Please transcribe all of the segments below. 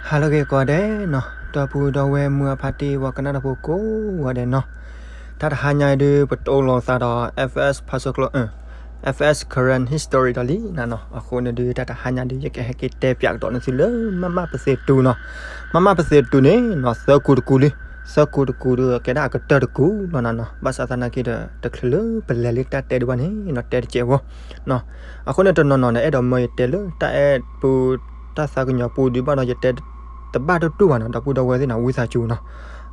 ဟါလၢအဂ့ၤကိးဂၤဒဲးနီၤ, ဒီပုၢ်ဒီဝဲၢ်မုၢ်အဖါတံၢ် ပှၤကနၣ်တၢ်ဖိကိးဂၤဒဲးနီၤ, တၢ်တဟါညါအံၤဒုး ပတအိၣ်လိာ်သးဒီး FS ဖါဆၢကျိ FS Karen History ဒီးလံနၤနီၤ. အဃိန့ၣ်ဒုး တၢ်တဟါညါဒုး ယကဟဲက့ၤတဲပၠးကဒီးနသုလၢ မမပသ့ၣ်တူနီၤ. မမပသ့ၣ်တူန့ၣ်နီၤ သၢကူတကူလံ, သၢကူတကူဒုး ကဲဒၣ်အကတၢၢ်တကူလီၤနၤနီၤ. ဘၣ်ဆၣ်သနာ်က့ဒီး တချုးလၢပလဲၤလၢတၢ်တဲဒံးဘၣ်န့ၣ်နီၤ တဲတစဲးဖိနီၤ. အဃိန့ၣ် တနီၤနီၤန့ၣ် အဲၣ်ဒိးမၢယတဲလၢတၢ်အဲၣ်ပူ တၢ်သးကညီၤပူဒံးဘၣ်ဒီး ယတဲတဘၣ်တတူၢ်ဘၣ်နီၤ, ဒီပုၢ်ဒီဝဲၢ်သ့ၣ်နီၤ ဝံသးစူၤနီၤ.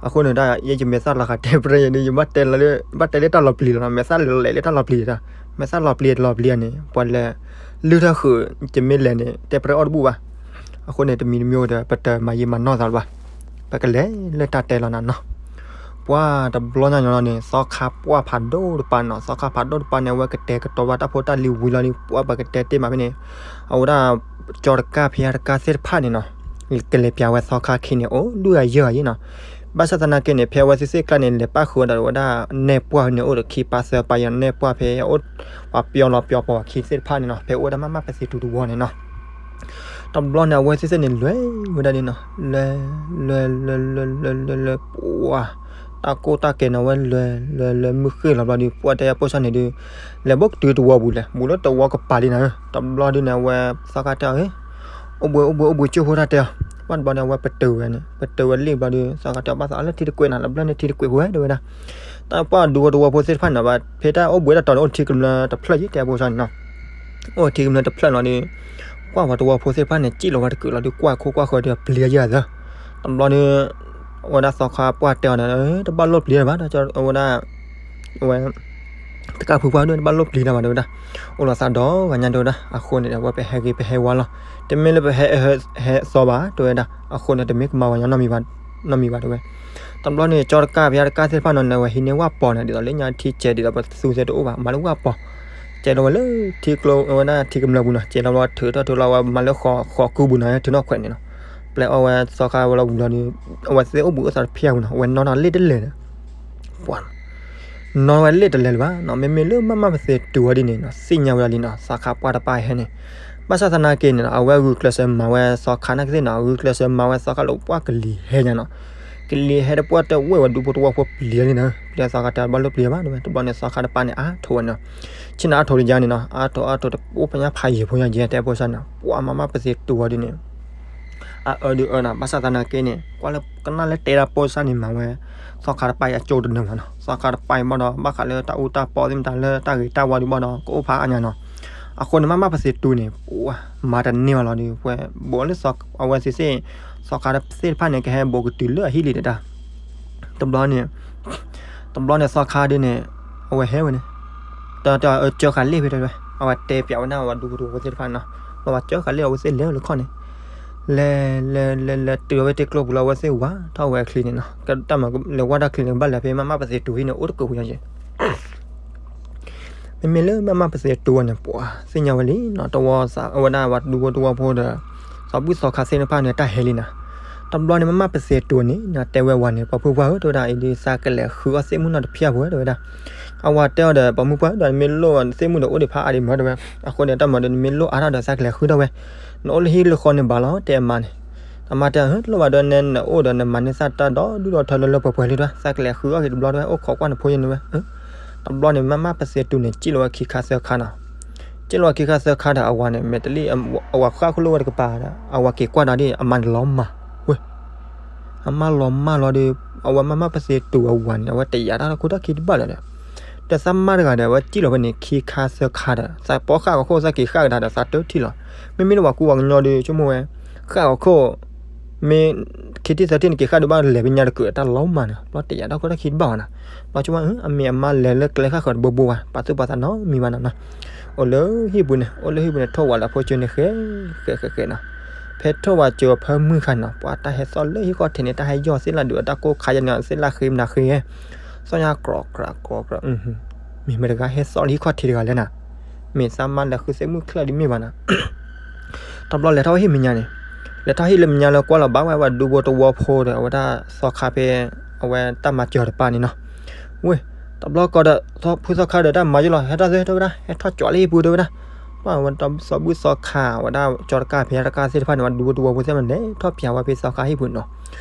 အဃိန့ၣ် တၢ်ယဲယမဲာ်သၣ်လီၤဃာ်တဲပြဲယၤဒုး ယဘၣ်တဲလၢတၢ်လီၤပျံၤလီၤနီၤ, မဲာ်သၣ်လဲၤလၢတၢ်လီၤပျံၤ, မဲာ်သၣ်လီၤပျံၤတလီၤပျံၤန့ၣ် ပှၤလဲၤလုၢ်ထီၣ်ဃုာ် ယမ့ၢ်လဲၤန့ၣ် တဲပြဲအီၣ်တဘူၣ်ဘၣ်. အဃိန့ၣ် တမံၤတမံၤဒီး ပတမၤယံာ်မၤနီၢ်သးလၢၤဘၣ်, ပကလဲၤလၢတၢ်တဲလီၤနၤနီၤ. ပှၤတဘျီညါညီလီၤန့ၣ် သီခါပှၢ်ဖးဒိၣ်တပၤနီၤ, သီခါဖးဒိၣ်တပၤန့ၣ် အဝဲကတဲာ်ကတီၤဘၣ်တၢ်ဖိတၢ်လံၤဝံၤလီၤဒီး ပှၤပကတဲတ့ၢ်မးဖဲန့ၣ် အဝဲဒၣ် ကၠီတကၢ်ဖဲတကၢ်သ့ၣ်တဖၣ်န့ၣ်နီၤ ကလဲၤပၠးဝဲသီခါခံန့ၣ် အိၣ်ဒုၣ်ဂၤယၢၢ်ဂၤယ့နီၤ. ဘၣ်ဆၣ်သနာ်က့န့ၣ် ဖဲအဝဲသ့ၣ်သ့ၣ်ကျါန့ၣ် လဲၤပၣ်ဃုာ်ဝဲဒီးဝဲဒၣ် နဲၣ်ပှၢ်န့ၣ် အိၣ်ဒီးခံပၢ်သၢပၢ်ယဲနီၤ, နဲၣ်ပှၢ်ဖဲအအိၣ် ပှၤပျီလီၤပျီပှၤခံသ့ၣ်တဖၣ်န့ၣ်နီၤ, ဖဲအိၣ်ဝဲဒၣ်မမပသ့ၣ်တူတဝီန့ၣ်နီၤ. တဘျီန့ၣ် အဝဲသ့ၣ်သ့ၣ်န့ၣ် လဲၤဝဲဒၣ်န့ၣ်နီၤ, လဲၤ လဲၤ လဲၤ လဲၤ လဲၤ လဲၤ လဲၤ ပှၤ တၢ်ကိၢ်တၢ်ကဲန့ၣ် အဝဲလဲၤ လဲၤ လဲၤ မုၢ်ဃ့ၢ်လီၤဘျီဒီး ပှၤတဲယၤပိၢ်စၢ်န့ၣ်ဒုး လဲၤဘိၣ်ကတုၤတဝီပူၤလဲၣ်, ဘူးလၢတဝီကပၤလံနၤဧၢ. တဘျီဒုးန့ၣ် အဝဲသီခါတဲအီၤ အိၣ်ဘှံး အိၣ်ဘှံး အိၣ်ဘှံးကၠိဖိတၢ်တဲအီၤ, ဘၣ်တဘျီန့ၣ် အဝဲပတုာ်ဝဲန့ၣ် ပတုာ်ဝဲလံဘျီဒီး သီခါတဲအီၤ ဘၣ်သးအီၤလၢထံတကွဲးနီၤ, လၢဘျီန့ၣ်ထံတကွဲးဖိဝဲတဲဝဲဒၣ်. တၢ်ပှၢ်ဒူဖိတဝီဖိသ့ၣ်တဖၣ်န့ၣ်နီၤ ဖဲတၢ်အိၣ်ဘှံးတၢ်တီၤန့ၣ် အိၣ်ထံကမျၢၢ်တဖျၢၣ်ယံၤ တဲပိၢ်စၢ်န့ၣ်နီၤ. အိၣ်ထံကမျၢၢ်တဖျၢၣ်လီၤဒီး ကွၢ်ပှၤတဝီဖိသ့ၣ်တဖၣ်န့ၣ် စံၣ်လီၤဝဲတကုာ်လီၤဒီး ကွၢ်ခိၣ်ကွၢ်ဃၢၤဒီးပျံၤယၤသၢ. တဘျီန့ၣ် အဝဲဒၣ်သီခါပှၢ်တဲအီၤန့ၣ် တဘၣ်လိၣ်ပျံၤဘၣ်, အဝဲဒၣ် အဝဲ တကၢ်ဖုပှၢ်ဒိၣ် တဘၣ်လိၣ်ပျံၤတၢ်ဘၣ်တဲဝဲဒၣ်, အိၣ်လီၤသးဒီးဂၤညါတဲဝဲဒၣ်. အဃိန့ၣ်ဒီး အဝဲပဟဲဂ့ၤပဟဲဝါလီၤ, တမ့ၢ်လၢပဟဲ ဟဲသီဘၣ်တဲဝဲဒၣ်. အဃိန့ၣ် တမ့ၢ်ကမၤဝဲညီနီတမံၤဘၣ်တဲဝဲ. တဘျီန့ၣ် ကၠီတကၢ်ဖဲတကၢ်သ့ၣ်တဖၣ်နီၤန့ၣ် အဝဲဟံးန့ၢ်ဝၣ်ပီၤန့ၣ် ဒ်သိးလၢညါထံကဲးဒ်သိးပသူစဲတအိၣ်ဘၣ် မၤလၢဝၣ်ပီၤ ကဲးလီၤဝဲလၢထံကျိဝဲဒၣ်ထံကမျၢၢ်ပူၤနီၤ, ကဲးလီၤဝဲထုးထီၣ်ထုးလီၤဝဲမၤလၢဃီၤကူပူၤနီၤ ထုးနီၣ်ခွဲးန့ၣ်နီၤ. ပျဲအီၣ်ဝဲသီခါဝဲလီၤဝံၤလီၤဒီး အဝဲသ့ၣ်အိၣ်ဘှံးအိၣ်သးတဖျၢၣ်ပူၤနီၤ, အဝဲနီၣ်ထီၣ်လ့ၣ်တလဲၣ်ဒီး ပှၤ နီၣ်ဝဲလ့ၣ်တလဲၣ်လၢၤဘၣ်နီၤ, မ့မ့ၢ်လၢမမပသ့ၣ်တူဝဲဒ်န့ၣ်နီၤ သ့ၣ်ညါဝဲဒၣ်လံနီၤ, သီခါပှၢ်တပၢ်ဟဲန့ၣ်. ဘၣ်ဆၣ်သနာ်က့န့ၣ်နီၤ အဝဲဂုာ်ကျဲးစၢးမၤဝဲသီခါနာ်က့သ့ၣ်နီၤ, ဂုာ်ကျဲးစၢးမၤဝဲသီခါလၢပှၢ်ကလံၤဟဲညါနီၤ. ကလံၤဟဲတပှၢ်တဝဲၢ်ဝဲဒူဖိတဝီဖိပျံၤလံနီၤ, ပျံၤသီခါတဲဘၣ်လိၣ်ပျံၤဘၣ်တဲဝဲ. တဘျီန့ၣ်သီခါတပၢ်န့ၣ် အါထိးဝဲနီၤ, ဆ့ၣ်နီၤအါထိးလံယါန့ၣ်နီၤ, အါထိးအါထိးတအိၣ်ဖဲညါဖးယံၤဖိညါယဲတဲပိၢ်စၢ်နီၤ, ပှၤမမပသ့ၣ်တူဝဲဒ်န့ၣ် အအၢဒုးအၢနီၤ. ဘၣ်ဆၣ်သနာ်က့န့ၣ် ကွၢ်လၢကနၣ်လၢတဲဒၣ်ပိၢ်စၢ်န့ၣ် မၤဝဲ သီခါတပၢ်အံၤအကၠိတနၢၤဘၣ်နီၤ, သီခါတပၢ်အံၤဘၣ်ဒီး ဘၣ်ဃးလၢတၢ်အူတၢ်ပီသ့ၣ်မတၤလၢတၢ်ဂ့ၤတၢ်ဝါဒုးဘၣ်ဒီး ကအိၣ်ဖးအါညါနီၤ. အဃိန့ၣ် မမပသ့ၣ်တူန့ၣ် ပှၤမၤတန့ၢ်ဘၣ်လီၤဒီး ပှၤဘိးလၢအဝဲသ့ၣ်သ့ၣ် သီခါသ့ၣ်တဖၣ်န့ၣ် ကဟဲဘိးကတုၤလၢအဟံၣ်လံတဒၣ်. တဘျီန့ၣ် တဘျီန့ၣ်သီခါဒုးန့ၣ် အဝဲဟဲဝဲန့ၣ် တၢ်တၢ်အၢကၢဃာ်လ့ၣ်ဖဲတဲဝဲ, အဝဲတဲပၠးဝဲဒၣ်အဝဲဒူဖိတဝီဖိသ့ၣ်တဖၣ်န့ၣ်နီၤ, လီၤဝဲကၢဃာ်လ့ၣ်အဝဲသ့ၣ်လဲၤဝဲလၢခီၣ်န့ၣ် လဲၤ လဲၤ လဲၤ လဲၤတုၤဝဲတ့ကျိပူၤလီၤ အဝဲသ့ၣ်ဝးထီၣ်ဝဲအချံန့ၣ်နီၤ, ကတၢ်မၤလဲၤဝဲတၢ်ချံန့ၣ် ကဘၣ်လဲၤဖဲမမပသ့ၣ်တူဟံၣ်န့ၣ် အိၣ်တကိးပူၤညါယဲ မ့မ့ၢ်လၢမမပသ့ၣ်တူဝဲန့ၣ် ပှၤသ့ၣ်ညါဝဲလံနီၤ, တဝီသးအဝဲဒၣ်ဝဲဒူဖိတဝီဖိဒီး သီဘူၣ်သီခါသ့ၣ်တဖၣ်န့ၣ် တၢ်ဟဲလံနီၤ. တဘျီန့ၣ် မမပသ့ၣ်တူန့ၣ် တဲဝဲဝၤန့ၣ် ပှၤဖုပှၢ်ဧၢ တဲဝဲဒၣ်အံၤဒုး သးကလဲၤဃုအီၣ်သ့ၣ်မုၣ်နီတဖျၢၣ်ဖိတဲဝဲဒၣ်. အဝၤတဲအီၤဒီး ပှၤမုၣ်ပှၢ်ဒီး နမ့ၢ်လိၣ်သ့ၣ်မုၣ်ဒီး အိၣ်ဒံးဖးအါဒံးမးတဲဝဲ. အဃိန့ၣ် တၢ်မၤဒီး နမ့ၢ်လိၣ်အါထီၣ်ဒီး သးကလဲၤဃုထီၣ်ဝဲ, နအိၣ်လၢဟံၣ်လၢဃီန့ၣ်ဘၣ်လီၤ တဲအမါန့ၣ်. အမါတဲ တလိၣ်ဘၣ်ဒီး နဲနအိၣ်ဒီး နမၤန့ၢ်သးတၢ်ဒီဒူၣ်ဒီထၢလၢလၢပှဲၤပှဲၤလံဒီး သးကလဲၤဃုအီၣ်က့ၤတဘျီတဲဝဲ, အိၣ်ခိးကွၢ်နဖိယဲန့ၣ်ဝဲ. တဘျီန့ၣ် မမပသ့ၣ်တူန့ၣ် စံၣ်လီၤဝဲခံခါသၢခါနီၤ. စံၣ်လီၤဝဲခံခါသၢခါဒီး အဝၤန့ၣ် မဲာ်တလံၣ် အဝၤဃၣ်ခိၣ်လိာ်ဝဲတကပၤဒီး အဝၤက့ၤကွၢ်ဒီးဒ် အမါန့ၣ်လီၤမၢ်ဝဲ အမါလီၤမၢ်လီၤဒီး အဝဲမမပသ့ၣ်တူအဝၤန့ၣ် အဝဲတယာ်တၢ်တၢ်ခိၣ်တၢ်ခံတဘၣ်လၢၤဒီး ဒီးသးမါတဂၤဒီး အဝဲစံၣ်လီၤဖဲန့ၣ် ခံခါသၢခါဒီး သးပိာ်ဃၣ်ဂီၤခိၣ် သးက့ၤဃၣ်ကဒါဒီး သးတထံၣ်လီၤ. မ့မ့ၢ်လၢပှၤကူပှၤကညီဒီး ဆိကမိၣ်ဝဲ ဃၣ်ဂီၤခိၣ် မ့ၢ်ခံထံၣ်သၢထံၣ်န့ၣ် က့ၤဃၣ်ဒုးဘၣ်လဲၤပညါတကုာ် တၢ်လီၤမၢ်န့ၣ် ဘျီတယာ်တၢ်ခိၣ်တၢ်ခံတဘၣ်ဘၣ်နီၤ. ဘျီဆိကမိၣ်ဝဲ အမ့ၢ်အမါလဲၤလၢကျဲဃၣ်ဃၢၤတဘိဘိဘၣ် ပာ်သူၣ်ပာ်သးနီတမံၤဘၣ်နီၤနီၤ. အိၣ်လၢဟံၣ်ပူၤန့ၣ် အိၣ်လၢဟံၣ်ပူၤန့ၣ် ထိၣ်ဝးလၢအဖိကၠိန့ၣ် ဃဲ ဃဲ ဃဲ ဃဲနီၤ. ဖဲထိၣ်ဝးကၠိအဖၢမုၢ်ခါန့ၣ်နီၤ ပှၤတၢ်ဟဲသီၣ်လၢဟံၣ်ခီၣ်ထံးန့ၣ် တၢ်ဟဲယီၢ်သ့ၣ်လၢဒုးအတၢ်ကိၢ်ခါယဲန့ၣ် သ့ၣ်လၢဃ့မနၤဃ့ သီၣ်ညါကြီးကြီးကြီးကြီး မ့ၢ်မတၤတဂၤဟဲသီၣ်လၢဟံၣ်ခီၣ်ထံးတဂၤလဲၣ်နၤ. မ့ၢ်သးမါလဲၤဃုသ့ၣ်မုၣ်ချၢၣ်ဒ်မ့ၢ်ဘၣ်နၤ. တဘျီလဲၤထီၣ်ဝဲဟံၣ်မဲာ်ညါန့ၣ် လဲၤထီၣ်ဟံၣ်လၢမဲာ်ညါလၢကွၢ်လီၤဘၣ်ဝဲ ဝဲဒူဖိတဝီဖိဒီး အဝဲဒၣ်သီခါဖဲ အဝဲတၢ်မၤစၢၤတပၤန့ၣ်နီၤ. ဝ့ၢ် တဘျီကီးဒီး ဖုသီခါဒီးတၢ်မၤယိၣ်လီၤ ဟဲထီၣ်သ့တဲဝဲဒၣ် ဟဲထီၣ်ကၠီလၢဟံၣ်ပူၤတဲဝဲဒၣ်. ပှၤဝဲစီၤဘူၣ်စီၤခါ ဝဲဒၣ်ကၠီတကၢ်ဖဲတကၢ်သ့ၣ်တဖၣ်န့ၣ် ဝဲဒူဖိတဝီဖိသ့ၣ်မးန့ၣ် ထီၣ်ဖျါဝဲဖဲသီခါဟံၣ်ပူၤနီၤ.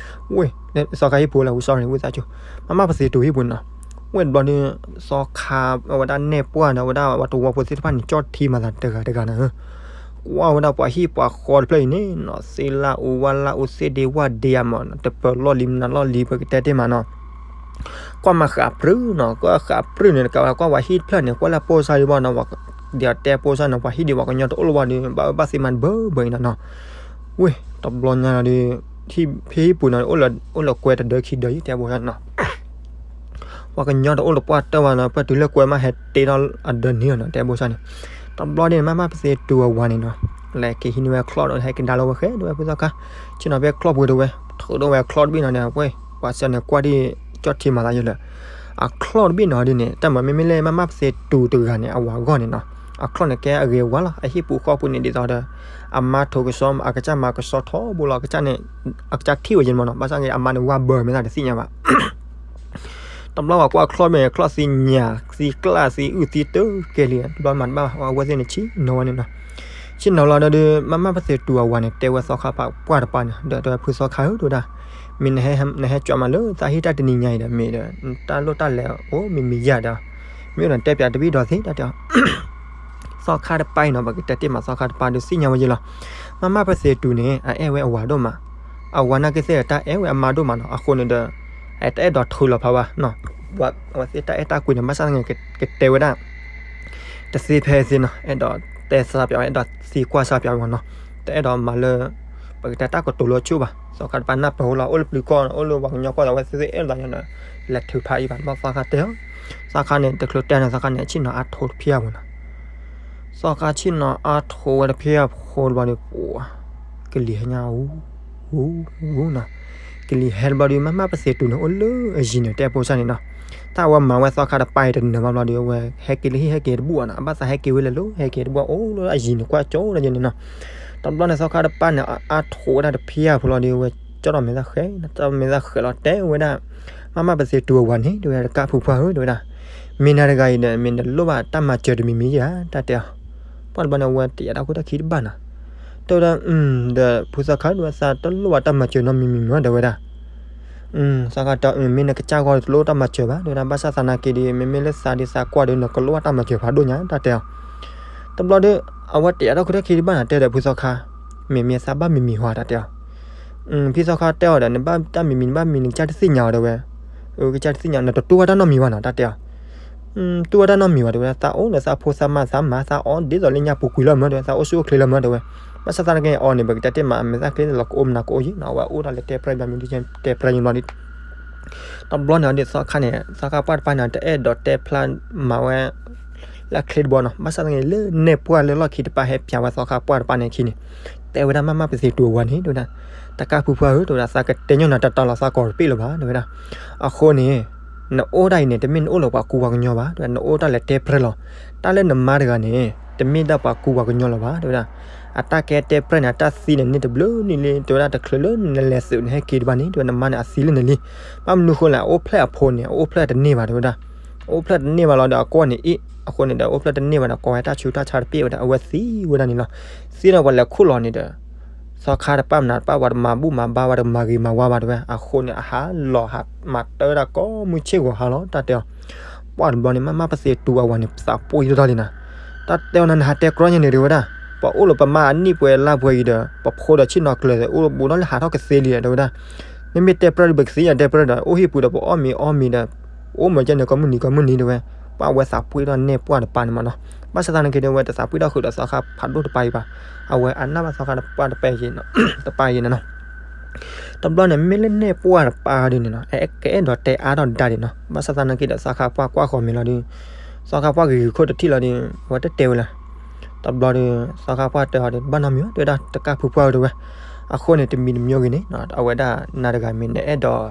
ဝ့ၢ် သီခါဟံၣ်ပူၤလၢ ဝံသးစူၤ မၤမၣ်ပသ့ၣ်တူာ်ဟံၣ်ပူၤန့ၣ်နီၤ. ဝ့ၢ်တဘျီန့ၣ် သီခါ ဝဲဒၣ်နဲၣ်ပှၢ်ဒီး ဝဲဒၣ်ဝဲတဝီဖိသ့ၣ်တဖၣ်န့ၣ် ကၠီၣ်ထံမၤသးတဂၤတဂၤန့ၣ် ကွၢ်ဝဲဒၣ်ပှၤဟံၣ်ပှၤဃီတဖျၢၣ်အံၤန့ၣ်နီၤ သ့လၢအူဝဲလၢအူ သ့ဒ့ဝၣ်ဒ့အမး တပၢၤလီၢ်လံမနုၤလီၢ်လံ ပကတဲတ့ၢ်မးနီၤ. ကွၢ်မၤဃးပြူၢ်နီၤ ကွၢ်ဃးပြူၢ်န့ၣ် တကးဝဲကွၢ်ဝဲဟံၣ်တဖျၢၣ်န့ၣ် ကွၢ်လၢပိၢ်စၢ်ဒံးဘၣ်နီၤ ဒီးတဲပိၢ်စၢ်န့ၣ် ပှၤဟံၣ်ဒံးပှၤကညီတအိၣ်လၢၤဘၣ်ဒီး ဘၣ်ဝဲဘၣ်သ့မးတဘၢဘၢအံၤနီၤနီၤ. ဝ့ၢ် တဘျီညါဒီး ဖဲဟံၣ်ပူၤနီၤ အိၣ်လၢကွဲတဒၢခံဒၢအံၤ တဲပိၢ်စၢ်နီၤ ပှၤကညီတအိၣ်လၢပှၢ်တၢၢ်ဘၣ်နီၤ ပှၢ်တုၤလၢကွဲမးဟဲတ့ထီၣ်အဒၢနံၤနီၤ တဲပိၢ်စၢ်န့ၣ်. တဘျီန့ၣ် မၤမၣ်ပသ့ၣ်တူာ်အဝၤန့ၣ်နီၤ လဲၤက့ၤဟံးန့ၢ်ဝဲချီၣ်ဒီး ဟဲက့ၤဒါလီၤဝဲဃဲဒီးဝဲဖုသီခါ ဆ့ၣ်နီၤဖဲချီၣ်ပူၤတဝဲ ထုးထီၣ်ဝဲချီၣ်တဘ့ၣ်နီၤဒီး ဝဲ ပှၤစၢၤန့ၣ်ကွၢ်ဒံး ကၠီၣ်ထံမၤသးယဲလၢ အချီၣ်တဘ့ၣ်နီၤဒ်န့ၣ် တၢ်မၤမ့မ့ၢ်လၢမၤမၣ်ပသ့ၣ်တူာ်တဂၤန့ၣ် အဝၤအဂီၢ်န့ၣ်နီၤ အချီၣ်န့ၣ်ကဲအဂ့ၤဝါလီၤ အဟံၣ်ပူၤဃီပူၤန့ၣ် ဒ်သိးဒီး အမါထိးကစီၣ် အကစၢ်မၤကစီၣ်ထီဘိလီၤ အကစၢ်န့ၣ် အကစၢ်ထံၣ်ဝဲယဲန့ၣ်မးနီၤ ဘၣ်ဆၣ်ဂ့ၤ အမါန့ၣ်ဝါဘၢမ့ၢ်သးတသ့ၣ်ညါဘၣ် တဘျီဝဲကွၢ်ချီၣ်မ့ၢ်ချီၣ်သံညၣ် သံကျၣ်သံအုၣ်သံတကဲလံ တဘျီမၤတဘၣ်ဘၣ် အဝဲသ့ၣ်န့ၣ်ဆ့ၣ်နီၤဝဲန့ၣ်နီၤ. ဆ့ၣ်နီၤလီၤဒီး မၤမၣ်ပသ့ၣ်တူာ်အဝၤန့ၣ် တဲဝဲသီခါပှၢ်တပၤန့ၣ် ဒီးတဲဝဲဖုသီခါဧၢ တဲဝဲဒၣ် မ့ၢ်နဟဲကၠီမးလၢသးဟံၣ်တၢ်တနံၤညါအံၤဒီး မ့ၢ်ဒီး တၢ်လိၣ်တၢ်လဲၤအိၣ်မံၤမံၤယၤဒီး မ့ၢ်အိၣ်ဒီးတဲပၠးတဘ့ၣ်ဒီးသ့ တၢ်တဲအီၤ သီခါတပၤအံၤနီၤ ပကတဲတ့ၢ်မးသီခါတပၤဒီးသ့ၣ်ညါဝဲယဲလီၤ. မၤမၣ်ပသ့ၣ်တူာ်န့ၣ် အအဲၣ်ဝဲအဝၤဒိၣ်မး အဝၤနာ်က့သ့ၣ်တၢ်အဲၣ်ဝဲအမါဒိၣ်မးနီၤ အဃိန့ၣ်ဒီး အတအဲၣ်ဒိးထုးလီၤဖးဘၣ်နီၤ အဝဲသ့ၣ်တၢ်အဲၣ်တၢ်ကွံန့ၣ် ဘၣ်ဆၣ်သနာ်က့ ကတဲဝဲဒၣ် တသ့ဖဲသ့နီၤ အဲၣ်ဒိးတဲစၢ်ပၠး အဲၣ်ဒိးသံကွၢ်စၢ်ပၠးဝဲနီၤ တအဲၣ်ဒိးမၤလၢ ပကတဲတၢ်ကတိၤလၢအဆိၣ်ဘၣ် သီခါတပၤနၢ်ပၢၢ်လီၤ အိၣ်လၢပျုၤကီၢ် အိၣ်လၢပှၤကညီကီၢ်ဒီး အဝဲသ့ၣ်အဲၣ်လိာ်သးညါဒီး လဲၤထုးဖးအံၤဘၣ် ဘၣ်သီခါတဲအီၤ သီခါန့ၣ် တချုးတဲန့ၣ် သီခါန့ၣ် ဆ့ၣ်နီၤအါထိးတဖၠၣ်ပူၤနီၤ သီခါဆ့ၣ်နီၤအါထိးဝဲတဖၠၣ်ဖိတဘျီဒီး ပှၤ ကလံၤဟဲညါ အူ အူ အူနီၤ ကလံၤဟဲတဘျီဒီး မၤမၣ်ပသ့ၣ်တူာ်န့ၣ် အိၣ်လၢအယံၤန့ၣ် တဲပိၢ်စၢ်န့ၣ်နီၤ တၢ်အဝဲမၤဝဲသီခါတပၤအံၤတနၢၤဘၣ်ဘျီဒီး အဝဲဟဲက့ၤလၢဟံၣ်ဟဲက့ၤတဘူၣ်ဘၣ်နီၤ အဘၣ်သးဟဲက့ၤဝဲလဲၤလိၤ ဟဲက့ၤတဘူၣ် အိၣ်လၢအယံၤန့ၣ် ကွၢ်ကၠိဒၣ်ယဲန့ၣ်နီၤ တဘျီန့ၣ် သီခါတပၤန့ၣ် အါထိးဝဲဒၣ်တဖၠၣ်ဖိလီၤဒီး အဝဲကၠီထီၣ်မဲာ်သၣ်ဃဲး ကၠီထီၣ်မဲာ်သၣ်ဃဲးလီၤ တဲဝဲဒၣ် မၤမၣ်ပသ့ၣ်တူာ်အဝၤန့ၣ် တဲဝဲဒၣ် တကၢ်ဖုပှၢ်ဧၢ တဲဝဲဒၣ် မ့ၢ်နၤတဂၤအံၤဒီး မ့ၢ်နလိၣ်ဘၣ်တၢ်မၤစၢၤတမံၤမံၤဧါ တၢ်တဲအီၤ ပှၢ်တဘျီန့ၣ် အဝဲတယာ်တၢ်ခိၣ်တၢ်ခံတဘၣ်နီၤ တဲဝဲဒၣ် ဒီးဖုသီခါ တဲဝဲသးတလိၣ်ဘၣ်တၢ်မၤစၢၤနီတမံၤမံၤမ့ၢ် တဲဝဲဒၣ် သီခါတဲအီၤ မ့ၢ်နကစၢ်ဂီၢ်တလိၣ်တၢ်မၤစၢၤဘၣ် တဲဝဲဒၣ် ဘၣ်ဆၣ်သနာ်က့ဒီး မ့မ့ၢ်လၢသးဒီးသးကွၢ်ဒီး နကလိၣ်ဘၣ်တၢ်မၤစၢၤဖးဒိၣ်ညါ တၢ်တဲအီၤ တဘျီဒီး အဝဲတယာ်တၢ်ခိၣ်တၢ်ခံတဘၣ်နီၤ တဲဒီးဖုသီခါ မ့ၢ်မ့ၢ်သးဘၣ်မံၤမံၤဟီ တၢ်တဲအီၤ ဖုသီခါတဲအီၤဒီး နဘၣ်တၢ်မံၤမံၤ နဘၣ်မံၤ နကစၢ်တသ့ၣ်ညါအီၤ တဲဝဲ ကစၢ်တသ့ၣ်ညါ နတတူၢ်ဘၣ်တၢ်နီတမံၤဘၣ်နီၤ တၢ်တဲအီၤ တူၢ်ဘၣ်တၢ်နီတမံၤဘၣ် တဲဝဲဒၣ် သးအိၣ်လၢသးဖိသးမါသးမၤ သးအီၣ်ဒ်သိးလၢညါပူၤကွံာ်လၢမၢ တဲဝဲ သးအိၣ်ဆူၣ်အိၣ်ချ့လၢမၢ တဲဝဲ ဘၣ်ဆၣ်သနာ်က့အီၤန့ၣ် ပကတဲတ့ၢ်မး အမဲာ်သၣ်ချ့လီၤကအိၣ်မနုၤကအိၣ်ယံၤနီၤ အဝဲအိၣ်ဒၣ်လၢတဲပြဲ ဘၣ်မနုၤတဲပြဲ ယံၤဘျီဒီး တဘျီန့ၣ်ဒီးသီခါန့ၣ် သီခါပှၢ်တပၤန့ၣ် တအဲၣ်ဒိးတဲဖျါမၤဝဲ လၢအချ့တဘျီနီၤ ဘၣ်ဆၣ်သနာ်က့လၢနဲၣ်ပှၢ်လၢလီၢ်ခံတပၤဟဲပၠးဝဲသီခါပှၢ်တပၤန့ၣ်အခံန့ၣ် တဲဝဲဒၣ် မၤမၣ်ပသ့ၣ်တူာ်အဝၤန့ၣ် တဲဝဲဒၣ် တကၢ်ဖုပှၢ်ဧၢ တဲဝဲဒၣ် သးကတဲညီနၤတတီၤလီၤ သးကီၢ်တပ့ၣ်လၢၤဘၣ် တဲဝဲဒၣ် အဃိန့ၣ် နအိၣ်ဒၣ်အံၤန့ၣ် တမ့ၢ်နအိၣ်လၢပှၤကူပှၤကညီဘၣ် တဲဝဲဒၣ် နအိၣ်တၢ်လဲၤတဲပြဲလီၤ တၢ်လၢနမါတဂၤန့ၣ် တမ့ၢ်ဒၣ်ပှၤကူပှၤကညီလၢၤဘၣ် တဲဝဲဒၣ် အတၢ်ကဲတဲပြဲန့ၣ် အတၢ်သံန့ၣ်န့ၢ်တဘျုးနံၣ်လံ တဲဝဲဒၣ် တချုးလၢနလဲၤသုးနဟဲက့ၤတဘၣ်န့ၣ် တဲဝဲ နမါန့ၣ်အသံလၢနလံ ဘၣ်မနုၤဃိလဲၣ် အအိၣ်ဖျဲၣ်အဖိန့ၣ် အအိၣ်ဖျဲၣ်တန့ၢ်ဘၣ် တဲဝဲဒၣ် အအိၣ်ဖျဲၣ်တန့ၢ်ဘၣ်လီၤဒီး အကွီၢ်န့ၣ်အ့ၣ် အဃိန့ၣ်ဒီး အအိၣ်ဖျဲၣ်တန့ၢ်ဘၣ်ဒီး ကိးဝဲတၢ်ဆူးတၢ်ဆါတပ့ၣ်ဝဲဒၣ် အဝဲသံဝဲဒၣ်န့ၣ်လီၤ သံဒီးပှၤလဲၤခိၣ်လီၤန့ၣ်ဒီး သီခါတပၤမနုၤတပၤ ပှၤတမၤဘူၣ်မၤဘါ ပှၤတမၤဂ့ၤမၤဝါဘၣ် တဲဝဲ အဃိန့ၣ် အဟးလီၤဟးမၤတၢ်ဝဲဒၣ်ကိးမုၢ်ဆ့ၣ်ဂီၤဟါလီၤ တၢ်တဲအီၤ ပှၢ်တဘျီန့ၣ် မၤမၣ်ပသ့ၣ်တူာ်အဝၤန့ၣ် သးပှ့ၤတတီၤလံနီၤ တၢ်တဲအီၤန့ၣ် နဟးတဲကြီညါန့ၣ် တဲဝဲဒၣ် ပအိၣ်လၢပမါအနံၣ်ပှဲၤလါပှဲၤအံၤဒီး ပဖိဒီးဆ့ၣ်နီၤကျၢၤ အိၣ်ဘူးဒီးလၢဟးထီၣ်ကသ့လံ တဲဝဲဒၣ် မ့မ့ၢ်တဲပြဲဒီး ပကသ့ၣ်ညါတဲပြဲဒီး အိၣ်ဟံၣ်ပူၤဒီး ပအီၣ်မ့ၤအီမ့ၤဒီး အိၣ်မ့ၤကဲန့ၣ် ကိးမုၢ်နံၤကိးမုၢ်နံၤ တဲဝဲ ပှၢ်ဝဲသးပှ့ၤထီၣ်နဲၣ်ပှၢ်တပၤန့ၣ်မးနီၤ ဘၣ်ဆၣ်သနာ်က့ တဲဝဲတသးပှ့ၤထီၣ်ဃုာ်ဒီးသီခါဖးဒိၣ်တပၤအံၤဘၣ် အဝဲအနၢ်ဘၣ်သီခါတပၤတပၤအံၤ တပၤအံၤန့ၣ်နီၤ တဘျီန့ၣ် မ့ၢ်လၢနဲၣ်ပှၢ်တပၤဒ်န့ၣ်နီၤ ကအဲၣ်ဒိးတဲအါထီၣ်ဒၣ်ဒံးနီၤ ဘၣ်ဆၣ်သနာ်က့ဒီး သီခါပှၢ်ကွၢ်ဃီၤမဲာ်လီၤဒီး သီခါပှၢ်ဂ့ၤဂ့ၤခိၣ်တထံၣ်လီၤဒီး အဝဲတတဲဝဲလၢၤ တဘျီဒီး သီခါပှၢ်တဲအီၤဒီး ဘၣ်နီတမံၤ တဲဝဲဒၣ် တကၢ်ဖုပှၢ်ဧၢ တဲဝဲ အဃိန့ၣ် တမံၤတမံၤဂ့ၤန့ၣ် အဝဲဒၣ်နၤတဂၤမ့ၢ်နအဲၣ်ဒိး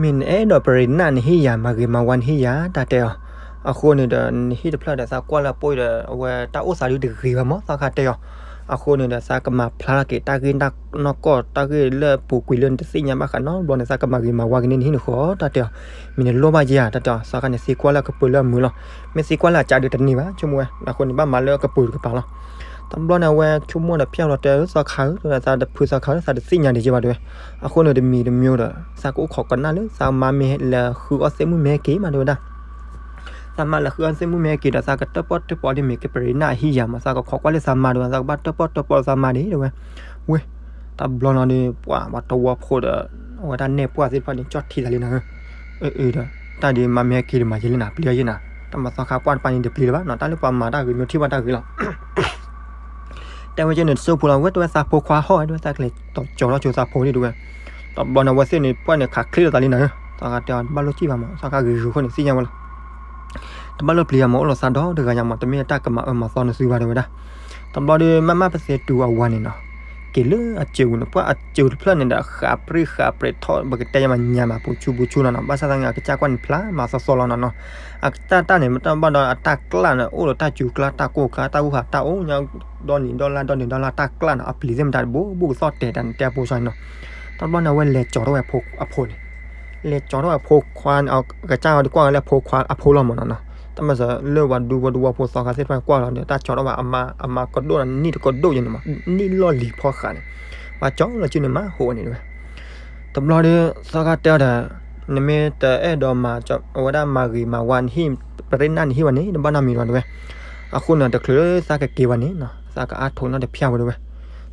မ့ၢ်နအဲၣ်ဒိးပရံးနၢ်နဟ့ၣ်ယၤ မၤဂ့ၤမၤဝါနဟ့ၣ်ယၤ တၢ်တဲအီၤ အဃိန့ၣ်ဒီး နဟ့ၣ်တဖျၢၣ်ဒီး သးကွၢ်လၢအပိၢ်ဒီး အဝဲတၢ်အိၣ်သးဒုတဂ့ၤဘၣ်မး သီခါတဲအီၤ အဃိန့ၣ်ဒီး သးကမၤဖျါထီၣ်က့ၤတၢ်ဂ့ၢ်နီၢ်ကီၢ် တၢ်ဂ့ၢ်လၢပူၤကွံာ်လၢနတသ့ၣ်ညါဘၣ်ဃးနီတဘျီန့ၣ် သးကမၤဂ့ၤမၤဝါက့ၤန့ၢ်နဟံၣ်နဃီ တၢ်တဲအီၤ, မ့ၢ်နလိၣ်ဘၣ်ယဲဧါ တၢ်တဲအီၤ, သီခါန့ၣ်သံကွၢ်လၢအကပၢၤလၢအမုာ်လီၤ, မ့ၢ်သံကွၢ်လၢအကၢ်ဒုးတန့ၢ်ဘၣ် ဆိကမိၣ်ဝဲ, အဃိန့ၣ်ဘၣ်မၤလၢအကပၢၤတကပၤလီၤ. တဘျီန့ၣ် အဝဲဆိကမိၣ်ဒီးဖျါလီၤတဲ သီခါဧၢ တဲဝဲ သးတဖုသီခါဧၢ သးတသ့ၣ်ညါဒံးက့ဘၣ်တဲဝဲ, အဃိန့ၣ်တမံၤတမံၤဒီး သးကအိၣ်ခိးကနၣ်လၢ သးမါမ့ၢ်လဲၤဃုအီၣ်သ့ၣ်မုၣ်မ့ၢ်ဟဲက့ၤမးတဲဝဲဒၣ် သးမါလဲၤဃုအီၣ်သ့ၣ်မုၣ်မ့ၢ်ဟဲက့ၤဒီး သးကတၢၣ်ပီၣ်တၢၣ်ပီဒ်မ့ၢ်ကပရံးနၢ်အဟံၣ်ယၤမး သးကခိးကွၢ်လၢသးမါတဲဝဲ သးကဘၣ်တၢၣ်ပီၣ်တၢၣ်ပီသးမါဒံးတဲဝဲ, ဝ့ၢ်, တဘျီနီၤဒီး ပှၤဝဲတဝီဖိဒီး အဝဲဒၣ်နဲၣ်ပှၢ်သ့ၣ်တဖၣ်န့ၣ် ကၠီၣ်ထံသးလံနၤဧၢ, အၢ အၢဒီး တၢ်ဒ်မါမ့ၢ်ဟဲက့ၤဒီးမၤယဲလံနၤ ပျံၤအီၤယဲနၤ, တၢ်မၤသီခါပှၢ်တပၤန့ၣ် တပျံၤလၢၤဘၣ်နီၤ တၢ်လၢပှၤမၤတၢ်ဂ့ၤမ့ၢ်ထံၣ်ဘၣ်တၢ်ဂ့ၤလီၤ တဲဝဲကဲန့ၣ် တစိၢ်ဖိလီၤ ဝဲတဲဝဲသးဖိခွါဟီၣ်ဝဲ တဲဝဲသးကလဲၤကၠီၤထီၣ်ကၠိသးဖိဒံးတဲဝဲ, တဘျီန့ၣ် အဝဲသ့ၣ်န့ၣ် ပှၢ်န့ၣ်ခးချ့လိာ်သးလံနၤဧၢ, သီခါတဲအီၤ တဘၣ်လိၣ်စံၣ်ဘၣ်မး သီခါဂ့ၤဂ့ၤအဃိန့ၣ် သ့ၣ်ညါဝဲလီၤ, တဘၣ်လိၣ်ပျံၤယၤမး အိၣ်လီၤသးဒီတဂၤညါမး တမ့ၢ်တၢ်ကမၤအၢမၤသီနသုဘၣ်တဲဝဲဒၣ်, တဘျီဒီး မးမးပသ့တူအဝၤန့ၣ်နီၤ က့ၤလၢအစၢၤပူၤန့ၣ် ပှၢ်အစၢၤတဖျၢၣ်န့ၣ်ဒီး ဃးပြံဃးပြဲးထီၣ် ပကတဲယမၤညါမး ပူၤဆူပူၤဆူနီၤနီၤ ဘၣ်ဆၣ်သနာ်က့ အကစၢ်ကွၢ်န့ၣ်ဖျါမၤသီသီလီၤနီၤနီၤ, အတၢ်တၢ်န့ၣ် မ့ၢ်တၢ်ဘၣ်ဒီးအတၢ်ကျၢ်န့ၣ် အိၣ်ဒီးတၢ်စူၤကျါ တၢ်ကိၢ်ကျါ တၢ်အူဟး တၢ်အိၣ်ညါ ဒီနံၤဒီလါ ဒီနံၤဒီလါ တၢ်ကျၢ်န့ၣ် အပျံၤသ့ၣ်မတၤတဘိဘိကသီၣ်တဲာ်တၢ်န့ၣ် တဲအဖိစၢ်န့ၣ်နီၤ, တဘျီန့ၣ် အဝဲလဲၤကၠီၤထီၣ်ဝဲအဖိန့ၣ် လဲၤကၠီၤထီၣ်ဝဲအဖိခွါန့ၣ် အကစၢ်အီၤဒ်ကွၢ်ဝဲလၢအဖိခွါအဖိလီၤမးနီၤနီၤ, တၢ်မၤစၢၤလၢပှၤဒူဖိတဝီဖိသီခါသ့ၣ်တဖၣ်ကွၢ်လီၤဒီး တၢ်ကၠီၤထီၣ်ဝဲအမါ အမါကဒိၣ်နံၣ်တကဒိၣ်ယဲန့ၣ်မး နံၣ်လီၢ်လံၤဖီဃးန့ၣ်, ပှၤကၠီၤလီၤစုန့ၣ်မး ဟိဝဲန့ၣ်တဲဝဲ တဘျီဒီး သီခါတဲအီၤဒီး နမ့ၢ်တအဲၣ်ဒိးမၤ အဝဲဒၣ်မၤဂ့ၤမၤဝါနဟံၣ် ပရ့နၢ်နဟံၣ်ဘၣ်န့ၣ် တဘၣ်နီတမံၤလီၤတဲဝဲ, အဃိန့ၣ် တချုးလၢသးကက့ၤဘၣ်န့ၣ်နီၤ သးကအါထိးနီတဖျၢၣ်ဝဲတဲဝဲ,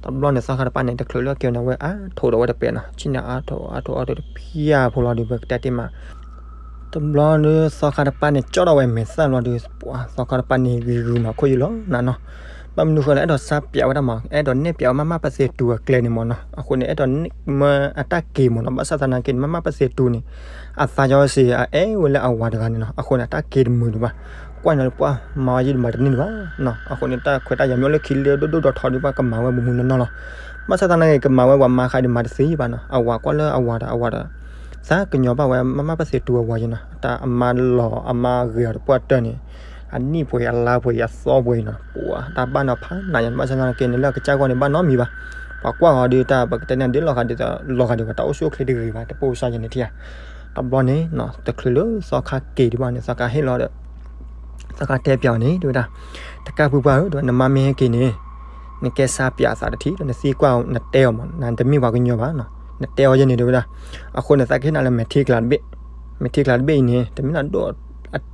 တဘျီန့ၣ် သီခါတပၤန့ၣ် တချုးလၢက့ၤန့ၣ် အဝဲအါထိးဒီးဝဲတပဲာ်နီၤ ဆ့ၣ်န့ၣ်အါထိးအါထိးအါထိးတဖျၢၣ်ဖိလီၤဒီး ပကတဲတ့ၢ်မး တဘျီဒီး သီခါတပၤန့ၣ် ကၠီထီၣ်ဝဲမဲာ်သၣ်လီၤဒီး ပှၤသီခါတပၤန့ၣ် ဂ့ၤဂ့ၤမၤခိၣ်ယုၢ်လီၤနၤနီၤ, ဘၣ်မနုၤဃိလဲၣ် အဲၣ်ဒိးစၢ်ပျးဝဲဒၣ်မး အဲၣ်ဒိးနဲၣ်ပျးဝဲမးမးပသ့တူအကျဲန့ၣ်မးနီၤ, အဃိန့ၣ် အဲၣ်ဒိးမၢအတၢ်က့ၤမးနီၤ, ဘၣ်ဆၣ်သနာ်က့န့ၣ် မးမးပသ့တူန့ၣ် အသးကၠီစ့ၢ် အအဲၣ်ဝဲလၢအဝၤတဂၤန့ၣ်နီၤ, အဃိန့ၣ် အတၢ်က့ၤတမုာ်ဒံးဘၣ်, ကွၢ်န့ၣ်လၢပှၤမၤဝဲယုၢ်မၤတန့ၢ်ဒံးဘၣ်နီၤ, အဃိန့ၣ် တၢ်ခွဲးတၢ်ယာ်မ့ၢ်အိၣ်လၢခံလၢဒိၣ်ဒိၣ်ဒီးထီဒံးဘၣ် ကမၤဝဲမုာ်မုာ်နီၢ်နီၢ်လီၤ, ဘၣ်ဆၣ်သနာ်က့ ကမၤဝဲပှၤမၤဃးဒံးမၤတသ့ဘၣ်နီၤ, အဝၤကွၢ်လၢအဝၤဒီး အဝၤဒီး သးကညီၤဘၣ်ဝဲ မးမးပသ့တူအဝၤယဲနီၤ, တၢ်အမါလီၤအမါဂ့ၤအီၤတပှၢ်တၢၢ်န့ၣ် အနံၣ်ပှဲၤအလါပှဲၤအသီပှဲၤနီၤ, ပှၤတၢ်ဘၣ်နီၤဖးနးယဲ ဘၣ်ဆၣ်သနာ်က့န့ၣ် လၢအကစၢ်ဂီၢ်န့ၣ် ဘၣ်နီတမံၤဘၣ်, ပှၤကွၢ်ဃီၤဒီးတၢ် ပကတဲန့ၣ် ဒ်လီၤဂာ်ဒ်သိး လီၤဂာ်ဒ်သိး တၢ်အိၣ်ဆူၣ်အိၣ်ချ့တဂ့ၤဘၣ် တပိၢ်စါယဲန့ၣ်ထံၣ်ဧါ, တဘျီန့ၣ် တချုးလၢသီခါက့ၤဒံးဘၣ်န့ၣ် သီခါဟ့ၣ်လီၤဒီး သီခါတဲပျးအီၤန့ၣ် တဲဝဲဒၣ်, တကၢ်ဖုပှၢ်ဧၢ တဲဝဲ နမါမ့ၢ်ဟဲက့ၤန့ၣ် နကဲစၢ်ပျးအသးတထံၣ်ဒီး နသံကွၢ်နတဲအီၤမး နတမ့ၢ်ပှၤကညီဘၣ်နီၤ, နတဲအီၤယဲန့ၣ် တဲဝဲဒၣ်, အဃိန့ၣ် သးကဟ့ၣ်နၤလၢမဲာ်ထံကလၤတဘ့ၣ်, မဲာ်ထံကလၤတဘ့ၣ်အံၤန့ၣ် တမ့ၢ်လၢဒိၣ်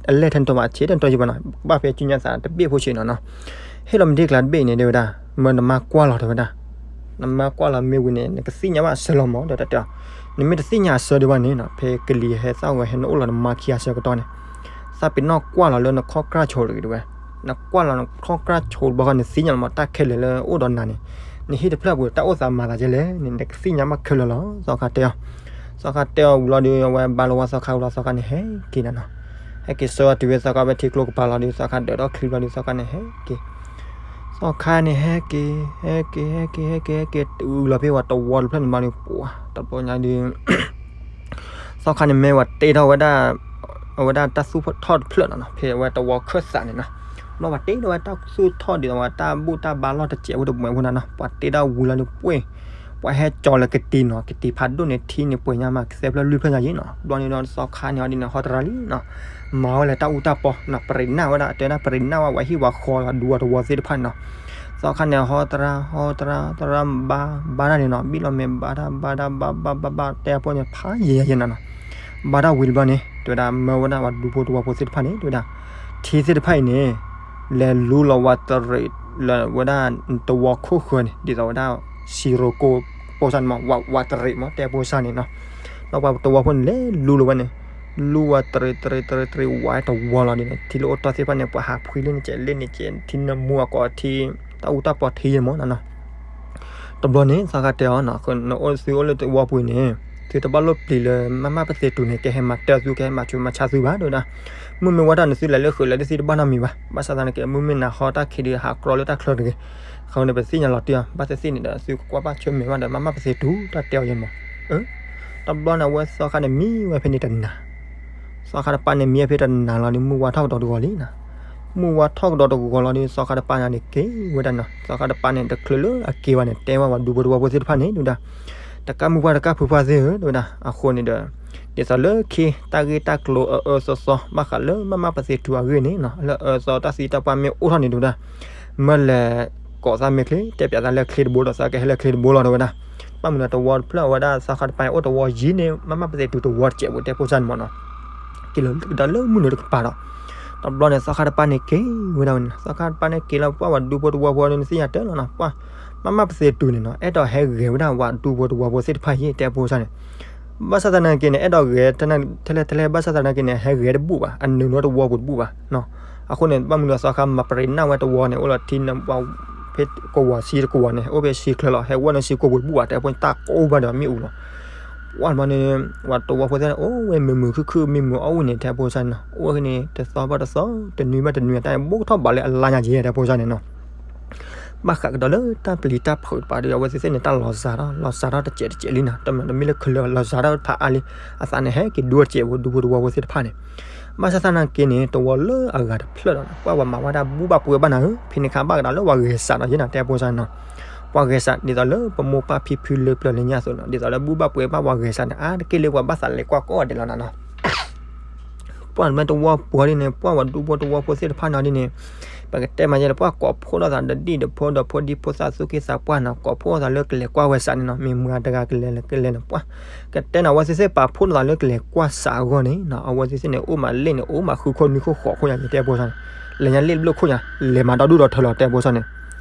အလဲၢ်ထဲတတီၤဘၣ် အဆံးထဲတတီၤယံၤဘၣ်နီၤ, ဘၣ်ဖဲကၠူညါသးတဘ့ၣ်ဖိဆံးနီၤနီၤ, ဟ့ၣ်လီၤမဲာ်ထံကလၤတဘ့ၣ်အံၤန့ၣ် တဲဝဲဒၣ်, မၢနမါကွၢ်လီၤ တဲဝဲဒၣ်, နမါကွၢ်လီၤမ့ၢ်ဝံၤန့ၣ် နကသ့ၣ်ညါဘၣ်အဆၢလီၤမး ဒီးတၢ်တဲအီၤ, နမ့ၢ်တသ့ၣ်ညါအဆၢဒံးဘၣ်န့ၣ်နီၤ ဖဲကလံၤဟဲသၣ်ဝဲဟဲနအိၣ်လီၤနမါခံအဆၢကတီၢ်န့ၣ် သးပ့ၤနီၣ်ကွၢ်လီၤလၢနခီၣ်ကြၢ်ဆိးတဂ့ၤ တဲဝဲ, နကွၢ်လီၤနခီၣ်ကြၢ်ဆိးတဘျီဃီ နသ့ၣ်ညါလီၤမး တၢ်ခဲလၢာ်လၢအိၣ်ဒီးနၤန့ၣ်, နဟံၣ်တဖျၢၣ်ပူၤ တၢ်အိၣ်သးမၤသးဒ်လဲၣ်န့ၣ် နကသ့ၣ်ညါဘၣ်ခဲလၢာ်လီၤ သီခါတဲအီၤ, သီခါတဲအီၤဝံၤလီၤဒီး အဝဲဘါလီၤဝဲသီခါဝံၤလီၤ သီခါန့ၣ်ဟဲက့ၤနၤနီၤ, ဟဲက့ၤဆၢတုၤဝဲသီခါဖဲထံကျိကပၤလီၤဒီး သီခါဒၢးထီၣ်ချံဘျီဒီး သီခါန့ၣ်ဟဲက့ၤ သီခါန့ၣ်ဟဲက့ၤ ဟဲက့ၤ ဟဲက့ၤ ဟဲက့ၤ ဟဲက့ၤ တုၤလီၤဖဲဝဲတဝီတဖျၢၣ်န့ၣ်ဘျီဒီး ပှၤ တဘျီညါဒီး သီခါန့ၣ်မ့ၢ်ဝဲတ့ထီၣ်ဝဲဒၣ် အဝဲဒၣ်တၢ်သူၣ်ထီၣ်တဖျၢၣ်နီၤနီၤ ဖဲဝဲတဝီခၢၣ်သးန့ၣ်နီၤ, ဘျီပှၤတ့ထီၣ်ဝဲတၢ်သူၣ်ထီၣ်ဒ်သိးဝဲတၢ်ဘူၣ်တၢ်ဘါလီၢ်တစဲးဖိတမှဲးဖိနီၤနီၤ ပှၤတ့ထီၣ်ဝံၤလီၤဒီးပှ့ၢ် ပှၤဟဲကၠီၤလၢကတံၤနီၤ ကတံၤဖးဒိၣ်န့ၣ် ထံန့ၣ်ပှဲၤညါမး ကသဲဖျၢၣ်လွံၢ်ဖျၢၣ်ညါယံၤနီၤ ဘျီန့ၣ်ဒီးသီခါန့ၣ်အီၤဒ်န့ၣ် ဟီတရါလံနီၤ မၤဝဲလၢတၢ်အူတၢ်ပီနီၤ ပရံးနၢ်ဝဲဒၣ် တဲဒၣ်ပရံးနၢ်ဝဲ ပှၤဟံၣ်ပှၤဃီ ပှၤဒူပှၤတဝီသ့ၣ်တဖၣ်န့ၣ်နီၤ သီခါန့ၣ် ဟီတရါ ဟီတရါ တရါ ဘါ ဘါတၢ်န့ၣ်နီၤ ဘံၣ်လီၤမဲာ်ဘါတၢ် ဘါတၢ် ဘါ ဘါ ဘါ ဘါ တဲအဖိန့ၣ် ဖးယံၤယံၤနီၤနီၤ ဘါတၢ်ဝံၤတဘျီန့ၣ် တဲဝဲဒၣ် မၢဝဲဒၣ်ပှၤဒူဖိတဝီဖိသ့ၣ်တဖၣ်န့ၣ် တဲဝဲဒၣ် ထံသ့ၣ်တဖၣ်အံၤန့ၣ် လဲၤလူလီၤဝးတရံး လၢဝဲဒၣ်တဝီခိၣ်ဃၢၤန့ၣ် ဒ်သိးဝဲဒၣ် စံရိကိ ပိစါန့ၣ်မး ဝးတရံးမး တဲပိစါန့ၣ်နီၤ ဒီးပှၤတဝီဖိန့ၣ် လဲၤလူလီၤဝဲန့ၣ် လူဝးတရံး တရံး တရံး တရံး ဝးတဝီလီၤဒ်န့ၣ် ထံလၢအိၣ်တီၢ်သ့ၣ်တဖၣ်န့ၣ် ပှၤဟးဖှံလၢန့ၣ်ကဲး လၢန့ၣ်ကဲး ထံနမူအကိးထံ တၢ်အူတၢ်ပီထံယဲၢ်မးနီၤနီၤ တဘျီန့ၣ် သီခါတဲအီၤနီၤ သုအိၣ်လၢတဝီပူၤန့ၣ် သုတဘၣ်လိၣ်ပျံၤလၢ မးမးပသ့တူၤန့ၣ် ကဟဲမၤတၢ်သု ကဟဲမၤဆူးမၤဆါသုဘၣ် တဲဝဲဒၣ် မုၢ်မ့ၢ်ဝါထီၣ်န့ၣ် သုလဲၤလၢဃုာ်လဲၤလၢသံတဘၣ်နီတမံၤဘၣ် ဘၣ်ဆၣ်သနာ်က့ မုၢ်မ့ၢ်နၤဟီတၢ်ခံးဒီး ဟးကြီလၢတၢ်ချၢတဂ့ၤ အဃိန့ၣ် ပသ့ၣ်ညါလီၤတံၢ်အီၤ ဘၣ်သ့ၣ်သ့ၣ်န့ၣ်ဒီး သုကကွၢ်ဘၣ်ဆၢမဲာ်ဘၣ်ဒီး မးမးပသ့တူၤ တၢ်တဲအီၤယဲၢ်မး အၢ တဘျီန့ၣ် အဝဲသီခါန့ၣ် မံဝဲဖဲန့ၣ်တနၤ သီခါတပၤန့ၣ် မံဝဲဖဲတနၤလီၤဒီး မုၢ်ဝါထီၣ်ကဒီးတဂီၤလံနီၤ မုၢ်ဝါထီၣ်ကဒီးတဂီၤလီၤဒီး သီခါတပၤန့ၣ်န့ၣ်က့ၤဝဲဒၣ်နီၤ. သီခါတပၤန့ၣ် တချုးလၢအက့ၤဘၣ်န့ၣ် တဲဝဲပှၤဒူဖိတဝီဖိသ့ၣ်တဖၣ်န့ၣ် တဲဝဲဒၣ်, တကးမုၢ်ပှၢ်တကးဖုပှၢ်သ့ၣ်ဧၢ တဲဝဲဒၣ်, အဃိန့ၣ်ဒီး ဒ်သိးလၢခ့တၢ်ဂ့ၢ်တၢ်ကျိၤအအၢသီသီ ဘၣ်ဃးလၢမၤမၤပသ့ၣ်တူၢ်အဂ့ၢ်န့ၣ်နီၤ လၢအအၢသီတၢ်သံတၢ်ပှၢ်မ့ၢ်အိၣ်ထီၣ်န့ၣ် တဲဝဲဒၣ်, မၢလဲၤကိးသးမ့ၢ်ချ့ တဲပၠးသးလၢချ့တဘိဒီး သးကဟဲလၢချ့တဘိလီၤ တဲဝဲဒၣ်. ဘၣ်မနုၤဒီးတဝီတဖျၢၣ်ဝဲဒၣ် သီခါတပၤအိၣ်တဝီယံၤန့ၣ် မၤမၤပသ့ၣ်တူၢ်တဝီတစဲးဖိ တဲဖိသၣ်န့ၣ်မ့ၢ်နီၤ. က့ၤလီၤကဒါလၢမုၢ်နုာ်တကပၤဒီး တဘျီန့ၣ် သီခါတပၤန့ၣ်က့ၤဝဲဒၣ်ဝဲန့ၣ်နီၤ. သီခါတပၤန့ၣ်က့ၤလီၤ ပှၤပှၤဒူဖိတဝီဖိန့ၣ် နသ့ၣ်ညါတၢ်လီၤနီၤ ပှၤမၤမၤပသ့ၣ်တူၢ်န့ၣ်နီၤ အဲၣ်ဒိးဟဲဂဲၤဝဲဒၣ်ပှၤဒူဖိတဝီဖိသ့ၣ်တဖၣ်ယံၤ တဲဖိသၣ်န့ၣ်. ဘၣ်ဆၣ်သနာ်က့န့ၣ် အဲၣ်ဒိးဂဲၤထဲလဲၣ်ထဲလဲၣ် ဘၣ်ဆၣ်သနာ်က့န့ၣ် ဟဲဂဲၤတဘူၣ်ဘၣ် အနုာ်လီၤတဝီပူၤတဘူၣ်ဘၣ်နီၤ. အဃိန့ၣ် ဘၣ်မနုၤဒီးသီခါမၤပရံးနၢ်ဝဲတဝီန့ၣ် အိၣ်လီၤထံ ဖဲကဝီၤဆံတကဝီၤန့ၣ် အိၣ်ဖဲဆံချၢလီၤ ဟဲဝဲနုာ်ဆံကိာ်ပူၤတဘူၣ်ဘၣ် တဲဖိသၣ်ကိးဘၣ်ဒီးမ့ၣ်အူလီၤ. ပှၤတဘျီန့ၣ် ပှၤတဝီဖိသ့ၣ်န့ၣ် အိၣ်ဝဲမုာ်မုာ်ခုၣ်ခုၣ် မ့ၢ်မုာ်အီၣ်ဝံၤန့ၣ် တဲဖိသၣ်န့ၣ်နီၤ အိၣ်ဝဲန့ၣ် တသီဘၣ်တသီ တနွံဘၣ်တနွံ တၢ်ဘိကထီၣ်ဘးလၢအလါညါက့ၤ တဲဖိသၣ်န့ၣ်နီၤ. ဘၣ်ဃးကဒီးလၢတၢ်ပျံၤတၢ်ဖုးတပၤဒီး အဝဲသ့ၣ်သ့ၣ်န့ၣ် တၢ်လီၤစှၤထီၣ် လီၤစှၤထီၣ်တစဲးတစဲးလံနီၤ တမ့ၢ်လၢခလၢလီၤစှၤထီၣ်ဖးအါလံ အသးန့ၣ်ဟဲက့ၤဒိတစဲးဖိ ဒူဖိတဝီဖိသ့ၣ်တဖၣ်န့ၣ်. ဘၣ်ဆၣ်သနာ်က့န့ၣ် တဝီလၢအဂၤတဖျၢၣ်ဒီး ပှၤပှၤမၤဝဲဒၣ်ဘူၣ်ဘၣ်ပှဲၤဘၣ်နၤဧၢ ဖဲန့ၣ်ခါဘၣ်ကဒီးလၢပှၤဂဲၤစးဒီးယဲနီၤ တဲဖိသၣ်န့ၣ်နီၤ. ပှၤဂဲၤစးဒ်သိးလၢပမိၢ်ပၢ်ဖံဖုလၢပျၢၤလၢညါအသိးနီၤ ဒ်သိးလၢဘူၣ်ဘၣ်ပှဲၤဘၣ်ပှၤဂဲၤစးန့ၣ် အါတက့ၢ်လၢပှၤဘၣ်သးလဲၤကွၢ်ကိးဂၤဒဲးလီၤနၤနီၤ. ပှၤမ့ၢ်တဝီပှၤဒ်န့ၣ် ပှၤပှၤဒူဖိတဝီဖိသ့ၣ်တဖၣ်န့ၣ်ဒ်န့ၣ် ပကတဲမးယဲဒီး ပှၤကိးဖှိၣ်ထီၣ်သးဒီးဒ်ဒီးဖိဒီးဖိဒံဖိသၣ်သူၣ်က့သးပှၢ်နီၤ ကိးဖှိၣ်ထီၣ်သးလၢကလဲၤကွၢ်ဝဲစးန့ၣ်နီၤ မ့ၢ်မုၢ်အတဂၤကလဲၤလၢကလဲၤန့ၣ် ပှၤကတဲန့ၣ် အဝဲသ့ၣ်သ့ၣ်ပာ်ဖှိၣ်ထီၣ်သးလၢကလဲၤကွၢ်စးအဂီၢ်န့ၣ်နီၤ အဝဲသ့ၣ်သ့ၣ်န့ၣ် အိၣ်မးလ့ၣ်န့ၣ် အိၣ်မးဃုခိၣ်နွံခိၣ်ဃိးခိၣ်ညါ တဲဖိသၣ်န့ၣ် လဲၤညါလ့ၣ်တဘျုးခိၣ်ညါ လဲၤမးဒီဒူၣ်ဒီထၢလီၤ တဲဖိသၣ်န့ၣ်.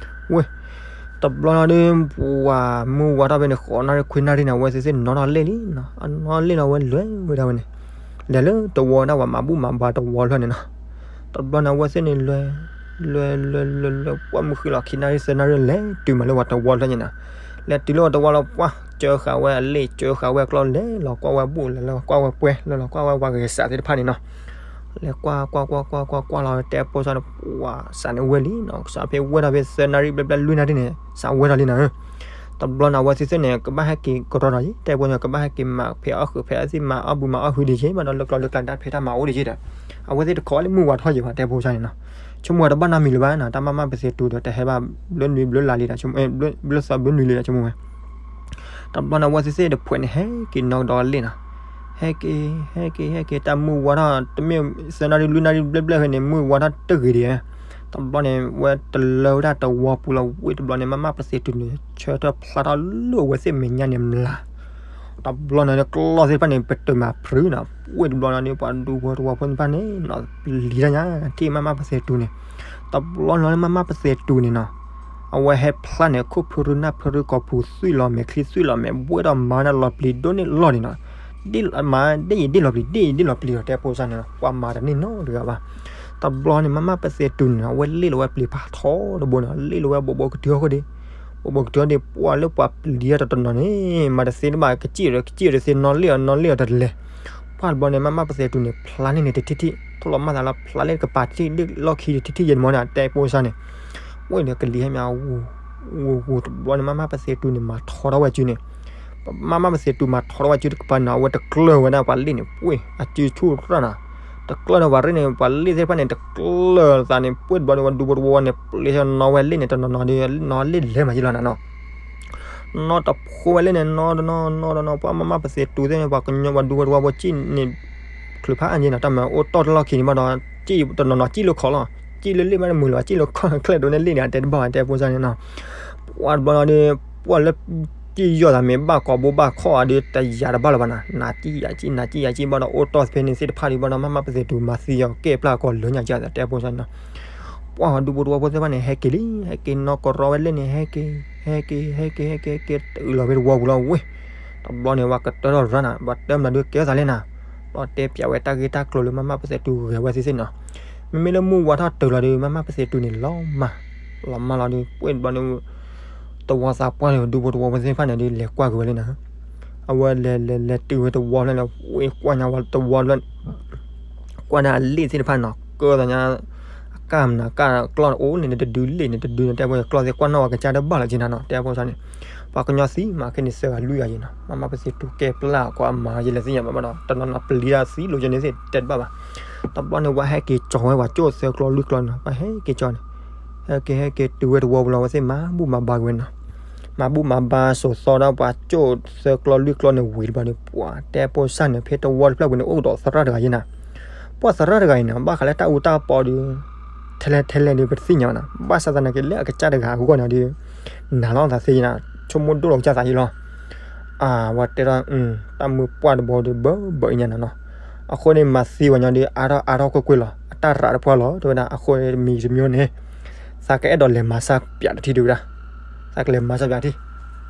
ဝဲ တဘျီန့ၣ်ဒီး ပှၤမုၢ်ဝါထီၣ်ဖဲန့ၣ် ဃိးနၣ်ရံၣ်ခွံနၣ်ရံၣ်န့ၣ် အဝဲသ့ၣ်သ့ၣ်နီၣ်ထီၣ်လ့ၣ်လံနီၤ အနီၣ်လ့ၣ်လီၤ အဝဲလဲၤဝဲဒၣ်ဝဲန့ၣ် လဲၤလၢတဝီဒၣ်ပှၤမၤဘူၣ်မၤဘါတဝီဖျၢၣ်န့ၣ်နီၤ. တဘျီန့ၣ် အဝဲသ့ၣ်န့ၣ်လဲၤ လဲၤလဲၤလဲၤလဲၤ ပှၢ်မုၢ်ဃ့လီၤ ခံနၣ်ရံၣ်သၢနၣ်ရံၣ် လဲၤတုၤမးလၢပှၤတဝီဖျၢၣ်န့ၣ်နီၤ. လဲၤတုၤလၢပှၤတဝီလီၤ ပှၢ်ကၢဃာ်ဝဲအလ့ၣ် ကၢဃာ်ဝဲအကျီ လဲၤလီၤကွၢ်ဝဲဘူၣ် လဲၤလီၤကွၢ်ဝဲပှဲၤ လဲၤလီၤကွၢ်ဝဲပှၤဂဲၤစးသ့ၣ်တဖၣ်န့ၣ်နီၤ. လဲၤကွၢ်ကွၢ်ကွၢ်ကွၢ်ကွၢ်ကွၢ်လီၤ တဲဖိသၣ်န့ၣ် ပှၤစးန့ၣ်ဝဲလံနီၤ စးဖဲဝဲဒၣ်ဖဲသၢနၣ်ရံၣ်ဘျဲၣ်ဘျဲၣ်လွံၢ်နၣ်ရံၣ်န့ၣ် စးဝဲဒၣ်လံနီၤ. တဘျီန့ၣ် အဝဲသ့ၣ်သ့ၣ်န့ၣ် ကဘၣ်ဟဲက့ၤကရီဒီးယံၤ တဲဖိသၣ်န့ၣ် ကဘၣ်ဟဲက့ၤမၤဖဲအီၣ်ဃုာ်ဖဲအသ့ၣ်မၤအီၣ်ဘုမၤအီၣ်ဟုဒံးက့ၤ ဘၣ်ဒီးလၢကျီလၢကျါတၢ်ဖဲတၢ်မၤအိၣ်ဒံးက့ၤဒီး အဝဲသ့ၣ်တခိးလၢမုၢ်ဝါထီၣ်ယံၤဘၣ် တဲဖိသၣ်န့ၣ်နီၤ. ဆိကမိၣ်ဝဲတဘၣ်နီတမံၤလၢၤဘၣ်နီၤ တၢ်မၤမၤပသ့ၣ်တူၢ်ဒီး တဟဲဘၣ်ဘျုးနွံဘျုးလါလံဒီး ဘျုးသီဘျုးနွံလံဒီး ဆိကမိၣ်ဝဲ တဘျီန့ၣ် အဝဲသ့ၣ်သ့ၣ်တဖုန့ၣ် ဟဲက့ၤနီၣ်ကဒီးလ့ၣ်နီၤ. ဟဲက့ၤ ဟဲက့ၤ ဟဲက့ၤ တၢ်မုၢ်ဝါထီၣ် တမ့ၢ်သၢနၣ်ရံၣ်လွံၢ်နၣ်ရံၣ်ဘျဲၣ်ဘျဲၣ်ဖဲန့ၣ် မုၢ်ဝါထီၣ်တဂ့ၤဒံးဧါ. တဘျီန့ၣ် ဝဲတလၢဝဲဒၣ်တဝီပူၤလီၤ ဝံၤတဘျီန့ၣ် မၤမၤပသ့ၣ်တူၢ်န့ၣ် ဆၢထၢၣ်ဖျါထီၣ်လၢအဝဲသ့ၣ်မဲာ်ညါန့ၣ်မျး တဘျီန့ၣ် ကျီၢ်သ့ၣ်တဖၣ်န့ၣ် ပတုာ်မးဖုးနီၤ ဝံၤတဘျီန့ၣ် ပှၤဒူဖိတဝီဖိသ့ၣ်တဖၣ်န့ၣ်နီၤ လံၤတၢ်ညါ ထံၣ်မၤမၤပသ့ၣ်တူၢ်န့ၣ် တဘျီန့ၣ်လၢမၤမၤပသ့ၣ်တူၢ်န့ၣ်နီၤ အဝဲဟဲဖျါန့ၣ် ခိၣ်ဖုရူနၢ်ဖုရူကီၢ်ပူၤသွံၣ်လီၤမဲာ်ချံသွံၣ်လီၤမဲာ် ဘှဲၣ်ဒီးမၤဝဲဒၣ်လီၤပျံၤဒိၣ်န့ၢ်လီၢ်န့ၣ်နီၤ ဒ်မၤဒ်ယံၤဒ်လီၤပျံၤ ဒ်ယံၤဒ်လီၤပျံၤဒီး တဲဖိသၣ်န့ၣ်နီၤ ပှၤမၤတန့ၢ်နီတဂၤဘၣ်. တဘျီန့ၣ် မၤမၤပသ့ၣ်တူၢ်န့ၣ်နီၤ အဝဲလ့ၣ်လီၤဝဲပျံၤဖးထီတဘိန့ၣ် လ့ၣ်လီၤဝဲဘိးဘိးကတုၤဟီၣ်ခိၣ်ဒံး ဘိးဘိးကတုၤဟီၣ်ဒံး ပှၤလၢပှၤပျံၤတနီၤနီၤန့ၣ် မၤတသ့တဘၣ် ကစံၣ်ဒီးကစံၣ်တသ့ နီၣ်လ့ၣ်အီၤနီၣ်လ့ၣ်အီၤတလဲၤ ပှၢ်တဘျီန့ၣ် မၤမၤပသ့ၣ်တူၢ်န့ၣ် ဖျါန့ၢ်န့ၣ်တထံၣ်ထံၣ် ထိၣ်လီၤမၢ်သးလီၤ ဖျါလ့ၣ်တကပၤထံၣ် လၢလီၢ်ခံတထံၣ်ထံၣ် ယဲၢ်တမီန့ၣ် တဲဖိသၣ်န့ၣ် ဝဲဒီးကလံၤဟဲမး ဝူၤဝူၤဝူၤ တဘျီန့ၣ် မၤမၤပသ့ၣ်တူၢ်န့ၣ် မၤထီထီၣ်ဝဲစုန့ၣ် မၤမၤပသ့ၣ်တူၢ်မၤထီထီၣ်ဝဲစုတကပၤန့ၣ် အဝဲတကျၢၢ်ဝဲဒၣ်ပှၤလ့ၣ်န့ၣ် ပှ့ၢ် အစုဆူၣ်ရၣ်နၤ တကျၢၢ်န့ၣ် ပှၤရ့ၣ်န့ၣ် ပှၤလ့ၣ်သ့ၣ်တဖၣ်န့ၣ် တကျၢၢ်သးန့ၣ် ပှ့ၢ်တဘျီန့ၣ် ပှၤဒူဖိတဝီဝီန့ၣ် ပျံၤနီၣ်ဝဲလ့ၣ်န့ၣ် တနီၤနီၤဒီး နီၣ်လ့ၣ်လဲၤမးယံၤလီၤနၤနီၤ နီၣ်တဖိဝဲလ့ၣ်န့ၣ် နီၣ်တနီၣ်နီၣ်တနီၣ် ပှၤမၤမၤပသ့ၣ်တူၢ်သ့ၣ်န့ၣ် ပှၤကညီပှၤဒူဖိတဝီဖိစံၣ်န့ၣ် ချုးဖးအါယံၤနီၤ တၢ်မၤအိၣ်တီၢ်တလီၢ်ခံန့ၣ်ဘၣ်ဒီး တနီၤနီၤစံၣ်လၢခီၣ်လီၤ စံၣ်လၢလ့ၣ်မးတမုာ်လၢၤဘၣ် စံၣ်လၢခီၣ်ချဲၣ်ဒိးန့ၢ်လ့ၣ်န့ၣ် အတဲတဘၣ်ဘၣ် တဲဖိသၣ်န့ၣ်နီၤ ပှၢ်တဘျီန့ၣ်ဒီး ပှၢ်လၢ စံၣ်ယီၢ်သးမ့ၢ်ဘၣ်ကိာ်ဘိဘၣ်ခီၣ်အီၤဒီး တယာ်တဘၣ်လၢၤဘၣ်နၤ နၤစံၣ်ယၤစံၣ် နၤစံၣ်ယၤစံၣ်ဘၣ်ဒီး အိၣ်တီၢ်ဖဲန့ၣ်သ့ၣ်တဖၣ်ဒီးဘၣ်ဒီး မၤမၤပသ့ၣ်တူၢ်မၤသံအီၤ ကဲပျၢ်ကီၢ်လၢညါကၢ်သး တဲဖိသၣ်န့ၣ်နီၤ ပှၢ်ဒူဖိတဝီဖိသ့ၣ်တဖၣ်န့ၣ် ဟဲက့ၤလံ ဟဲက့ၤနီၣ်ကရီဝဲလ့ၣ်န့ၣ် ဟဲက့ၤ ဟဲက့ၤ ဟဲက့ၤ ဟဲက့ၤ ဟဲက့ၤ ဟဲက့ၤ တုၤလီၤဖဲတဝီပူၤလီၤဝဲ တဘျီန့ၣ် ပှၤကတၢထီၣ်ရၣ်နၤ ပှၤတၢမနုၤဒုးကဲထီၣ်သးလဲၣ်နၤ ဘၣ်တဲပၠးဝဲတၢ်ဂ့ၢ်တၢ်ကျိၤလၢမၤမၤပသ့ၣ်တူၢ်ဂဲၤဝဲသ့ၣ်သ့ၣ်နီၤ မ့မ့ၢ်လၢမုၢ်ဝါထီၣ်တုၤလီၤဒီး မၤမၤပသ့ၣ်တူၢ်န့ၣ် လီၤမၢ် လီၤမၢ်လီၤဒီး ပှ့ၢ်တဘျီန့ၣ် တဝီသးပှၢ်န့ၣ် ဒူဖိတဝီဖိသ့ၣ်တဖၣ်န့ၣ်ဒီး လဲၤကွၢ်က့ၤဝဲလံနၤ အဝဲလဲၤလဲၤလဲၤတုၤဝဲတဝီလၢန့ၣ် ဝဲကွၢ်ညါဝဲတဝီလၢ ကွၢ်န့ၣ်အလ့ၣ်သ့ၣ်တဖၣ်နီၤ ကၢသးညါ ကၢ်မနုၤကၢ်ကျီၢ်တအိၣ်န့ၣ် နတဒုလ့ၣ်န့ၣ် တဒုန့ၣ် တဲဖိ ကျီၢ်သ့ၣ်ကွၢ်နီၣ်ဝဲကစၢ်တဘၣ်လီၤက့နၤနီၤ တဲဖိဆါန့ၣ်, ပှၤကညီသံမးခဲန့ၣ် သၢဂၤလွံၢ်ဂၤယံၤနီၤ မၤမးပသ့ၣ်တူၢ်ကဲပျၢ်ကွၢ်အမၤယဲလဲၤသ့ၣ်ညါ ဘၣ်ဘၣ်ဒီး တနီၤနီၤပျံၤတၢ်သံလိာ်ကန့ၣ်သ့ၣ်တဲတဘၣ်ဘၣ်. တဘျီန့ၣ် ပှၤဟဲက့ၤကၠီၤဝဲပှၤကၠိၣ်သၢကျီၢ်လွံၢ်ကျီၢ်န့ၣ် ပှၤဟဲက့ၤကၠီၤန့ၣ် ဟဲက့ၤဟဲက့ၤတုၤဝဲတဝီပူၤလီၤ အဝဲသ့ၣ်မၤဘူၣ်မၤဘါက့ၤဝဲနီၤ, မၤဘူၣ်မၤဘါစိာ်သီဒီးပှၤကၠိၣ်သၢကျီၢ်လွံၢ်ကျီၢ်န့ၣ်ဝံၤတဘျီန့ၣ် ပှၤတဲဖိဆါန့ၣ် ဖဲတဝီတဖျၢၣ်ပူၤန့ၣ် အိၣ်ကဒီးသရၣ်တဂၤယဲနၤ, ပှၤသရၣ်တဂၤအံၤန့ၣ် ဘၣ်ဃးလၢတၢ်အူတၢ်ပီဒီး ထဲလဲၣ်ထဲလဲၣ်ဒီးပတသ့ၣ်ညါဘၣ်နီၤ, ဘၣ်ဆၣ်သနာ်က့လၢအကစၢ်တဂၤအဂီၢ်န့ၣ်ဒီး နာ်လီၤသးသ့ယဲနၤ, ဆိကမိၣ်ဒိၣ်လီၤကစၢ်သးယဲလီၤ. အဝဲတဲဒၣ် တၢ်မုၢ်ပှၢ်တဘီဒီးဘၢဘၢအံၤညါနီၤနီၤ, အဃိန့ၣ် မၤသံဝဲညီဒီး အါထီၣ်အါထီၣ်ကွ့ၢ်ကွ့ၢ်လီၤ အတၢ်ရးတပှၢ်လီၤ တဲဝဲဒၣ်, အဃိမံၤတမံၤန့ၣ် သးကအဲၣ်ဒိးလဲၤမၤစၢ်ပၠးတထံၣ်တဲဝဲဒၣ်, သးကလဲၤမၤစၢ်ပၠးထံၣ်,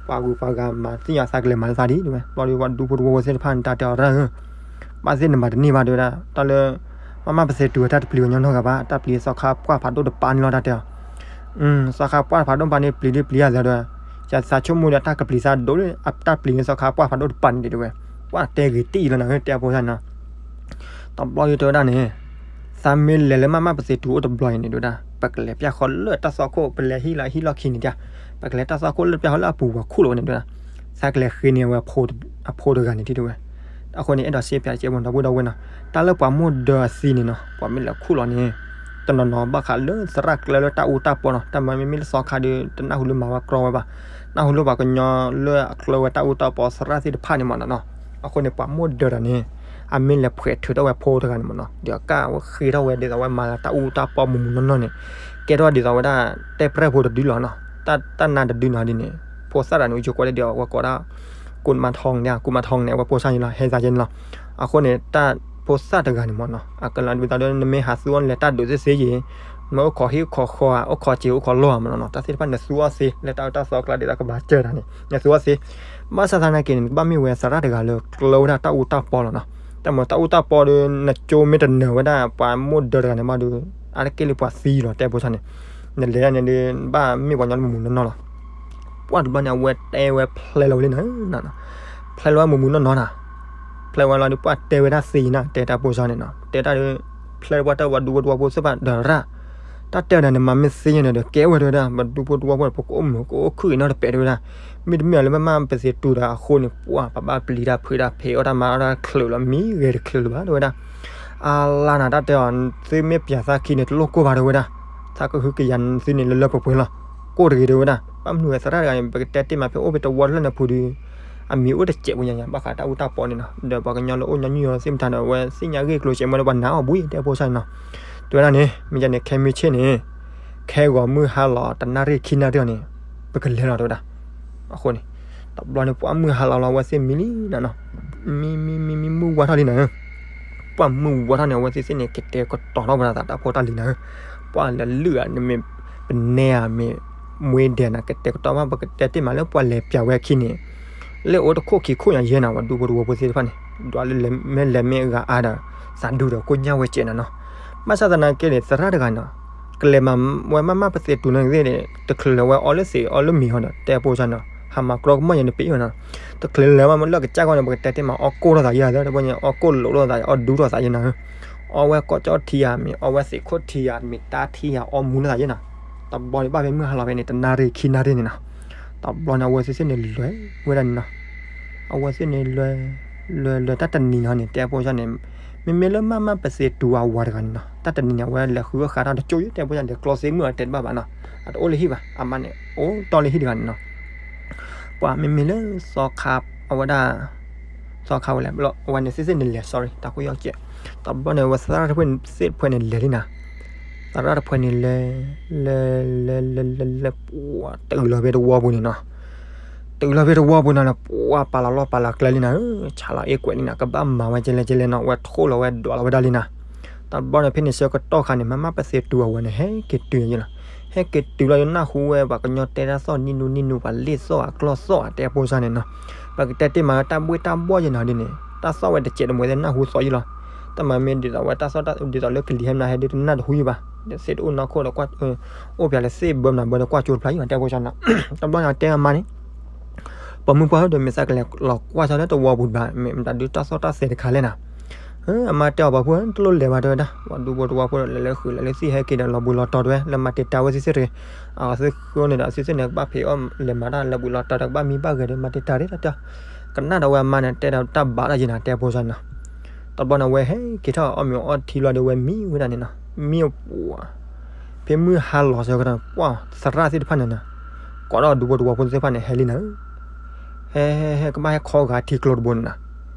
ပှၤဂုၤပှၤဂၤမၤသ့ၣ်ညါသးကလဲၤမၤလၢသးဒ်တဲဝဲ, ဘျီဒီးပှၤဒူဖိတဝီဖိသ့ၣ်တဖၣ်န့ၣ် တၢ်တဲအီၤတၢ်ဧၢ ဘၣ်သ့ၣ်နမၤတန့ၢ်ဘၣ်တဲဝဲဒၣ်, တၢ်လၢ မၤမးပသ့ၣ်တူၢ်ဝဲတၢ်တပျံၤဝဲညီနီတဂၤဘၣ်, တၢ်ပျံၤသီခါပှၢ်ဖးဒိၣ်တပၤန့ၣ်လီၤတၢ်တဲအီၤ သီခါပှၢ်ဖးဒိၣ်တပၤန့ၣ် ပျံၤဒ်ပျံၤအသးဒီး ယသးဆိကမိၣ်ဒီးတၢ်ကပျံၤသးဒိၣ်လၢအတၢ်ပျံၤန့ၣ်သီခါပှၢ်ဖးဒိၣ်တပၤန့ၣ်တဲဝဲ, ပှၤတဲဂ့ၤတံၢ်လီၤနၤဧၢ တဲဖိဆါန့ၣ်နီၤ. တဘျီဒ်တဲဝဲဒၣ်န့ၣ် သးမ့ၢ်လဲၤလၢမၤမးပသ့ၣ်တူၢ်အိၣ်တဘျီအံၤန့ၣ်တဲဝဲဒၣ် ပကလဲၤပၠၢ်ဃီလၢတၢ်သွၣ်ခိၣ် ပလဲၤဟံၣ်လီၤဟံၣ်လီၢ်ခံန့ၣ်တဲ, ပကလဲၤတၢ်သွၣ်ခိၣ်လၢပၠၢ်ဃီလၢအပူၤပှၤခူၣ်လီၤဝဲန့ၣ်တဲဝဲဒၣ်, သးကလဲၤဃ့န့ၢ်ဝဲ အဖိတဂၤန့ၣ်တဲဝဲ, အဃိန့ၣ် အဲၣ်ဒိးစ့ပၠးစဲးဖိဒီပုၢ်ဒီဝဲၢ်နီၤ, တၢ်လၢပှၤမိၢ်ဒၢအသံန့ၣ်နီၤ ပှၤမ့ၢ်လဲၤခူၣ်လီၤန့ၣ် တနီၤနီၤဘၣ်ဃးလၢသရၣ်ကျဲလၢတၢ်အူတၢ်ပီနီၤ, တၢ်မၤမ့မ့ၢ်လၢသီခါဒီး တနၢ်ဟူလၢမၤဝဲကြီဝဲဘၣ်, နၢ်ဟူလၢပှၤကညီလၢအကျဲဝဲတၢ်အူတၢ်ပီသရၣ်သ့ၣ်တဖၣ်န့ၣ်မးနီၤနီၤ, အဃိန့ၣ် ပှၤမိၢ်ဒၢတဂၤန့ၣ် အမ့ၢ်လဲၤဖှဲးထုးထီၣ်ဝဲဖိတဂၤန့ၣ်မးနီၤ, ဒီးအကၢ်ဝဲဃ့ထီၣ်ဝဲဒ်သိးဝဲမၤလၢတၢ်အူတၢ်ပီမူးမူးနီၢ်နီၢ်န့ၣ်, ကဲထီၣ်ဒ်သိးဝဲဒၣ် တဲပြဲၢ်ဖိတဒုလီၤနီၤ, တၢ်နါတဒုနီၤဒ်န့ၣ်, ဖိသၣ်တဂၤန့ၣ် ယကိးဒၣ်ဒီးဝဲကိးဒၣ် ကူးမါထွန်းန့ၣ်, ကူးမါထွန်းန့ၣ် အဝဲဖိဆါန့ၣ်လီၤ, ဟဲသးကဲန့ၣ်လီၤ. အဃိန့ၣ် တၢ်ဖိသၣ်တဂၤန့ၣ်မးနီၤ အကလၤဒ်သိးဒီး နမ့ၢ်ဟးသူအီၤလၢတၢ်ဒုးသ့သ့ယ့ၣ်, မ့ၢ်အိၣ်ခိးဟံၣ်ခိးဃီဧါ, အိၣ်ခိးစ့ၤအိၣ်ခိးလီၢ်ဧါမးနီၤ, တၢ်သ့ၣ်တဖၣ်နသူအီၤသ့ လၢတၢ်အူတၢ်သီကျါဒ်သိးကဘၣ်စၢၤတၢ်န့ၣ် နသူအီၤသ့. ဘၣ်ဆၣ်သနာ်က့န့ၣ် နကဘၣ်မ့ၢ်ဝဲသရၣ်တဂၤလၢကျၢၤဝဲဒၣ်တၢ်အူတၢ်ပီလီၤနီၤ. တၢ်မ့ၢ်တၢ်အူတၢ်ပီဒီး နကၠိမ့ၢ်တနၢၤဝဲဒၣ် ပှၤမိၢ်ဒၢတဂၤန့ၣ်မးဒီး အါတက့ၢ်လၢပှၤသံလီၤ တဲဖိဆါန့ၣ်, နလဲၤဒၣ်န့ၣ်ဒီး ဘၣ်မ့ၢ်ပှၤကညီလၢမူးမူးနီၢ်နီၢ်လီၤ. ပှၢ်တဘျီန့ၣ် အဝဲတဲဝဲဖျဲလီၤဝဲလံနီၤ, ဖျဲလီၤဝဲမူးမူးနီၢ်နီၢ်နီၤ, ဖျဲဝဲလီၤဒီး ပှၢ်တဲဝဲဒၣ်သ့နီၤ, တဲတၢ်ဖိဆါန့ၣ်နီၤ, တဲတၢ်ဒီး ဖျဲဝဲတၢ်ပှၤဒူဖိတဝီဖိသ့ၣ်တဖၣ်ဒီးရၣ်, တၢ်တဲဒၣ်န့ၣ် မၤမ့ၢ်သ့န့ၣ်ဒီး ကဲဝဲတဲဝဲဒၣ် ပဒူဖိတဝီဖိန့ၣ် ပကအိၣ်မုာ်ကအိၣ်ခုၣ်အံၤနီတပဲာ်တဲဝဲဒၣ်, မ့တမ့ၢ်လၢမၤမးပသ့ၣ်တူၢ်ဒီးအဃိန့ၣ် ပှၢ်ပဘၣ်ပျံၤတၢ်ဖုးတၢ်ဖံး အီၣ်တၢ်မၤအီၣ်တၢ်ချုးလီၤ မံဂဲၤတချုးလၢၤဘၣ်တဲဝဲဒၣ်. အလါနၤတၢ်တဲအီၤ သုမ့ၢ်ပၠးသးခံန့ၣ် တလိၣ်ကိၢ်ဘၣ်တဲဝဲဒၣ်, သးကဟုကယာ်သုန့ၣ်လၢလၢပှဲၤပှဲၤလီၤ, ကိၢ်တဂ့ၤတဲဝဲဒၣ်. ဘၣ်မနုၤဝဲသရၣ်တဂၤန့ၣ် ပကတဲတ့ၢ်မးဖဲအိၣ်ဖဲတဝီတဖျၢၣ်န့ၣ်ဖုးဒီး အမံၤအိၣ်တစဲးပူၤညါညါ ဘၣ်ဃးတၢ်အူတၢ်ပီန့ၣ်နီၤ, ဒီးပှၤကညီလၢအိၣ်ညီနုၢ်အီၤသ့ၣ်မတၤဒီး အဝဲသ့ၣ်ညါဂ့ၢ်ကျိၤစဲးမ့ၢ်ဒီးပှၤနာ်အီၤဘှံးတဲဖိဆါန့ၣ်နီၤ. တဲဝဲဒၣ်န့ၣ် မ့ၢ်ကန့ၣ် ခဲမုၢ်ဆ့ၣ်န့ၣ် ခဲဂီၤမုၢ်ဟါလီၤ တနၣ်ရံၣ်ခံနၣ်ရံၣ်အီၤန့ၣ် ပကလဲၤလီၤတဲဝဲဒၣ်. အဃိန့ၣ် တဘျီန့ၣ် ပှၢ်မုၢ်ဟါလီၤလီၤ အဝဲသ့ၣ်မံလံနီၤနီၤ, မံမံမံမံမုၢ်ဝါထီၣ်လံနီၤဧၢ, ပှၢ်မုၢ်ဝါထီၣ်န့ၣ် အဝဲသ့ၣ်သ့ၣ်န့ၣ် ကတဲာ်ကတီၤထီၣ်ဝဲဒၣ်သးတၢ်ဖိတၢ်လံၤနီၤဧၢ, ပှၢ်လဲၤလုၢ်ဧါ နမ့ၢ်ပနဲဧါ မ့ၢ်မွ့ဒဲးနၤ ကတဲာ်ကတီၤမး ပကတဲတ့ၢ်မးလၢပှၤလဲၤပၠးဝဲအခံန့ၣ် လၢအိၣ်တခိၣ်ခံခိၣ်ညါယဲၢ်နၤ ပှၤဒူဖိတဝီဖိသ့ၣ်တဖၣ်န့ၣ် ဒွးလၢလဲၤမ့ၢ်လဲၤမ့ၢ်ဂၤအါဒီး သးဒူဒီးကိၣ်ညၣ်ဝဲစဲးနၤနီၤ. ဘၣ်ဆၣ်သနာ်က့န့ၣ် သရၣ်တဂၤနီၤ ကလဲၤမၤဝဲမးမးပသ့ၣ်တူၢ်န့ၣ်သ့ၣ်န့ၣ် တချုးလၢၤဝဲအီၣ်လၢသံးအီၣ်လၢမ့ၤဟီဒီး တဲဖိဆါနီၤ ဟးမၤကြီကမီၣ်ယဲၢ်နပ့ၤအီၤနီၤ, တချုးလၢၤဝဲမးလၢကစၢ်ဂီၢ်န့ၣ် ပကတဲတ့ၢ်မး အီၣ်ကိၢ်ထီၣ်သးယဲၢ်သၢ တဘျီညါ အီၣ်ကိၢ်လိာ်ထီၣ်သး အီၣ်ဒူထီၣ်သးယဲၢ်နၤဧၢ, အီၣ်ဝဲကိၢ်ကၠီထံဧါ မ့ၢ်အီၣ်ဝဲသံးခိၣ်ထံဧါ မ့ၢ်တၢ်ထံဧါ အီၣ်မူထီၣ်သးယဲၢ်နီၤ. တဘျီန့ၣ် ဘၣ်ဖဲမုၢ်ဟါလီၤဖဲန့ၣ် တနၣ်ရံၣ်ခံနၣ်ရံၣ်န့ၣ်နီၤ, တဘျီန့ၣ် အဝဲသ့ၣ်သ့ၣ်န့ၣ်လဲၤဝဲဒၣ်န့ၣ်နီၤ, အဝဲသ့ၣ်န့ၣ်လဲၤ လဲၤလဲၤတၢ်တနံၤန့ၣ် တဲဖိဆါန့ၣ် မ့မ့ၢ်လၢမးမးပသ့ၣ်တူၢ်အဝၤတဂၤန့ၣ်နီၤ တၢ်တနံၤန့ၣ် အဝဲလဲၤဃုအီၣ်ဃးတၢ်တကၠိၣ်ယဲၢ် တဲဖိဆါန့ၣ် ကျီသ့မုၢ်အတဲတဘၣ်ဘၣ်နီၤ, အတအိၣ်လၢဟံၣ်ဘၣ် အမါန့ၣ် အိၣ်တီၢ်လၢဟံၣ်တဂၤန့ၣ်နီၤ. ပှၤမ့မ့ၢ်လၢသီခါ အဝဲဒၣ် သီခါဝဲလဲၣ် အဝဲန့ၣ်သ့ၣ်သ့ၣ်န့ၣ်လဲၤ sorry တၢ်ကိၢ်ယီၣ်ကဲး, တဘျီန့ၣ် အဝဲသရၣ်တဖုသ့ၣ်တဖုန့ၣ်လဲၤလံနီၤ, သရၣ်တဖုန့ၣ်လဲၤ လဲၤ လဲၤ လဲၤ လဲၤ လဲၤ ပှၤတုၤလီၤဖဲတဝီပူၤန့ၣ်နီၤ, တုၤလီၤဖဲတဝီပူၤနီၤန့ၣ် ပှၤပာ်လီၤလီၢ်ပာ်လီၤကျဲလံနီၤ, ဆးလီၤအ့ၣ်ကွဲးလံနီၤ, ကဘၣ်မၤဝဲကဲလဲၣ်ကဲလဲၣ်နီၤ, အဝဲထိၣ်လီၤဝဲဒွးလီၤဝဲဒၣ်လံနီၤ. တဘျီန့ၣ် ဖဲန့ၣ်ဆၢကတီၢ်ခါန့ၣ် မးမးပသ့ၣ်တူၢ်အဝၤန့ၣ် ဟဲက့ၤတုၤယဲၢ်လီၤ, ဟဲက့ၤတုၤလီၤယနၢ်ဟူဝဲ ပှၤကညီတဲတၢ်သီၣ်နံၣ်နူနံၣ်နူ ပှၤလ့ၢ်သီၣ်ဧါ ကျီၢ်သီၣ်ဧါ တဲဖိဆါန့ၣ်နီၤ, ပကတဲတ့ၢ်မးလၢတၢ်ဘှ့ၣ်တၢ်ဘှီၣ်ယဲၢ်နီၤဒ်န့ၣ် တၢ်သီၣ်ဝဲတစဲးတမှဲၤသ့ၣ်နၢ်ဟူသီၣ်ယဲၢ်လီၤ, တၢ်မၤမ့ၢ်ဒ်သိးဝဲတၢ်သီၣ်တၢ်ဒ်သိးလၢကလံၤဟဲမနုၤဟဲဒ်တနၢ်တဟူယဲၢ်ဘၣ်, ဒီးသ့ၣ်တအိၣ်နီၢ်ခိၣ်ဒီး အိၣ်ဖျါလၢသ့ၣ်ဘၢမနုၤဘၢဒီးကွၢ်ကၠိတဖျါယဲၢ် တဲဖိဆါနီၤ, တဘျီန့ၣ် တဲအမါန့ၣ် ပှၤမုၢ်ပှၢ်ဧၢ ဒီးမ့ၢ်သးကလဲၤလီၤကွၢ်ဆီလၢတဝီပူၤဘၣ် မ့ၢ်မတၤဒုးတၢ်သီၣ်တၢ်သဲတခါလဲၣ်နၤ, အမါတဲအီၤ ပှၤဖိ တလိၣ်လဲၤဘၣ် တဲဝဲဒၣ်. ပှၤဒူဖိတဝီဖိဒီး လဲၤလၢဃုာ် လဲၤလၢသ့ၣ်ဟဲက့ၤဒီး လီၤဘှံးလီၤတီၤ တဲဝဲ လၢမၤတံာ်တာ်ဝဲသ့ၣ်သ့ၣ်တဂ့ၤ. အသုဃိန့ၣ်ဒီး အသုသ့ၣ်န့ၣ် ကဘၣ်ဖံးအီၣ်လဲၤမၤတၢ်လီၤဘှံးလီၤတီၤဒီး ကဘၣ်မံဘၣ်ဂဲၤဒီး မၤတံာ်တာ်ဒ်တၢ်တဲအီၤ. ကနၣ်ဒီးဝဲအမါန့ၣ် တဲဒီးတၢ်ဘၣ်တၢ်ယံၤနၤ တဲဖိဆါန့ၣ်နီၤ. တဘျီန့ၣ် အဝဲဟဲက့ၤထီၣ်အီၣ်မ့ၤအီထံလီၤဒီး ဝဲမံဝဲဒၣ်န့ၣ်နီၤ. မံအပူၤ ဖဲမုၢ်ဟါလီၤဆၢကတီၢ်န့ၣ် ပှၤသရၣ်သ့ၣ်တဖၣ်န့ၣ်နီၤ, ကိးထီၣ်ဒူဖိတဝီဖိသ့ၣ်တဖၣ်န့ၣ် ဟဲလံနၤဧၢ. ဟဲ ဟဲ ဟဲ ကဘၣ်ဟဲခီဂာ်ထံကျိတဘိန့ၣ်နီၤ.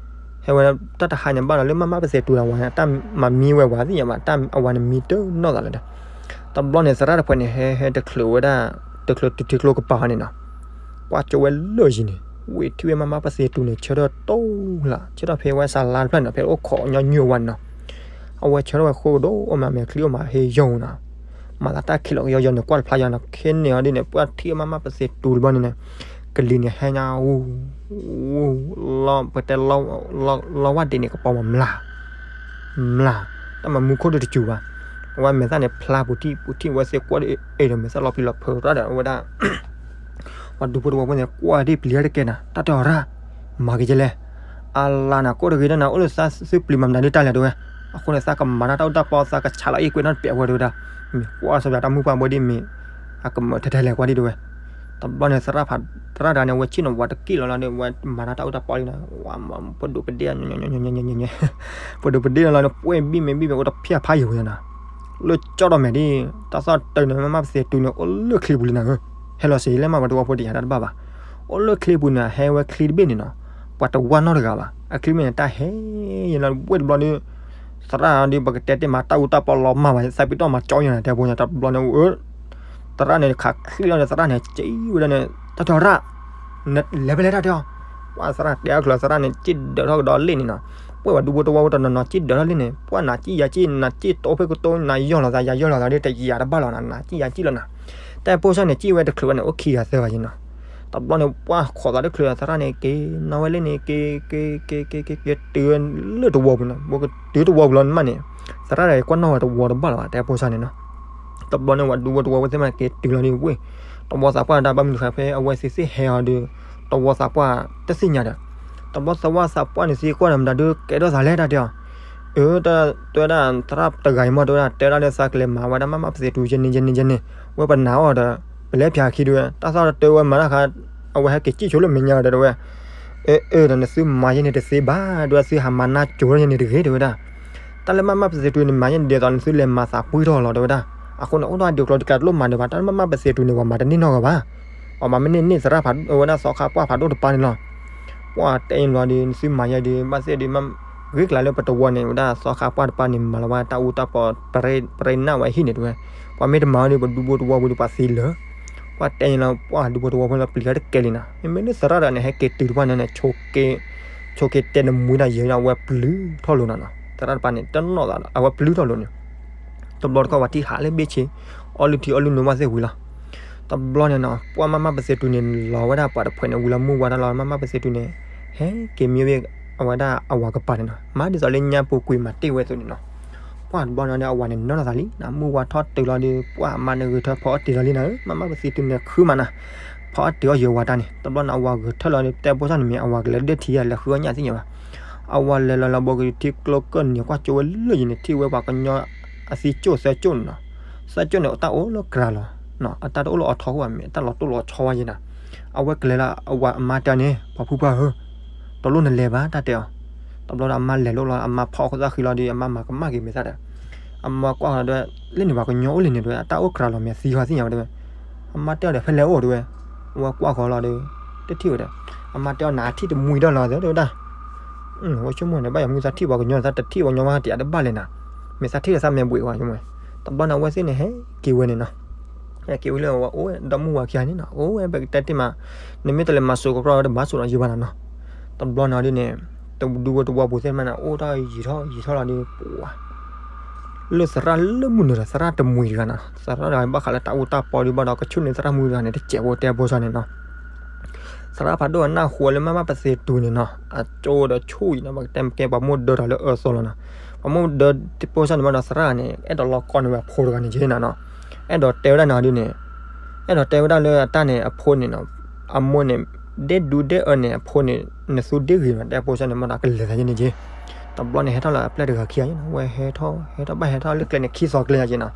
ဟဲဝဲတၢ်တဟါန့ၣ် ဘၣ်လီၤလၢမၤမးပသဲးတူၤဒီးဝဲ တၢ်မၤမံဝဲဝဲသ့ၣ်ညါဘၣ်, တၢ်အဝဲန့ၣ်မံတနီၣ်သးလၢၤဒီး. တဘျီန့ၣ် သရၣ်တဖုန့ၣ် ဟဲ ဟဲတချုးဝဲဒၣ် တချုးတုၤထံကျိကပၤဟီန့ၣ်နီၤ. ကွၢ်ကၠိဝဲလၢာ်ယံၤန့ၣ် ဝံၤထံၣ်ဝဲမၤမးပသဲးတူၤန့ၣ် ဆၢထၢၣ်တိၢ်လၢ် ဆၢထၢၣ်ဖဲဝဲစးလါတဖျၢၣ်န့ၣ်နီၤ, ဖဲအိၣ်ခိးညီနုၢ်အဝဲန့ၣ်နီၤ. အဝဲဆၢထၢၣ်ဝဲဃိကဒိၣ် အိၣ်မးမဲာ်ချံအိၣ်မးဟ့ယိာ်နီၤ. မၤသးတၢ်ခံးလီၤကယီယီန့ၣ် ကွၢ်တဖျါယီၤနီၤ, ခဲန့ၣ်အီၤဒ်န့ၣ် ပှၤထံၣ်မၤမးပသဲးတူၤတဘျီန့ၣ်န့ၣ် ကလံၤန့ၣ်ဟဲညါ ဝူ ဝူ လီၤ ပတဲလီၤ လီၤဝၢ်ဒ့န့ၣ် ကပီၤမၤမျၢ် မျၢ် တၢ်မၤမူခိၣ်ဒိၣ်တစူၤဘၣ်. အဝဲမဲာ်သၣ်န့ၣ်ဖျါပူၤထံၣ် ပူၤထံၣ်ဝဲသ့ၣ်ကွၢ်ဒ်အံၤဒီး မဲာ်သၣ်လီၤပျံၤလီၤဖုးရၣ်ဒီး အဝဲဒၣ် ပှၤဒူဖိတဝီဖိန့ၣ် ကွၢ်ဒ်ပျံၤတကဲနၤ တၢ်တဲအီၤရၣ် မၤက့ၤကဲလဲၣ်. အလါနၤ ကိၣ်တဂ့ၤဒီးနၤ အိၣ်လၢသးသုပျံၤမၤမနုၤဒ်တၢ်လဲၣ်တဲဝဲ. အဃိန့ၣ် သးကမၤတၢ်တၢ်အိၣ်တၢ်ပီ သးကဆးလီၤအ့ၣ်ကွဲးနီတပျဲးဝဲတဲဝဲဒၣ်. မ့ၢ်ကွၢ်စီၤပျၤတၢ်မုၢ်ပှၢ်ဘီဒ်မ့ၢ် အကမၢၢ်ထဲထဲလဲၣ်ကွၢ်ဒ်တဲဝဲ. တဘျီန့ၣ် သရၣ်ဖး သရၣ်တဂၤန့ၣ် အဝဲဆ့ၣ်နီၤဝဲတက့ၢ်လီၤလီၤဒီး ဝဲမၤတၢ်တၢ်အိၣ်တၢ်ပီလံနၤ, ဝဲပဒိးပဒ့ၣ် ပဒိးပဒ့ၣ်လီၤလီၤဒီး ပှဲၢ်ဘံၣ်မဲာ်ဘံၣ်မဲာ် အိၣ်တဖၣ်ဖးယံၤဝဲနၤ. လၢကၠီၣ်ဒီးမဲာ်ဒ် တၢ်သီၣ်တၢ်န့ၣ် မၤမးပသဲးတူၤန့ၣ် အိၣ်လၢချံပူၤလံနၤဧၢ. ဟဲလီၤစ့ၢ်လၢမး ပှၤတဝီဖိတယာ်တၢ်တဘၣ်ဘၣ်. အိၣ်လၢချံပူၤန့ၣ် အဟဲဝဲချံတဘ့ၣ်န့ၣ်နီၤ, ပှၤတဝါနီတဂၤဘၣ်. အချံတဘ့ၣ်န့ၣ် တၢ်ဟဲယံၤလီၤဝဲတဘျီဒီး သရၣ်ဒီး ပကတဲတ့ၢ်မၤတၢ်အူတၢ်ပီလီၤမၢ်ဘၣ် သးပ့ၤတီၢ်မၤကၠီယံၤနၤ တဲဖိန့ၣ် တဘျီန့ၣ် သရၣ်န့ၣ် ခးချံလီၤန့ၣ် သရၣ်န့ၣ် စံးဝဲဒၣ်န့ၣ် တၢ်တဲအီၤရၣ် နလဲၤဖဲလဲၣ်တၢ်တဲအီၤ. ပှၤသရၣ်တဲအီၤချၢ သရၣ်န့ၣ် စံၣ်ဒၢးထီၣ်ကဒီးလ့ၣ်န့ၣ်နီၤ. ပှဲၤပှၤဒူဖိတဝီဖိတနီၤနီၤ စံၣ်ဒၢးထီၣ်လ့ၣ်န့ၣ် ပှၤနၤစံၣ်ယၤစံၣ် နၤစံၣ်တိဖဲကတိၤ နၤယီၢ်လီၤသး ယၤယီၢ်လီၤသးဒီး တယာ်တဘၣ်လီၤနၤ နၤစံၣ်ယၤစံၣ်လီၤနၤ. တၢ်ဖိဆၣ်န့ၣ် စံၣ်ဝဲတချုးဘၣ်န့ၣ် အိၣ်ခံဂၤသၢဂၤယံၤနီၤ. တဘျီန့ၣ် ပှၤခိးသးတချုး သရၣ်န့ၣ် က့ၤနီၣ်ဝဲလ့ၣ်န့ၣ် က့ၤ က့ၤ က့ၤ က့ၤ က့ၤတုၤလၢတဝီပူၤနီၤ. ဘိကတုၤတဝီပူၤလီၤန့ၣ်မးန့ၣ် သရၣ်တဂၤကွၢ်နီၣ်ဝဲတဝီတဘၣ်လီၤဘၣ် တၢ်ဖိဆၣ်န့ၣ်နီၤ. တဘျီန့ၣ် ပှၤဒူဖိတဝီဖိသ့ၣ်မး က့ၤတုၤလီၤဒီးဝ့ၢ် တဝီသးပှၢ်တၢ်ဘၣ်မနုၤဃိ ဖဲအဝဲသ့ၣ်သ့ၣ်ဟဲအီၤဒီး တဝီသးပှၢ်တသ့ၣ်ညါဒီး တဘျီသးဝၣ်သးပှၢ်န့ၣ်သံကွၢ်ဒီးမတၤဒုး ကဲထီၣ်သးလဲၣ်တၢ်တဲအီၤ. အၢ တဲဝဲဒၣ် သရၣ်တဂၤအံၤမ့ၢ်တဲဝဲဒၣ် တဲဒၣ်လၢသးကလဲၤမၤဝဲဒၣ်မၤမးပသဲးတူၤယဲန့ၣ် ယဲန့ၣ် ယဲန့ၣ် ဝဲပနာ်အီၤဒီး ပလဲၤဖျါခံဒုး တၢ်သီၣ်တၢ်တၢဝဲမၤတၢ်ဃါ အဝဲဟဲက့ၤစံၣ်ဆိလၢမဲာ်ညါဒီးတဲဝဲ အၢ အၢ ဒီးနသုမၤယဲန့ၣ်တသ့ဘၣ် တဲဝဲ သုဟးမၤနၢ်ကၠိယဲန့ၣ်တဂ့ၤ တဲဝဲဒၣ်. တၢ်လၢမၤမးပသဲးတူၤန့ၣ် မၤယဲန့ၣ်ဒ်သိးနသုလဲၤမၤသးပှံၢ်ထီၣ်လီၤ တဲဝဲဒၣ်. အဃိန့ၣ် အိၣ်ဒီးဒုးကျိၤတကးတလိၣ်မၤဒီးဘၣ် တၢ်လၢမၤမးပသဲးတူၤန့ၣ် ပှၤမၤတန့ၢ်နီတဂၤဘၣ်. အီၤမၤမ့ၢ်န့ၢ်န့ၢ်သရၣ်ဖးဒိၣ်ဝဲဒၣ်သီခါပှၢ်ဖးဒိၣ်တပၤန့ၣ်လီၤ. ပှၤတဲအံၤလီၤဒီး နသုမၤယဲဒီး ဘၣ်သ့ၣ်ဒီး ဂ့ၤကျါလၢပတဝီန့ၣ် ဝဲဒၣ်သီခါပှၢ်တပၤန့ၣ် မၤလီၤဝဲတၢ်အူတၢ်ပီ ပရ့နၢ်ဝဲဟံၣ်န့ၣ်တဲဝဲ. ပှၤမ့ၢ်တမၤဝဲဒီး ပဒူဖိတဝီဖိဒီးပှၤသံလၢာ် ပှၤတဲအံၤလီၤ ပှၤဒူဖိတဝီဖိလီၤပျံၤတကဲလံနီၤ. မ့မ့ၢ်လၢသရၣ်တဂၤန့ၣ် ဟဲက့ၤတုၤတဖၣ်န့ၣ် ဆိးက့တဲနမူဒါယဲၤ အဝဲပျုၤထီၣ်လိာ်နီၤနီၤ. သရၣ်တပၤန့ၣ် တနီၣ်သးဒီး အဝဲပျုၤထီၣ်လိာ်န့ၣ် တဘျီတခီၣ်ပှၤထံၣ်ဟးလၢဘ့ၣ်ဆ့ အီၣ်လုၢ်ထံအီၣ်လုၢ်နိဘၣ်သ့ၣ်ဝံၤလီၤ. တဘျီန့ၣ်နီၤ ပှၤမၤမးပသဲးတူၤန့ၣ် လီၤဝဲဒၣ်ပှၤတဖုန့ၣ် ဝံၤလီၤမုၢ်ဝါထီၣ်လီၤ မၤမးပသဲးတူၤန့ၣ် ဟဲက့ၤမံဝဲအဝဲဒၣ်အဝၤကပၤန့ၣ်နီၤ. မၤဒ်သိးလၢညါပူၤကွံာ်မၤတ့ၢ်ဝဲအသိးန့ၣ်နီၤ. ပှၤတဘျီန့ၣ်ဒီး အဝၤန့ၣ်နီၣ်လီၤသးလံနီၤ မုၢ်ဝါထီၣ်တုၤလီၤဒီး ပှၤအမါန့ၣ်ဂဲၤထၢၣ်ဖီအီၣ်တ့ၢ်လီၤလံနီၤ မၤမးပသဲးတူၤန့ၣ် ခုမးနီၤ ဖီအီၣ်တ့ၢ်အီၣ်ယဲၤဝၤတၢ်န့ၣ် တဘျီန့ၣ် အဝၤဂဲၤထၢၣ်လီၤဒီး တဲဖိသၣ်န့ၣ်မ့ၢ် အဝၤကလဲၤဒၢၣ်ထံယဲၤ လဲၤဃုအီၣ်ညၣ်သ့ၣ်ညါဘၣ်. အဝၤလဲၤလီၤလီၤဘိကထံကျိကၢၢ်န့ၣ် ကွၢ်ကၠိဝဲလၢာ်ယံၤန့ၣ် ထံၣ်ဝဲပှၤကညီအသံကၠိၣ်သၢကၠိၣ်န့ၣ်နီၤ. သၢကၠိၣ်န့ၣ် အတၢ်အိၣ်လၢကြၤလီၤ အတၢ်တအိၣ်လၢအီၤထီၣ်ဃိဘၣ်မ့ၢ် အတၢ်လီၤတိၢ်လီၤဆီဝဲယဲၤနီၤ. အဝဲကလဲၤလီၤ အဝၤအမါတဲအီၤန့ၣ် ပှၤဖုပှၢ်ဧၢ တလိၣ်နလဲၤဘၣ်တၢ်တဲအီၤ. တဘျီဒီးအမါလဲၤလိာ်လီၤ အမါဖီၣ်အီၣ်ခိၣ်သၣ်ဃံလီၤဒီး အမါမၤကမၣ်က့ၤမဲာ်သၣ်ဒီး အမါကွၢ်ဃီၤဒီး လၢန့ၣ်ပှၤကညီအိၣ်လၢန့ၣ်တဲဝဲ အတၢ်အိၣ်ကြၤလီၤမ့ၢ်သံဃီသ့ၣ်ညါဝဲတဲဝဲ. အမါတဲအီၤဒီး ဖဲလဲၣ်အိၣ်တဲဝဲ. အဝဲကွၢ်ဃီၤလီၤဒီး တထံၣ်ဝဲဒီး အမါတဲအီၤ နၤထံၣ်တမှံၤဒီးလီၤတဲဝဲဒၣ်. ဝဲဆိကမိၣ်န့ၣ် ဘၣ်ယၤမုၢ်သးထံၣ်ပှၤကညီန့ၣ် သးတထံၣ်ပှၤကညီမးတယာ်တဘၣ်လဲၣ်နၤ. မ့ၢ်သးထံၣ်ဒီးသးမဲာ်ဘှံးဝဲဆိကမိၣ်. တဘျီန့ၣ် အဝဲသ့ၣ်န့ၣ် ဟဲက့ၤဝဲန့ၣ်နီၤ. ဟဲက့ၤဝဲလၢအဝဲအိၣ်ဝဲ ဒီမုၢ်ဝၤခံဂၤန့ၣ်နီၤ အိၣ်ဝဲ ပကတဲတ့ၢ်မး နမ့ၢ်တလဲၤမၤစိာ်ကရီတဘၣ်စိာ်ဒီးယံၤဘၣ်နၤနီၤ. တဘျီန့ၣ်ဒ်န့ၣ် တဒူဖိတဝီပူၤသ့ၣ်မးန့ၣ် အိၣ်ထီၣ်ယံာ်ထီၣ်ယံာ်ထီၣ်လီၤဒီး ပှၤ လၢသရၣ်လၢမုၢ်နုာ်ဒီး သရၣ်တမှံၤတဂၤနီၤ သရၣ်တဂၤဘၣ်ဃးလၢတၢ်အူတၢ်ပီဒီးဘၣ်ဒီး ကဆူၣ်န့ၢ်သရၣ်မုၢ်တဂၤန့ၣ် တစဲးဖိတဲဖိဆါန့ၣ်နီၤ. သရၣ်ဖးဒိၣ်အနၢ်ဟူလၢမၤမးပသဲးတူၤန့ၣ်နီၤ အကၠိဒီးဆူၣ်အံၤနီၤ ပကတဲကဲပှၤမိၢ်ဒၢတၢ်လၢအၢသီလီၤနီၤ. ပှၤမိၢ်ဒၢဖိဆါန့ၣ်ဘၣ်ဒီးသရၣ်န့ၣ် အဲၣ်ဒိးလီၤကီန့ၢ်ဝဲအဖိတဂၤန့ၣ်က့နီၤနီၤ. အဲၣ်ဒိးတဲဝဲဒၣ်န့ၣ်ဒ်န့ၣ် အဲၣ်ဒိးတဲဝဲဒၣ်လၢအတၢ်န့ၣ် အဖိန့ၣ်နီၤ အမိၢ်န့ၣ် ဒ့ဒူဒ့အၢန့ၣ် အဖိန့ၣ် နသူဒ့ဂ့ၤနီၤ တဲဖိဆါန့ၣ်မ့ၢ်ဒီးကလဲၤသးယဲန့ၣ်က့ တဘျီန့ၣ် ဟဲထီၣ်လၢအပျဲၢ်တဂၤခံဂၤနီၤ, ဝဲဟဲထီၣ် ဟဲထီၣ်ဘၣ်ဟဲထီၣ်လၢကျဲန့ၣ် ခံသီကျဲယၤက့နီၤ,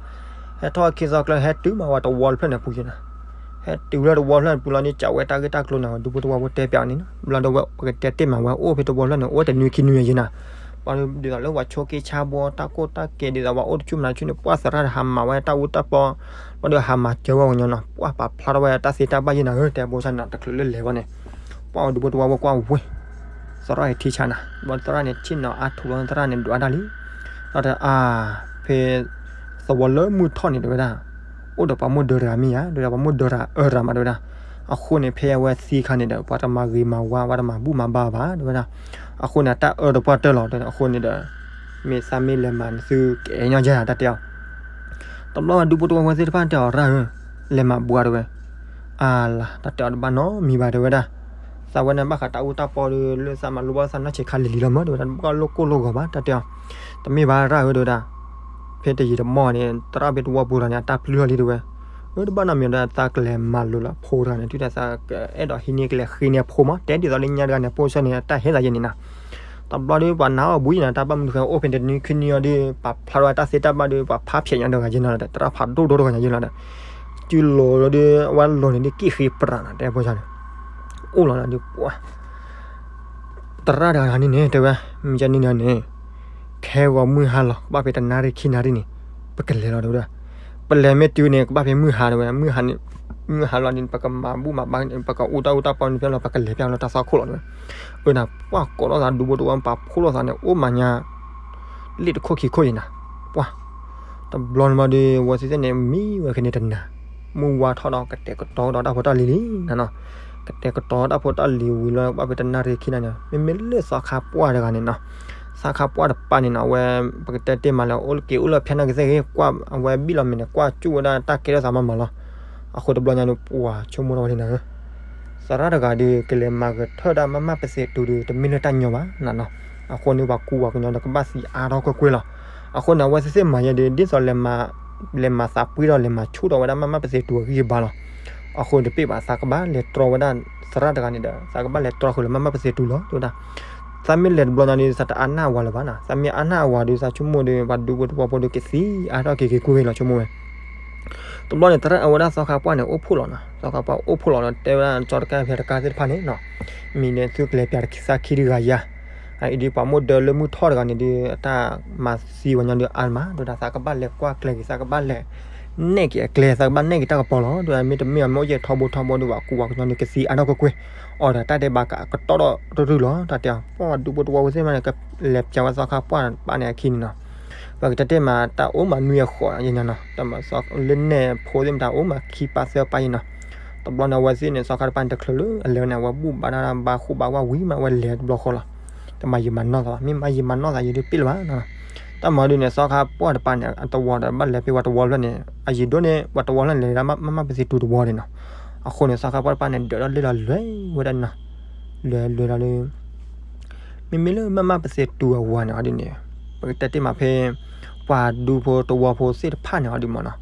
ဟဲထီၣ်ခံသီကျဲ ဟဲတုၤမးဝဲတဝီတဖျၢၣ်န့ၣ်ပူၤက့နီၤ, ဟဲတုၤလၢတဝီတဖျၢၣ်န့ၣ်ပူၤလီၤန့ၣ် ကးဝဲတၢ်ဂ့ၢ်တၢ်ကျိၤန့ၣ် ဒူဖိတဝီဖိတဲပၠးန့ၣ်နီၤ, ဘျီဒီးဝဲပကတဲတ့ၢ်မးဝဲအိၣ်ဖဲတဝီတဖျၢၣ်န့ၣ် အိၣ်တနွံခံနွံယၤက့နီၤ, ပှၤဒ်သိးလၢပှၤဆိးက့ဆါဘီ တၢ်ကိၢ်တၢ်ကဲဒ်သိးပှၤအိၣ်တဆူၣ်မနုၤတဆူၣ်န့ၣ် ပှၤသရၣ်တဟးမၤဝဲတၢ်အူတၢ်ပီ, ဘျီဒီးဟးမၤစၢၤဝဲကညီနီၤ, ပှၤပာ်ဖျါထီၣ်ဝဲတၢ်သ့တၢ်ဘၣ်ယဲနီၤဧၢ တဲဖိဆၣ်န့ၣ်နီၤ, တချုးလၢလဲၤဝဲန့ၣ် ပှၤဝဲဒူဖိတဝီဖိကွၢ်ဝဲ သရၣ်အံၤထံဆါနၤ, ဘျီသရၣ်န့ၣ်ထံၣ်နီၤအါထူၣ်လီၤ သရၣ်န့ၣ်ဒွးတၢ်လံ, ဒီးတဲအါ ဖဲ သဝီလၢမုၢ်ထီၣ်န့ၣ်တဲဝဲဒၣ်, အိၣ်ဒီးပှၤမိၢ်ဒၢတဂၤမ့ၢ်ဧါ တဲဝဲဒၣ် ပှၤမိၢ်ဒၢတဂၤအၢတဂၤမးတဲဝဲဒၣ်, အဃိန့ၣ် ဖဲအဝဲသံခါန့ၣ်ဒီး ပှၤတမၤဂ့ၤမၤဝါ ပှၤတမၤဘူၣ်မၤဘါဘၣ်တဲဝဲဒၣ်, အဃိန့ၣ် အတၢ်အၢတပှၢ်တၢၢ်လီၤ အဃိန့ၣ်ဒီး မ့ၢ်သးမ့ၢ်လဲၤမၤန့ၣ် သုကအဲၣ်ညီယဲတၢ်တဲအီၤ တဘျီဝဲဒူဖိတဝီဖိသ့ၣ်တဖၣ်တဲအီၤရၣ်ဧၢ, လဲၤမၤဘှါတဲဝဲ, အါလါ တၢ်တဲအီၤတဘၣ်နီတမံၤဘၣ်တဲဝဲဒၣ်, သးဝဲန့ၣ်ဘၣ်ဃးတၢ်အူတၢ်ပီဒီး လၢသးမၤလိဘၣ်သးနီၢ်ဆံးခါလံၤလံၤလီၤမး တဲဝဲဒၣ် တဘၣ်လိၣ်ကိၢ်လိၣ်ဂီၤဘၣ်တၢ်တဲအီၤ, တမ့ၢ်ဘၣ်ရၣ်ဧၢတဲဝဲဒၣ်, ဖဲတယံာ်တမီၢ်န့ၣ် သရၣ်ဖဲတဝီပူၤတဂၤန့ၣ် အတၢ်ပျုၢ်ထီၣ်လံတဲဝဲ, အၢတဘၣ်နီတမံၤဒီး သးကလဲၤမၤလိာ်လၢဖိတဂၤန့ၣ် တုၤဒၣ်သးကအဲၣ်ဒိးဟံးန့ၢ်ကလဲၤဃ့န့ၢ်အဖိမး တဲဒ်သိးလၢညါတဂၤန့ၣ် ဖိဆၢန့ၣ် တၢ်ဟဲသးယဲန့ၣ်နီၤ တဘျီဒီး ပှၤနာ်အီၤဘှံးယဲနီၤ တၢ်ဘၣ်မနုၤဃိအိၣ်ဖဲန့ၣ်တနွံခံနွံအံၤဒီး ပာ်ဖျါထီၣ်ဝဲတၢ်သ့တၢ်ဘၣ်ဒီး ပှၤဖးဖျဲးညါတဂၤယဲနီၤဒီး သရၣ်ဖးဒိၣ်ဒိၣ်တဂၤညါယဲလီၤဒီး စုလိၤဒီး အဝဲလိၤန့ၣ်ဒ်က့ၣ်ဃ့ပြးနီၤ တဲဖိဆၢန့ၣ် အိၣ်လီၤဒီး ပှၤ သရၣ်တဂၤန့ၣ်န့ၣ် တဲဝဲ မ့ၢ်ကန့ၣ်ဒီးန့ၣ် ခဲဂီၤမုၢ်ဟါလီၤ ကဘၣ်ဖဲတနၣ်ရံၣ်ခံနၣ်ရံၣ်န့ၣ် ပကလဲၤလီၤတဲဝဲဒၣ်, ပလဲၤမ့ၢ်တုၤန့ၣ် ကဘၣ်ဖဲမုၢ်ဟါတဲဝဲ မုၢ်ဟါလီၤန့ၣ် ပကမၤဘူၣ်မၤဘါန့ၣ် ပကအူတၢ်အူတၢ်ပီန့ၣ်ဖဲလီၤ ပကလဲၤဖဲလီၤတၢ်သီခိၣ်လီၤတဲဝဲ, အၢနၤ ပှၤကိးလိာ်သးဒူဖိတဝီ ပာ်ဖှိၣ်လိာ်သးန့ၣ် အိၣ်မးညါ လ့ၣ်တခိၣ်ခံခိၣ်အံၤနၤ, ပှၤ တဘျီန့ၣ်ဘၣ်ဒီး ဝဲသ့ၣ်သ့ၣ်န့ၣ် မံဝဲခဲန့ၣ်တနၤ, မုၢ်ဝါထီၣ်ဒီးကတဲာ်ကတီၤဒီးတၢ်ဖိတၢ်လံၤလံနၤနီၤ, ကတဲာ်ကတီၤတၢ်ဖိတၢ်လံၤဝံၤလီၤ ဘၣ်ဖဲတနၣ်ရံၣ်ခံနၣ်န့ၣ် မ့မ့ၢ်လၢသီခါပှၢ်တဂၤန့ၣ်နီၤ, သီခါပှၢ်တပၤန့ၣ်နီၤ အဝဲ ပကတဲတ့ၢ်မးလၢ အိၣ်လၢက့ၤအိၣ်လၢဖဲနၢ်ကသ့ၣ်ဂ့ၤ ကွၢ်အဝဲဘံၣ်လီၤမ့ၢ်န့ၣ် ကွၢ်ကၠူၣ်ဝဲဒၣ်တၢ်ကဲထီၣ်သးမးမးလီၤ, အဃိတဘျီညါန့ၣ် ပှၤဆိကမိၣ်ထီၣ်ဝဲလံနၤဧၢ သရၣ်တဂၤဒီး ကလဲၤမၤဂဲၤထၢၣ်ဒၣ်မးမးပသဲးတူဒီး တမ့ၢ်လၢတၢ်ညီဘၣ်နၤနီၤ, အဃိန့ၣ် ပှၤကူပှၤကညီဒီးကဘၣ်သံအါထီၣ်ကွ့ၢ်ကွ့ၢ်လီၤ, အဃိန့ၣ် အဝဲသ့ၣ်သ့ၣ်မၤယဲဒီး ဒ်သိးလဲၤမၤ လဲၤမၤသးပှ့ၤဒီးလဲၤမၤဆူၣ်ထီၣ်ဝဲဒၣ်မးမးပသဲးတူအဂံၢ်အဘါလီၤ, အဃိန့ၣ်တပ့ၢ်ဘၣ် သးကဘၣ်လဲၤတြီဝဲဒၣ်သရၣ်တဂၤန့ၣ်ဒီး သးကဘၣ်လဲၤတြီဃုာ်လၢမးမးပသဲးတူလီၤ တဲဝဲဒၣ်, သးမ့ၢ်လဲၤတဘျီညါဒီး သးတအါနၢ်အဝၤလၢၤဘၣ်နၤ, သးမ့ၢ်အါနၢ်အဝၤဒီး သးဆိကမိၣ်ဒီး ပှၤဒူဖိတဝီဖိဒီးကသံအါထီၣ်က့ၤက့ၤကွ့ၢ်ကွ့ၢ်လီၤဆိကမိၣ်ဝဲ တဘျီန့ၣ် သရၣ်အဝဲဒၣ်သီခါပှၢ်န့ၣ် အိၣ်ဖှိၣ်လီၤနီၤ, သီခါပှၢ်အိၣ်ဖှိၣ်လီၤဒီး တဲဝဲဒၣ်ကၠီတကၢ်ဖဲတကၢ်သ့ၣ်တဖၣ်န့ၣ်နီၤ, မံၤန့ၣ်သုကလဲၤပၠးတခီသၣ်ခံတဂၤယၤ, အအံၤဒ်ပှၤမိၢ်ဒၢလၢမုၢ်ထီၣ်တဂၤန့ၣ်ဒီး အတၢ်မၤသံဝဲညီဒီးအါမး ဒီးသးကဘၣ်လဲၤကွၢ်ကျဲၤက့ၤ သးကဘၣ်လဲၤနဲၣ်က့ၤအကျဲ သးကဘၣ်နဲၣ်က့ၤတၢ်ကပီၤလီၤ, ဒီးမ့တမ့ၢ်အမ့ၢ်အိၣ်ယဲၢ်ထီဘိထီဘိဒီး ပှၤကူပှၤကညီဒီးကသံအါထီၣ်ကွ့ၢ်ကွ့ၢ်, အီၤဒီးတၢ်ဒဲးဘးကကတီၢ်ထီၣ်တရုၢ်လီၤ တၢ်တဲအီၤ, ပှၤဒူဖိတဝီဖိသ့ၣ်မးန့ၣ် ကလဲၤပၠးဝဲသီခါပှၢ်တပၤန့ၣ်အခံန့ၣ်နီၤ ပကတဲတ့ၢ်မး တၢ်အိၣ်မးနွံအဃိးယဲၢ်နီၤ, တၢ်မၤသီလၢနဲၣ်ဖိသ့ၣ်မတၤ အိၣ်မးခံပၤသၢပၤယဲၢ်နီၤ, တဘျီန့ၣ် အဝဲသ့ၣ်န့ၣ် သီခါတပၤန့ၣ်တချုးလၢအလဲၤဝဲန့ၣ် အဝဲဘူၣ်ဘါဒၣ်ဘါဃူဘါဝါဝံၤမး အဝဲလဲၤတဘျီဃီလီၤ, တမၤယံာ်မၤနီၢ်သး မ့ၢ်မၤယံာ်မၤနီၢ်သးယဲၢ်ဒုးပ့ၢ်လၢၤဘၣ်နီၤ, တၢ်မၤဒုးန့ၣ် သီခါပှၢ်တပၤန့ၣ် အတဝီဒီးဘၣ်လဲၤဖဲပှၤတဝီဖျၢၣ်န့ၣ် အယံာ်ဒိၣ်န့ၣ် ပှၤတဝီဖျၢၣ်န့ၣ် လဲၤဒၣ်မးမးပသဲးတူတဝီန့ၣ်နီၤ, အဃိန့ၣ် သီခါပှၢ်တပၤန့ၣ် ဒၢးထီၣ်လဲၢ်လီၤလွဲဝဲဒၣ်နီၤ, လွဲလွဲလီၤလၢ မ့မ့ၢ်လၢမးမးပသဲးတူအဝၤန့ၣ် ဟီဒ်န့ၣ် ပကတဲတ့ၢ်မးဖဲ ပှၤဒူဖိတဝီဖိသ့ၣ်တဖၣ်န့ၣ် ဟီဒ်မးနီၤ,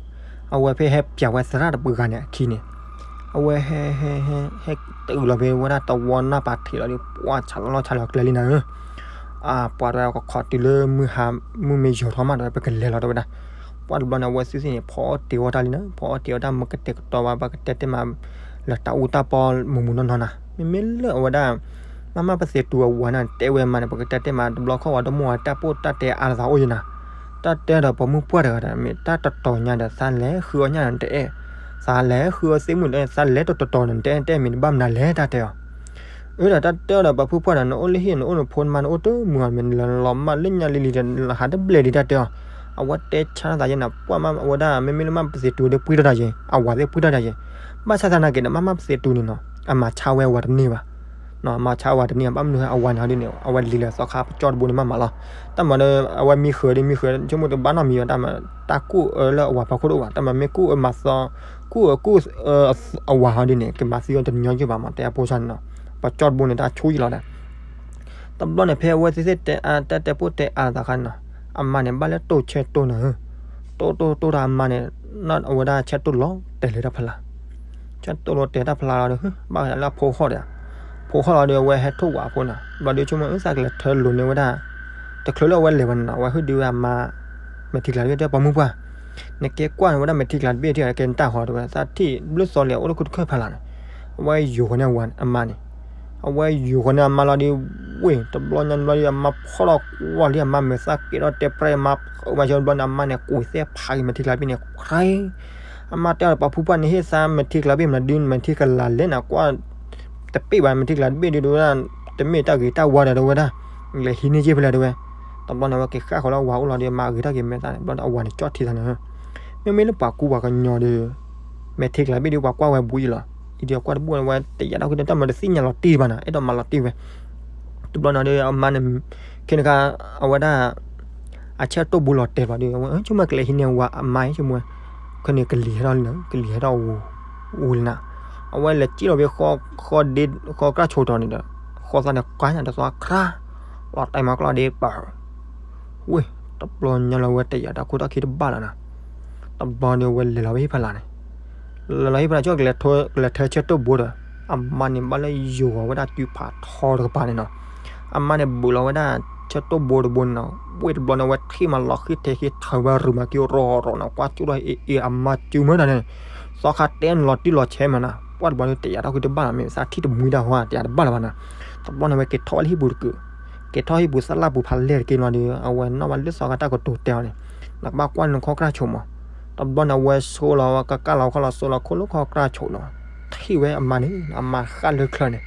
အဝဲဖဲဟဲပၠးဝဲသရၣ်တပှၤဂၤန့ၣ်အခံန့ၣ် အဝဲဟဲ ဟဲ ဟဲ ဟဲတုၤလီၤဖဲဝဲဒၣ်တဝီနၢ်ပၤထံးလီၤဒီး ပှၤဆးလီၤလီၤဆးလီၤကျဲလံနၤဧၢ, အပှၤတဝဲကခီတုၤလၢမုၢ်ဟါ မုၢ်မ့ၢ်ယီၤထီၣ်မးတဝဲ ပကလဲၤလီၤတဝဲဒၣ်, ပှၤတဘျီန့ၣ် အဝဲသ့ၣ်သ့ၣ်န့ၣ် ဖီအီၣ်တ့ၤအီၣ်တၢ်လံနၤ, ဖီအီၣ်တ့ၤအီၣ်တၢ်မ့ၢ်ကတဲာ်ကတီၤဘၣ် ပကတဲတ့ၢ်မး လၢတၢ်အူတၢ်ပီမုၢ်မုၢ်နီၢ်နီၢ်နၤ, မ့မ့ၢ်လၢအဝဲဒၣ် မးမးပသဲးတူအဝၤန့ၣ် တဲဝဲမးန့ၣ် ပကတဲတ့ၢ်မးတဘျီခီၣ်ဝဲတမူဝဲတၢ်ပိၢ်တၢ်တဲအါလီၤသးအိၣ်ယဲၢ်နၤ, တၢ်တဲဒီးပှၤမုၣ်ပှၢ်တဂၤဒီး မ့ၢ်တၢ်တတီၤညါဒီး သးလဲၤဃုအီၣ်ညၣ်ဒီးတအဲၣ်, သးလဲၤဃုအီၣ်သ့ၣ်မုၣ်ဒီး သးလဲၤတတီၤတီၤဒီး တအဲၣ်တအဲၣ် မ့ၢ်တဘၣ်မနုၤလဲၣ်တၢ်တဲအီၤ အၢဒီးတၢ်တဲအီၤဒီး ပှၤဖုၣ်ပှၢ်ဒီး နအိၣ်လၢဟံၣ် နအိၣ်နဖိနမါ နအိၣ်တမုာ်အီၤ မ့ၢ်နလီၤမၢ်လၢညါလံလံဒီး ဟးတဘျဲၣ်ဒံးတၢ်တဲအီၤ, အဝဲတဲဆါသးယဲၢ်နၤ ပှၢ်မး အဝဲဒၣ် မ့မ့ၢ်လၢမးမးပသဲးတူဒီး ပှံၢ်ထီၣ်တၢ်ယဲၢ် အဝၤသ့ၣ်ပှံၢ်ထီၣ်တၢ်ယဲၢ်, ဘၣ်ဆၣ်သနာ်က့ဒီး မးမးပသဲးတူန့ၣ်နီၤ အမၤဆါဝဲအဝၤတန့ၢ်ဘၣ် မၤဆါဝဲတနံၤ ဘၣ်မနုၤအဝၤန့ၣ်ဟီဒ်န့ၣ် အဝဲလံၤလၢသီခါပကၠီၣ်တဘိန့ၣ် မးမးလီၤ. တၢ်မၤဒီး အဝဲမံဃုာ်ဒီး မံဃုာ် ဆိကမိၣ်တဘၣ်နီတမံၤဘၣ် တၢ်မၤ တၢ်ကူၣ်အၢလၢအဝၤဖီခိၣ်တအိၣ်ဘၣ် တၢ်မၤမ့ၢ်ကူၣ်အၢမၤသီ ကူၣ်အၢကူၣ်အၢအဝၤဟီဒ်န့ၣ် ကမၤသံအီၤတညီယုၢ်ဘၣ်မး တဲအဖိဆါန့ၣ်နီၤ ပကၠီၣ်တဘိန့ၣ် တၢ်ဆူၣ်ယံာ်လီၤဒီး တဘျီန့ၣ် ဖဲအဝဲသ့ၣ်သ့ၣ်တဲအါ တၢ်တဲပိၢ်တဲအါသးခါန့ၣ်နီၤ အမါန့ၣ် ဘၣ်လဲၤတိၢ်ဆၢတိၢ်နၤဧၢ, တိၢ်တိၢ်တိၢ်တၢ်အမါန့ၣ် အဝဲဒၣ်ဆၢတိၢ်လီၤတဲာ်လၢတၢ်ဖျါ ဆၢတိၢ်လီၤတဲာ်တၢ်ဖျါလီၤဒီး ဘၣ်ဃးလၢအဖိဃီၣ်ဒီး ဖိဃီၣ်လီၤဒီး အဝဲဟဲထိၣ်ဝးအဖိန့ၣ် ဘျီဒီးဆိကမိၣ် အၢ သးကလဲၤထၢလိာ်န့ၢ်ဝဲဒၣ် တချုးလၢအဝဲလဲၤဘၣ်န့ၣ်နီၤ အဝဲဟုၣ်ဒုးဝဲအမါ မဲာ်ထံကျါတဘ့ၣ် တဲပှၤမုၣ်ပှၢ်, နကဲကွၢ်န့ၣ်ဝဲဒၣ်မဲာ်ထံကျါတဘ့ၣ်ထံၣ် ကဲနတၢ်ဟီတဲဝဲ, သးထံၣ်ဘျုးသီလံ အအိၣ်လၢခိတခၢၣ်ဖးလၢ်န့ၣ်, အဝဲယိၤဃီန့ၢ်အမါန့ၣ်, အဝဲယိၤဃီန့ၢ်အမါလီၤဒီး ဝ့ၢ် တဘျီညါတဘျီဒီး အမါဖီၣ်ထီၣ်ကွၢ်လံ အမါမဲာ်သၣ်ကဲထီၣ်တဲပြဲၢ် အမါဖးမၤဆၢတဘျီန့ၣ် အမါန့ၣ် ကွံာ်သဲဖးက့ၤမဲာ်ထံကျါတဘ့ၣ်န့ၣ် ခြဲ အမါတဲအီၤ ပှၤဖုပှၢ်န့ၣ် ဟ့ၣ်သးမဲာ်ထံကျါတဘ့ၣ်မနုၤဒုး မဲာ်ထံကျါလဲၣ်န့ၣ် ကွၢ်တပ့ၢ်ဘၣ် မဲာ်ထံကျါတဘ့ၣ်ဒုးတဲဝဲဒၣ်, တမ့ၢ်တၢ်ဂ့ၤတၢ်ဝါဒီးတဲဝဲဒၣ်, လဲၤဟံးန့ၢ်က့ၢ်ဖဲလဲၣ်တဲဝဲ, တဘျီန့ၣ် အဝဲက့ၤဃၣ်ဃီၤလၢအဝၤအိၣ်လီၤဒီး အမါအဂ့ၤထီၣ်က့ၤမဲာ်သၣ်န့ၣ် တဘျီန့ၣ် အဝၤန့ၣ်ကၠီၣ်ထံသးန့ၣ်, မ့မ့ၢ်လၢပှၤကူပှၤကညီဒီး မဲာ်ထံကျါတဘ့ၣ်ဒုး ပှၤကွၢ်ဝဲဘူးအံၤလီၤ, အံၤဒီးကွၢ်တဘူၣ်န့ၣ် အဝဲတယာ်တၢ်ဃုာ်ဒီး တၢ်မၤတသ့ၣ်ညါလီၤတံၢ်ဘၣ်န့ၣ် အဲၣ်ဒိးမၤလီၤတံၢ်ဝဲ, တဘျီန့ၣ်ဒီး အမါန့ၣ် ခဲန့ၣ်ခါ အဝဲဒၣ် အဆၢတိၢ်ဘိလီၤတဲာ်ဘၣ်ဒီး အဝဲဆိကမိၣ်ကလဲၤဟံးန့ၢ်ဝၤအမါအံၤဆိကမိၣ်ဝဲ, ခဲန့ၣ်ကလံၤဟဲထီၣ်လံနၤ ကလံၤဟဲထီၣ်ဝူၤလံနၤ, အဝဲလဲၤစံၣ်လီၤဖဲ ဃီဒ့ ဃီကြၢ်ဆိးတီၤန့ၣ်ဒီး ဃီသီန့ၣ် ကါညါတသီခရါ လီၤတဲာ်မၤကျီၢ်ဒ့ပၢၢ် ဝ့ၢ် တဘျီညါလၢအဝဲတယာ်တၢ်ခိၣ်တၢ်ခံတဘၣ်လီၤနၤ, တဘျီန့ၣ် အဝဲလဲၤလီၤဖဲဟံၣ်ဖီလာ်န့ၣ်, လဲၤလီၤဟံၣ်ဖီလာ်ဆိ ကလဲၤထၢဆၢတိၢ်ဘိဒီး အမါန့ၣ်ဘၣ်လၢယိၤဝဲဒၣ်တုၤဖးထီတကပၤန့ၣ်နီၤ, အမါန့ၣ်ဘုးလီၤဝဲဒၣ်ဆၢတိၢ်ဘိတဘိန့ၣ်နီၤ, ဝ့ၢ်တဘျီန့ၣ် အဝဲထံၣ်မးလီၤဃံထံးဃံထၢဝဲရူၢ်မၤက့ၤရီၤရီၤနီၤ, ကွၢ်ကၠူၣ်ထီၣ်အ့ၣ်အ့ၣ် အမါစုမၢတၢ်န့ၣ်, သီခါတဲန့ၣ်လီၤတံၢ်လီၤဆဲးမးနၤ, ပှၢ်တဘျီန့ၣ် တယာ်တၢ်ဃုာ်တဘၣ်လီၤ မ့ၢ်သးထံၣ်တမှံတၢ်ဟီတယာ်တဘၣ်လၢၤဘၣ်နၤ, တဘျီန့ၣ် အဝဲက့ၤထီၣ်ဝဲလၢဟံၣ်ပူၤတကုာ်, က့ၤထီၣ်ဟံၣ်ပူၤသးလၢပူၤဖးလဲၢ်တက့ၢ်လီၤဒီး အဝဲနီၣ်ဘၣ်လၢသီခါတၢ်ကတိၤတဲအီၤန့ၣ်, နကဘၣ်ကွၢ်န့ၢ်ခီၣ်ကြၢ်ဆိးမး, တဘျီန့ၣ် အဝဲဆိလီၤဝဲကကၢ်လီၤခီၣ်လီၤ ဆိလီၤခိၣ်လၢခီၣ်ကြၢ်ဆိးနီၤ, ထံၣ်ဝဲအမါန့ၣ် အမါဃၣ်လၢချၢန့ၣ်,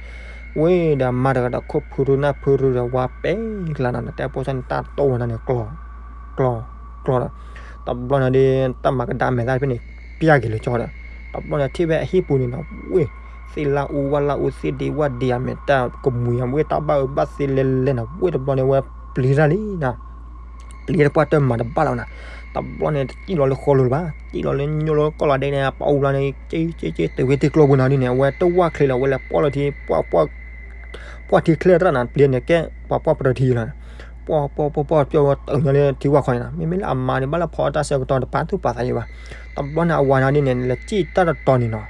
ဝ့ၢ်ဒီးအမါတဂၤဒီးခိၣ်ဖုရူနၢ်ဖုရူဒီးဝါပဲကျါနီၤ, နတဲဖိသၣ်န့ၣ် တၢ်တိၢ်ဝဲဒၣ်န့ၣ် ကျီ ကျီ ကျီဒီး, တဘျီန့ၣ်ဒီး တၢ်မၤကဒါမဲာ်သၣ်ဖဲန့ၣ် ပျၢ်က့ၤလၢကၠီဒီး, တဘျီန့ၣ်ထံၣ်ဖဲအဟံၣ်ပူၤန့ၣ်နီၤ, ဝ့ၢ် သ့ၣ်လၣ်အူဝၣ်လၣ်အူ သ့ၣ်ဒ့ဝၣ်ဒ့ အမဲာ်တၢ်ကမှံၤ အဝ့ၢ်တၢ်ဘၣ်အၢဘၣ်သီလဲၤလဲၤနီၤ, ဝ့ၢ်တဘျီန့ၣ် အဝဲပျံၤတၢ်လံနီၤ ပျံၤတၢ်ပှၢ်တၢ်မၤတဘၣ်လီၤနၤ, တဘျီန့ၣ် တစံၣ်လီၤလၢဃီလိၤလၢၤဘၣ်, စံၣ်လီၤလၢညိလီၤကီၢ်လီၤဒဲးန့ၣ် ပအူဘျီန့ၣ် က့က့က့ တုၤဝဲတ့ၢ်ကျိပူၤနီၤဒ်န့ၣ် အဝဲတဝၢ်ချ့လီၤ အဝဲလဲၤပီၢ်လီၤထံ ပှၢ်ထံချၢတၢ်နၤ ပျံၤန့ၣ်ကဲ ပှၤပှၢ်ပြၢၤထံလီၤ, ပှၢ်ပှၢ်ပှၢ်ပှၢ် ပျီဝဲတုၤညါလၢထံဝၢ်ခီန့ၣ်နီၤ, မ့မ့ၢ်လၢအမါန့ၣ် ဘၣ်လၢဖီတၢ်ဆၢကတီၢ်တပာ်သူၣ်ပာ်သးယံၤဘၣ်, တဘျီန့ၣ် အဝၤနီၤဒ်န့ၣ် လဲၤစံၣ်တၢ်တတီၤန့ၣ်နီၤ,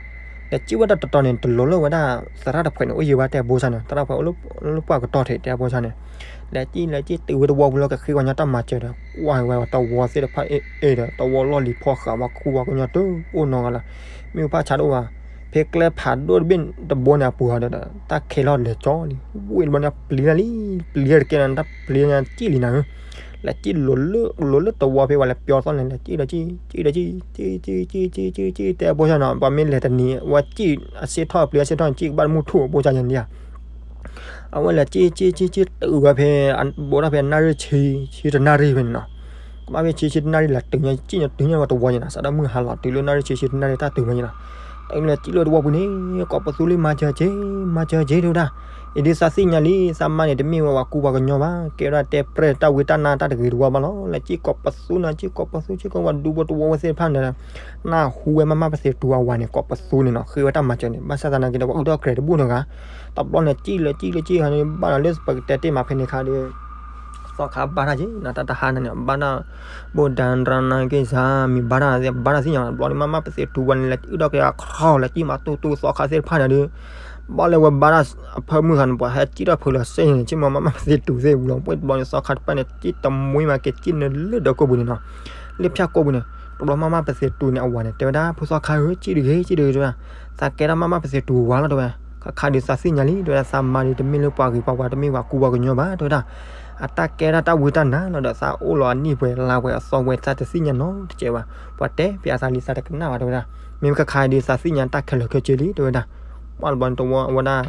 လဲၤစံၣ်ဝဲတၢ်တတီၤန့ၣ် တလိၤလၢဝဲဒၣ် သရၣ်တဖျၢၣ်န့ၣ် အိၣ်ယံၤဘၣ်တဲအဖိဆါန့ၣ် သရၣ်တဖျၢၣ်အိၣ်လၢပှၢ်ကတီၢ်ထံးတဲအဖိဆါန့ၣ်, လဲၤစံၣ်လဲၤစံၣ် တုၤဝဲတဝီပူၤလၢကဃ့ကညါတၢ်မၤစၢၤဒီး ကွၢ်ဝဲတဝီသ့ၣ်တဖၣ်အ့ၣ်အ့ၣ်ဒီး တဝီလီၢ်လံၤဖီဃးဝဲခူဝဲကညီတအိၣ်နီတဂၤလၢၤ, မ့ၣ်အူဖးဆါတအိၣ်ဘၣ်, ဖဲကျဲဖးဒိၣ်တဘ့ၣ်တဘိန့ၣ်အပူၤဒီး တၢ်ခဲလီၤလဲၤကၠီလံ, ဝ့ၢ်တဘျီန့ၣ်ပျံၤတၢ်လံ, ပျံၤတၢ်တကဲလီၤ တၢ်ပျံၤန့ၣ်စံၣ်လံနၤဧၢ, လဲၤစံၣ်လိၤလၢ လိၤလၢတဝီဖဲဝဲလဲၤပျီသီန့ၣ် လဲၤစံၣ်ဒီးစံၣ် စံၣ်ဒီးစံၣ် စံၣ် စံၣ် စံၣ် စံၣ် စံၣ် တဲအဖိဆါနီၤ, ပှၤမ့ၢ်လဲၤတနံၤ အဝဲစံၣ်အဆ့ထီၣ်အပျံၤအဆ့ထီၣ်န့ၣ် စံၣ်ကဘၣ်တမုၢ်ထူၣ်အဖိဆါယၤန့ၣ်ဧါ အဝဲလဲၤစံၣ်စံၣ်စံၣ်စံၣ် တုၤဝဲဖဲ ဘိးဒၣ်ဖဲနၣ်ရံၣ်ဆံ ဆံတနၣ်ရံၣ်ဖဲန့ၣ်နီၤ, ကဘၣ်ဖဲဆံ ဆံတနၣ်ရံၣ် လဲၤတုၤညါ စံၣ်ညါတုၤညါဝဲတဝီညါနီၤ, စးထီၣ်မုၢ်ဟါလီၤ တုၤလၢနၣ်ရံၣ်ဆံ ဆံတနၣ်ရံၣ် တၢ်တုၤဝဲညါနီၤ, တုၤလဲၤစံၣ်လၢတဝီပူၤန့ၣ် ကိးပသူလံ မၤစၢၤက့ၤ မၤစၢၤက့ၤ တဲဝဲဒၣ်, အံၤဒုးသးသ့ၣ်ညါလံ သးမါန့ၣ် တမ့ၢ်ဝဲပှၤကူပှၤကညီဘၣ် ကဲဝဲဒၣ်တဲပြဲၢ်တၢ်ဝံတၢ်နါတၢ်တဂ့ၤတဝါဘၣ်လီၤ, လဲၤစံၣ်ကိးပသူနီၤ စံၣ်ကိးပသူ စံၣ်ကိးဝဲဒူဖိတဝီဝဲသ့ၣ်တဖၣ်န့ၣ် နၢ်ဟူဝဲမၤမၢ်ပသ့ၣ်တူၤအဝၤန့ၣ် ကိးပသူန့ၣ်နီၤ ဃ့ဝဲတၢ်မၤစၢၤန့ၣ် ဘၣ်ဆၣ်သနာ်က့ဒီး ပှၤအုးထီၣ်ကြဲးတဘူၣ်နီတဂၤ, တဘျီန့ၣ် စံၣ်လၢစံၣ်လၢစံၣ်ဟးန့ၣ် ဘၣ်ဒီးလၢပကတဲတ့ၢ်မးဖဲန့ၣ်ခါဒီး သီခါဘါတၢ်က့ၤနီၤ တၢ်တဟါန့ၣ်န့ၣ် ဘါတၢ် ဘိၣ်ဒၣ်ရၤနၤက့ၤစၢ် မံၤဘါတၢ်သ့ၣ် ဘါတၢ်သ့ၣ်ညါ တဘျီန့ၣ် မၤမၢ်ပသ့ၣ်တူၤဝဲန့ၣ် လဲၤအုးထီၣ်က့ၤအခီၣ် လဲၤစံၣ်မၤတူၢ်တူၢ်သီခါသ့ၣ်တဖၣ်န့ၣ်ဒီး ဘၣ်လၢဝဲဘါတၢ်အဖၢမုၢ်ဃာ်န့ၣ် ပှၤဟဲစံၣ်ထီၣ်ဖုးလီၤစ့ၢ်န့ၣ် စံၣ်မၤမၢ်ပသ့ၣ်တူၤသ့ၣ်ဝံၤလီၤ ပှဲၢ်တဘျီန့ၣ် သီခါတဖၣ်န့ၣ် စံၣ်တမှံမးက့ၤစံၣ်န့ၣ်လၢဒၢးကိၢ်ပူၤန့ၣ်နီၤ လၢဖၠၣ်ကိၢ်ပူၤန့ၣ် တဘျီမၤမၢ်ပသ့ၣ်တူၤန့ၣ် အဝၤန့ၣ် တဲဝဲဒၣ် ဖိသီခါဧၢ စံၣ်တဂ့ၤ စံၣ်တဂ့ၤ တဲဝဲဒၣ် သးကဲဒၣ်မၤမၢ်ပသ့ၣ်တူၤဝဲလီၤ တဲဝဲ ခါခါဒီးသးသ့ၣ်ညါလံ တဲဝဲဒၣ် သးမါဒီးတမ့ၢ်လၢပှၤဂ့ၤပှၤဝါ တမ့ၢ်ပှၤကူပှၤကညီဘၣ် တဲဝဲဒၣ် အတၢ်ကဲဒၣ်တၢ်ဝံတၢ်နါလီၤဒီး သးအိၣ်လီၤအနံၣ်ပှဲၤလါပှဲၤအသီပှဲၤ သးတသ့ၣ်ညါနီတစဲးဘၣ် ပှၤတဲဖဲအသးလံ သးတကနၣ်ဘၣ် တဲဝဲဒၣ် မ့ၢ်ခါခါဒီးသးသ့ၣ်ညါတၢ်ခဲလၢာ်ခဲဆ့လံ တဲဝဲဒၣ် ပှၢ်တဘျီန့ၣ်တဝီဝဲဒၣ်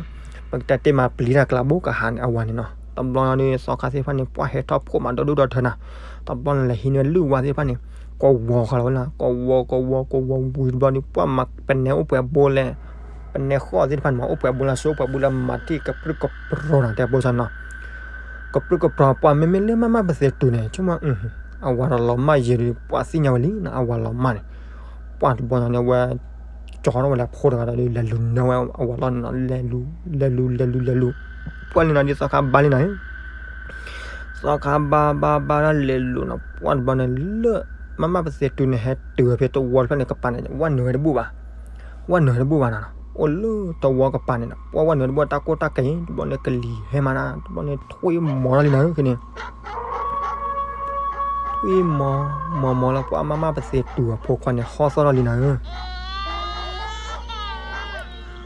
ပကတဲတ့ၢ်မးပျံၤတၢ်ကျးဘိကဟးန့ၣ် အဝၤန့ၣ်နီၤ တဘျီန့ၣ်ဒီး သီခါသ့ၣ်တဖၣ်န့ၣ် ပှၢ်ဟဲထီၣ်ဖိးမးဒီဒူၣ်ဒီထၢနၤ တဘျီန့ၣ်လဲၤဟံးန့ၢ်ဝဲလုၢ်ဝါသ့ၣ်တဖၣ်န့ၣ် ကဝီၤဃီလီၤဝဲလီၤ ကဝီၤ ကဝီၤ ကဝီၤဝံၤတဘျီန့ၣ် ပှၢ်မၤပနဲအိၣ်ပှဲၤဘိလဲၣ် ပနဲဃီၣ်သ့ၣ်တဖၣ်န့ၣ်မး အိၣ်ပှဲၤဘိလၢစိ အိၣ်ပှဲၤဘိလၢမၤတံၢ်ကပြုၢ်ကပြီၤနီၤ တဲဖိဆါနီၤ ကပြုၢ်ကပြီၤ ပှၢ်မ့မ့ၢ်လၢမၤမၢ်ပသ့ၣ်တူၤန့ၣ် ဆိကမိၣ် အဝၤဒီးလီၤမၢ်ယံာ်ဒီး ပှၢ်သ့ၣ်ညါဝဲလံနီၤ အဝၤလီၤမၢ်န့ၣ် ပှၢ်တဘျီန့ၣ်ဝဲ ကၠီထီၣ်ဝဲလၢဖိတဂၤဒီး လဲၤလူၤနၢဝဲအဝၤလီၢ်န့ၣ်နီၤ လဲၤလူၤ လဲၤလူၤ လဲၤလူၤ လဲၤလူၤ ပှၢ်လံနီၤ ဒ်သီခါဘါလံနီၤ သီခါဘါဘါဘါဒၣ်လဲၤလူၤနီၤ ပှၢ်တဘျီန့ၣ်လၢ မၤမၢ်ပသ့ၣ်တူၤန့ၣ် ဟဲတုၤဝဲဖဲတဝီတဖျၢၣ်န့ၣ် ကပၤန့ၣ် ဝဲနုာ်ဝဲတဘူၣ်ဘၣ် ဝဲနုာ်ဝဲတဘူၣ်ဘၣ်နီၤ အိၣ်လၢတဝီကပၤန့ၣ်နီၤ ပှၢ်ဝဲနုာ်တဘူၣ်တၢ်ကိၢ်တၢ်ကဲၤ တဘျီန့ၣ်ကလံၤဟဲမးဒၣ် တဘျီန့ၣ်ထွံၣ်မီၤထီၣ်လံနီၤ ခဲန့ၣ် ဝံၤမီၤမီၤမီၤလီၤ ပှၤမးမးပသ့ၣ်တူၢ်အဖိခွါန့ၣ် ဟီသီၣ်ထီၣ်လံနၤဧၢ.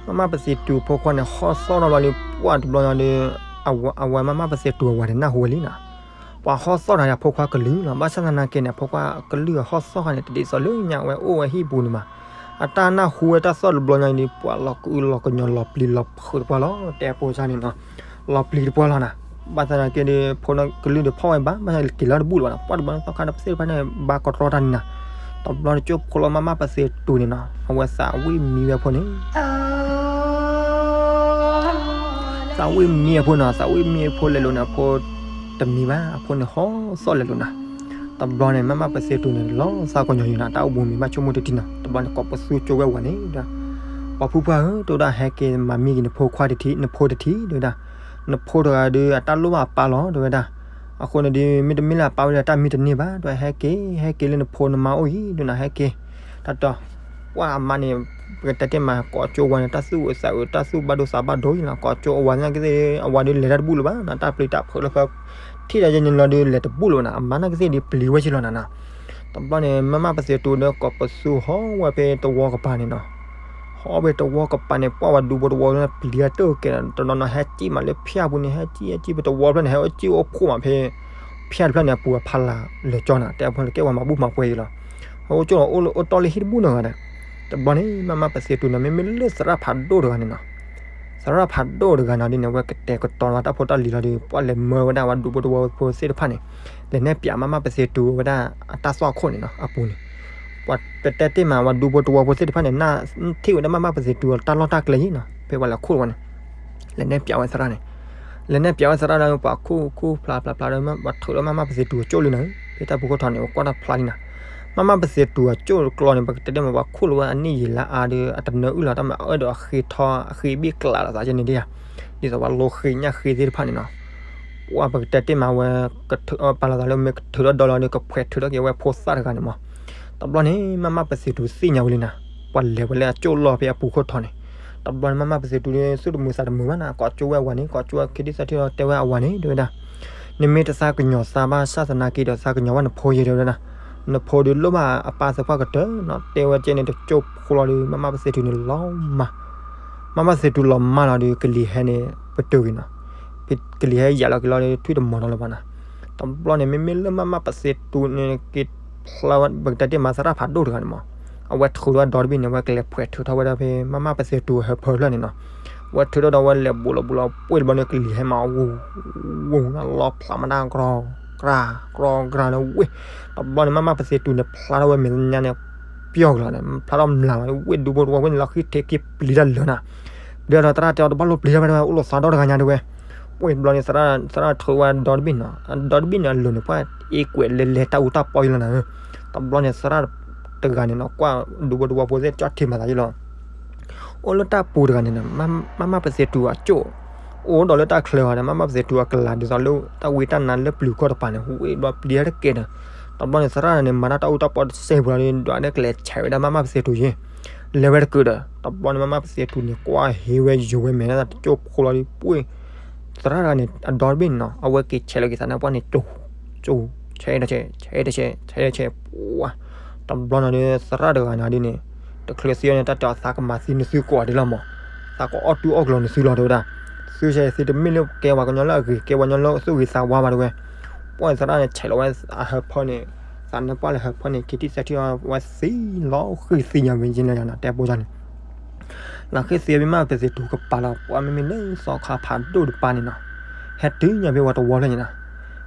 မးမးပသ့ၣ်တူၢ်အဖိခွါန့ၣ် ဟီသီၣ်ထီၣ်ဘျီဒီး ပှၢ်တဘျီညါဒီး အဝၤမးမးပသ့ၣ်တူၢ်အဝၤန့ၣ် နၢ်ဟူဝဲလံနၤ. ပှၤဟီသီၣ်ထီၣ်န့ၣ် အဖိခွါကလုၢ်လီၤ. ဘၣ်ဆၣ်သနာ်က့န့ၣ် အဖိခွါကလုၢ်အဟီသီၣ်ခါန့ၣ် တဒ်သိးလၢညါဝဲအိၣ်ဝဲဟံၣ်ပူၤန့ၣ်ဘၣ်. အတၢ်နၢ်ဟူဝဲတၢ်သီၣ်တဘျီညါဒီး ပှၤလီၤကအုလီၤကညီလီၤပျံၤလီၤဖုးတပှၢ်လီၤ. တဲအဖိဆါန့ၣ်နီၤ လီၤပျံၤတပှၢ်လီၤနၤ. ဘၣ်ဆၣ်သနာ်က့ဒီး ဖိကလုၢ်ဒီးဖီၣ်ဝဲဘၣ် ဘၣ်ဆၣ်က့ၤလီၤတဘူၣ်လၢၤဘၣ်နၤ. ပှၢ်တဘျီန့ၣ်သီခါဒီးပသ့ၣ်တဖၣ်န့ၣ် ဘၣ်ကတြီတၢ်န့ၣ်နၤ. တဘျီန့ၣ် ကၠိဖိလီၤမးမးပသ့ၣ်တူၢ်န့ၣ်နီၤ အဝဲသးဝံၣ်မံဝဲအဖိန့ၣ် သးဝံၣ်မံအဖိနီၤ သးဝံၣ်မံအဖိလဲၤလိာ်န့ၣ် အဖိတမံဘၣ် အဖိန့ၣ်ဟီသီၣ်လဲၤလိာ်နၤ. တဘျီန့ၣ် မးမးပသ့ၣ်တူၢ်န့ၣ် လီၤသးကညီၤယံၤနၤ တၢ်အိၣ်ဘှံးမံၤဘၣ်ဆိကမိၣ်တထံၣ်နီၤ. တဘျီန့ၣ် ကိးပသူကၠိဝဲဝၤန့ၣ်ဒီး ပှၤဖုပှၢ်ဧၢ တဲဝဲဒၣ် ဟဲက့ၤမၤမံက့ၤနဖိခွါတထံၣ် နဖိတထံၣ် တဲဝဲဒၣ်. နဖိတဂၤဒီး အတၢ်လိၣ်ဘၣ်အပၢ်လီၤ တဲဝဲဒၣ်. အဃိန့ၣ်ဒီး မ့တမ့ၢ်လၢအပၢ်ဝဲဒီး တၢ်မံတန့ၢ်ဘၣ် တဲဝဲ ဟဲက့ၤ ဟဲက့ၤလၢနဖိနမါအိၣ်အံၤ ဒုးနၤ ဟဲက့ၤ တၢ်တီ ပှၢ်အမါန့ၣ် ပကတဲတ့ၢ်မး ကိးကၠိဝၤန့ၣ် တၢ်သူၣ်အုးသးအုး တၢ်သူၣ်ဘၣ်ဒိသးဘၣ်ဒိအံၤလီၤ. ကိးကၠိအဝၤနာ်က့သ့ၣ် အဝၤဒီးလဲၤတၢ်တဘူၣ်လၢၤဘၣ်နၤ တၢ်ပျံၤတၢ်ဖုးလၢဖဲ ထံၣ်ဒီးယဲန့ၣ်လီၤဒီး လဲၤတဘူၣ်လၢၤဘၣ်နၤ အမါနာ်က့သ့ၣ်ဒီးပျံၤဝဲဆ့လီၤနၤနၤ. တဘျီန့ၣ် မးမးပသ့ၣ်တူၢ်ဒီး ကိးပသူဟီဝဲဖဲတဝီကပၤန့ၣ်နီၤ. ဟီဝဲတဝီကပၤန့ၣ် ပှၢ်ဝၤဒူဖိတဝီန့ၣ် ပျံၤတၢ်တကဲးနီၤ တနီၤနီၤဟဲစံၣ်မးလၢဖၠၣ်ပူၤန့ၣ် ဟဲစံၣ်ဟဲစံၣ် ပတဝီဖျၢၣ်န့ၣ် ဟဲအိၣ်စံၣ်အိၣ်ဖှိၣ်မးဖဲ ဖၠၣ်တဖျၢၣ်န့ၣ် အပူၤအဖီလာ်လၢာ်ကၠီနၤ တဲအဖိန့ၣ် ကဲဝဲမၤဘူၣ်မၤပှဲၤအံၤလီၤ. ဟဲအိၣ်ကၠိလီၤ အိၣ်လၢအိၣ်တီၢ်လၢဟံၣ်တဘူၣ်နီတဂၤဒီး တဘျီန့ၣ် မးမးပသ့ၣ်တူၢ်န့ၣ် မ့မ့ၢ်လၢသရၣ်ဖးဒိၣ်တဂၤန့ၣ်နီၤ သရၣ်ဖးဒိၣ်တဂၤန့ၣ်ဒ်န့ၣ် အဝဲကတဲာ်ကတီၤလီၤတၢ်ဖိတၢ်လံၤလီၤဒီး ပှၢ်လဲၤမၢဝဲဒၣ်ဝၤဒူဖိတဝီဖိသ့ၣ်တဖၣ်န့ၣ် လဲၤနဲၣ်ပၠးမးမးပသ့ၣ်တူၢ်ဝဲဒၣ်အတၢ်သွၣ်ခိၣ်န့ၣ်နီၤ အပူၤန့ၣ် ပှၤပတဲတ့ၢ်မး ဝၤဒူဖိတဝီဖိသ့ၣ်တဖၣ်န့ၣ် ထံၣ်ဝဲဒၣ်မးမးပသ့ၣ်တူၢ်အတၢ်လီၢ်တၢ်ကျဲအံၤနီၤ ဖဲပှၤလဲၤခိၣ်ဝဲန့ၣ် လဲၤနဲၣ်ပၠးဝဲသရၣ်န့ၣ် လဲၤနဲၣ်ပၠးဝဲသရၣ်ဒီး ပှၤခိၣ်ခိၣ်ဖျါဖျါဖျါဒီး ပှၤထုးလီၤမးမးပသ့ၣ်တူၢ်အကၠိၣ်လံနၤ ဖဲတၢ်ပူၤခိၣ်ထီၣ်န့ၣ် ပကွၢ်တၢ်ဖျါလံနၤ မးမးပသ့ၣ်တူၢ်အကၠိၣ်တကျီန့ၣ် ပကတဲတ့ၢ်မး ပှၤခိၣ်လီၤဝဲအနံၣ်ယံာ်လါအါဒီး အတနၢအုၣ်လီၤ တၢ်မၤအၢဒီးအဃ့ထီ အဃ့ဘ့ၣ်ကျးလီၤသးယဲန့ၣ်ဒ်ဧါ ဒ်သိးပှၤလိဃ့ညၣ်ဃ့သ့ၣ်တဖၣ်န့ၣ်နီၤ ပှၢ်ပကတဲတ့ၢ်မးဝဲ ကထုးပာ်လီၤသးလၢမ့ၢ်ကထုးထီၣ်ဒီလီၤဒီး ကဖှဲးထုးထီၣ်က့ၤဝဲဖိသၣ်တဂၤန့ၣ်မး တဘျီန့ၣ် မးမးပသ့ၣ်တူၢ်သ့ၣ်ညါဝဲလံနၤ ပှၤလဲၤဝဲလၢအကၠိၣ်လီၢ်ဖဲအပူၤခိၣ်ထီၣ်န့ၣ် တဘျီန့ၣ် မးမးပသ့ၣ်တူၢ်ဒီး သူၣ်တမုာ်သးတမုာ်ဘၣ်နၤ ကိးကၠိဝဲအဝၤန့ၣ် ကိးကၠိဝဲခံဒံသးထံၣ်လီၤ တဲဝဲအဝၤန့ၣ် တဲဝဲဒၣ် နမ့ၢ်တသးကညီၤသးဘၣ်ဆၣ်သနာ်က့ဒီး သးကညီၤဘၣ်နဖိယဲ တဲဝဲဒၣ် နဖိဒီးလိၣ်ဘၣ်အပၢ်သပှၢ်ကတၢၢ်နီၤ တဲဝဲကဲန့ၣ် တကၠိၢ်ဖိလီၤဒီး မးမးပသ့ၣ်တူၢ်န့ၣ်လီၤမး မးမးပသ့ၣ်တူၢ်လီၤမးလီၤဒီး ကလံၤဟဲန့ၣ် ပတုာ်က့ၤနီၤ ကလံၤဟဲယၤလီၤက့ၤလီၤဒီး ထွံၣ်တမီၤနီၤလၢၤဘၣ်နၤ တဘျီန့ၣ် မ့မ့ၢ်လၢမးမးပသ့ၣ်တူၢ်န့ၣ် က့ၤဖျါဝဲ ပကတဲတ့ၢ်မးသရၣ်ဖးဒိၣ်တဂၤန့ၣ်မး အဝဲထုးထီၣ်ဝဲဒီတဘ့ၣ်န့ၣ် အဝဲကလဲၤဖှဲးထုးထီၣ်ဝဲဒၣ်ဖဲ မးမးပသ့ၣ်တူၢ်အဟၢဖၢဖျၢၣ်န့ၣ်နီၤ အဝဲထုးထီၣ်ဒီး အဝဲလဲၤဘူးလီၤဘူးလီၤ ပှ့ၢ်တဘျီန့ၣ် ကလံၤဟဲမး ဝူၤ ဝူၤ လီၤဖျးမးတၢ် ကြီ ကြီ ကြီန့ၣ်ဝ့ၢ် တဘျီန့ၣ် မးမးပသ့ၣ်တူၢ်န့ၣ် ဖျါထီၣ်ဝဲမဲာ်ညါန့ၣ် ပျီၢ်ကလီၤန့ၣ် ဖျါထီၣ်မျးလီၤ ဝ့ၢ်ဒူဖိတဝီဖိန့ၣ်လီၤ ဃံထံးက့ၤပျံၤတၢ်လၢာ်နၤ ပျံၤဒီးသရၣ်တဲအီၤ တဘၣ်လိၣ်ပျံၤတၢ်ဘၣ်တဲဝဲ အိၣ်လီၤသးဒီတဂၤညါတဲဝဲ ပှ့ၢ်တဘျီန့ၣ် သရၣ်ထုးဝဲဒီတဘ့ၣ်နီၤ ဒီတဘ့ၣ်န့ၣ် အလိၤန့ၣ် ပှၢ်အ့ကွဲးလဲၤလဲၤတၢ်အူတၢ်ပီအံၤလီၤနၤဧၢ တဘျီန့ၣ် သရၣ်တဂၤန့ၣ်နီၤ ကွၢ်ဒူဖိတဝီဖိသ့ၣ်ကၠီထံးမၤသးယံလီၤ အိၣ်လၢတၢ်ပူၤတဂၤန့ၣ်နီၤ မးမးပသ့ၣ်တူၢ်အကၠိၣ် အိၣ်ဒီးလၢတၢ်ချၢအီၤဒီး မးမးပသ့ၣ်တူၢ်အကလၤ ဒ်သိးလၢတၢ်ဝံတၢ်နါလၢပျုၤကီၢ်တပၤန့ၣ် ဝံၤဘျီပျံၤတၢ်တကဲးဒီး တဘျီန့ၣ် သရၣ်န့ၣ် မၤတၢ်တၢ်အူတၢ်ပီတစဲးပူၤလီၤဒီး ဒွးန့ၣ်ကလဲၤဆဲးဝဲဒၣ်မးမးပသ့ၣ်တူၢ်ယဲ လဲၤဝဲတကုာ်ဒီး တဘျီန့ၣ် မးမးပသ့ၣ်တူၢ်န့ၣ် ကွၢ်ဟ့ဝဲယိၤဝဲမဲာ်န့ၣ် တကၠိၢ်ဖိလီၤဒီး ပှ့ၢ် သရၣ်တဂၤန့ၣ် အဒီတဘ့ၣ်န့ၣ်နီၤ အဝဲက့ၤဆဲးလီၤက့ၤသးန့ၣ် ပှၢ်န့ၣ်ကၠိၢ် ကၠိၢ် ဆဲးတဆဲး ဆဲးတဆဲး ဆဲးတဆဲး ပှၢ် တဘျီန့ၣ်ဒီး သရၣ်တဂၤန့ၣ်ဒ်န့ၣ် တချုးစံးအီၤန့ၣ် တၢ်တဲအီၤ သးကမၤသံနသုကိးဂၤဒဲးလီၤမး သးကအီၣ်တူၢ်အီၣ်ကျီၤနသုလီၤ တဲဝဲဒၣ် သုဆဲးသုတမ့ၢ်လၢကဲပှၤကညီလၢအဂ့ၤ ကဲပှၤကညီလၢသူၣ်ဂ့ၤသးဝါဘၣ်တဲဝဲ ပှၢ်သရၣ်န့ၣ် ဆဲးလီၤဝဲအဟၢဖၢန့ၣ် သးန့ၣ်ပှၢ်လၢဟၢဖၢန့ၣ် ခံထံၣ်သၢထံၣ်အီၤ ဝဲသံလီၤဃံၤသံညါဝဲယဲလီၤနီၤ တဲပိန့ၣ် လီၤဃံၤသံဘၣ်မး ပသ့ၣ်တူၢ်ကပၤလီၤ ပှၢ်မ့မ့ၢ်လၢသီခါဖးဒိၣ်တပၤန့ၣ်နီၤ ဟဲတုၤညါဖဲဝဲတဝီဖျၢၣ်န့ၣ်နီၤ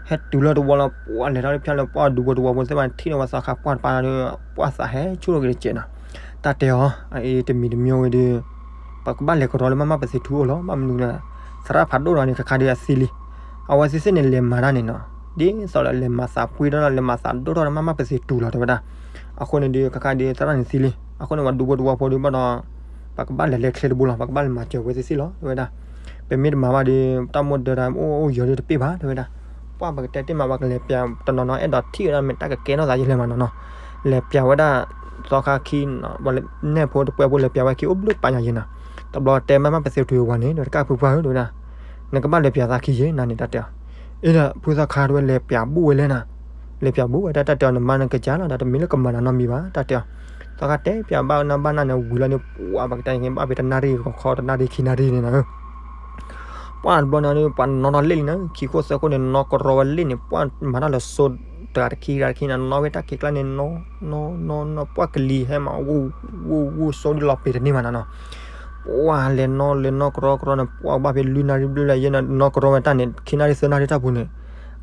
ဟဲတုၤလၢတဝီလီၤ ပှၢ်လဲၤထီၣ်ဖဲလၢပှၢ်ဒူဖိတဝီဖိသ့ၣ်တဖၣ်န့ၣ် ထံၣ်လၢဝဲသီခါပှၢ်တပၤဒီး ပှၢ်သးဟဲဆူၣ်ထီၣ်က့ၤတစဲးနီၤ တၢ်တဲအီၤ အအံၤတမံၤတမံၤဝဲဒီး ပကဘၣ်လဲၤကရီလၢမးမးပသ့ၣ်တူၢ်အိၣ်လီၤ ဘၣ်မနုၤလဲၣ် သရၣ်ဖးဒိၣ်တဂၤန့ၣ် ခါခါဒီးအသံလံ အဝဲသ့ၣ်သ့ၣ်န့ၣ် လဲၤမၤတၢ်န့ၣ်နီၤ ဒ်သိးလၢလဲၤမၤသးပှ့ၤထီၣ်ဒီး လဲၤမၤသးဒိၣ်ထီၣ်ဒီး မးမးပသ့ၣ်တူၢ်လီၤ တဲဝဲဒၣ် အဃိန့ၣ်ဒီး ခါခါဒီးသရၣ်န့ၣ်သံလံ အဃိန့ၣ် ပှၤဒူဖိတဝီဖိဒီးဘၣ်ဒီး ပကဘၣ်လဲၤလဲၤချ့တဘိလီၤ ပကဘၣ်လဲၤမၤစၢၤဝဲသ့ၣ်သ့ၣ်လီၤ တဲဝဲဒၣ် ပမ့ၢ်တမၤဘၣ်ဒီး တၢ်မိၣ်ဒၢတၢ်အိၣ်အိၣ်ယီၤဒီးတပ့ၢ်ဘၣ် တဲဝဲဒၣ် ပှၢ်ပကတဲတ့ၢ်မး ပှၤကလဲၤပၠးတနီၤနီၤ အဲၣ်ဒိးထံၣ်ဝဲဒၣ်မ့ၢ်တၢ်ကကဲထီၣ်သးယလဲၤမးနီၤနီၤ လဲၤပၠးဝဲဒၣ် သီခါခံ နဲၣ်ဖိတပှဲၤဖိလဲၤပၠးဝဲခံ အိၣ်ဘျုးပာ်ညါယဲနီၤ တဘျီတဲမးမးပသ့ၣ်တူၢ်ဝၤန့ၣ် ဒီးတကၢ်ဖုပှၢ်ဧၢ တဲဝဲဒၣ် နကဘၣ်လဲၤပၠးသးခံယဲနၤန့ၣ် တၢ်တဲအီၤ အ့ဒီး ဖုသီခါတဲဝဲ လဲၤပၠးဘူၣ်ဝဲလဲၣ်နၤ လဲၤပၠးဘူးဝဲဒၣ် တၢ်တဲအီၤ နမါနကစၢ်လီၤ ဒီးတမ့ၢ်လၢကမၤနၤနီတမံၤဘၣ် တၢ်တဲအီၤ. သီခါတဲပၠးဘၣ်နၢ်ဘၣ်နၢ်န့ၣ် ဝံၤလီၤန့ၣ် ပှၤပကတဲန့ၣ် ဘၣ်ဖဲတနၣ်ရံၣ်ဂီၤခီ တနၣ်ရံၣ်ခံနၣ်ရံၣ်န့ၣ်နီၤ ပှၢ်တဘျီန့ၣ် ပှၤနီၣ်ထီၣ်လ့ၣ်လံနီၤ ခံခိၣ်သၢခိၣ်န့ၣ် နီၣ်ကရီဝဲလ့ၣ်န့ၣ် ပှၢ်မၤတၢ်လၢစိ တဂၤတခံ တဂၤတခံန့ၣ် နီၣ်ဝဲတၢ်ခံးကျါန့ၣ် နီၣ် နီၣ် နီၣ် နီၣ် ပှၢ်ကလံၤဟဲမး ဝူ ဝူ ဝူ စိဒုလီၤပ့ၤတန့ၢ်ဘၣ်နီၤနီၤ ပှၢ်လဲၤနီၣ်လဲၤနီၣ်ကရီကရီန့ၣ် ပှၢ်ဘၣ်ဖဲလွံၢ်နၣ်ရံၣ်ဘျဲၣ်လၢယဲန့ၣ် နီၣ်ကရီဝဲတၢ်န့ၣ် ခံနၣ်ရံၣ်သၢနၣ်ရံၣ်တၢ်ပူၤန့ၣ်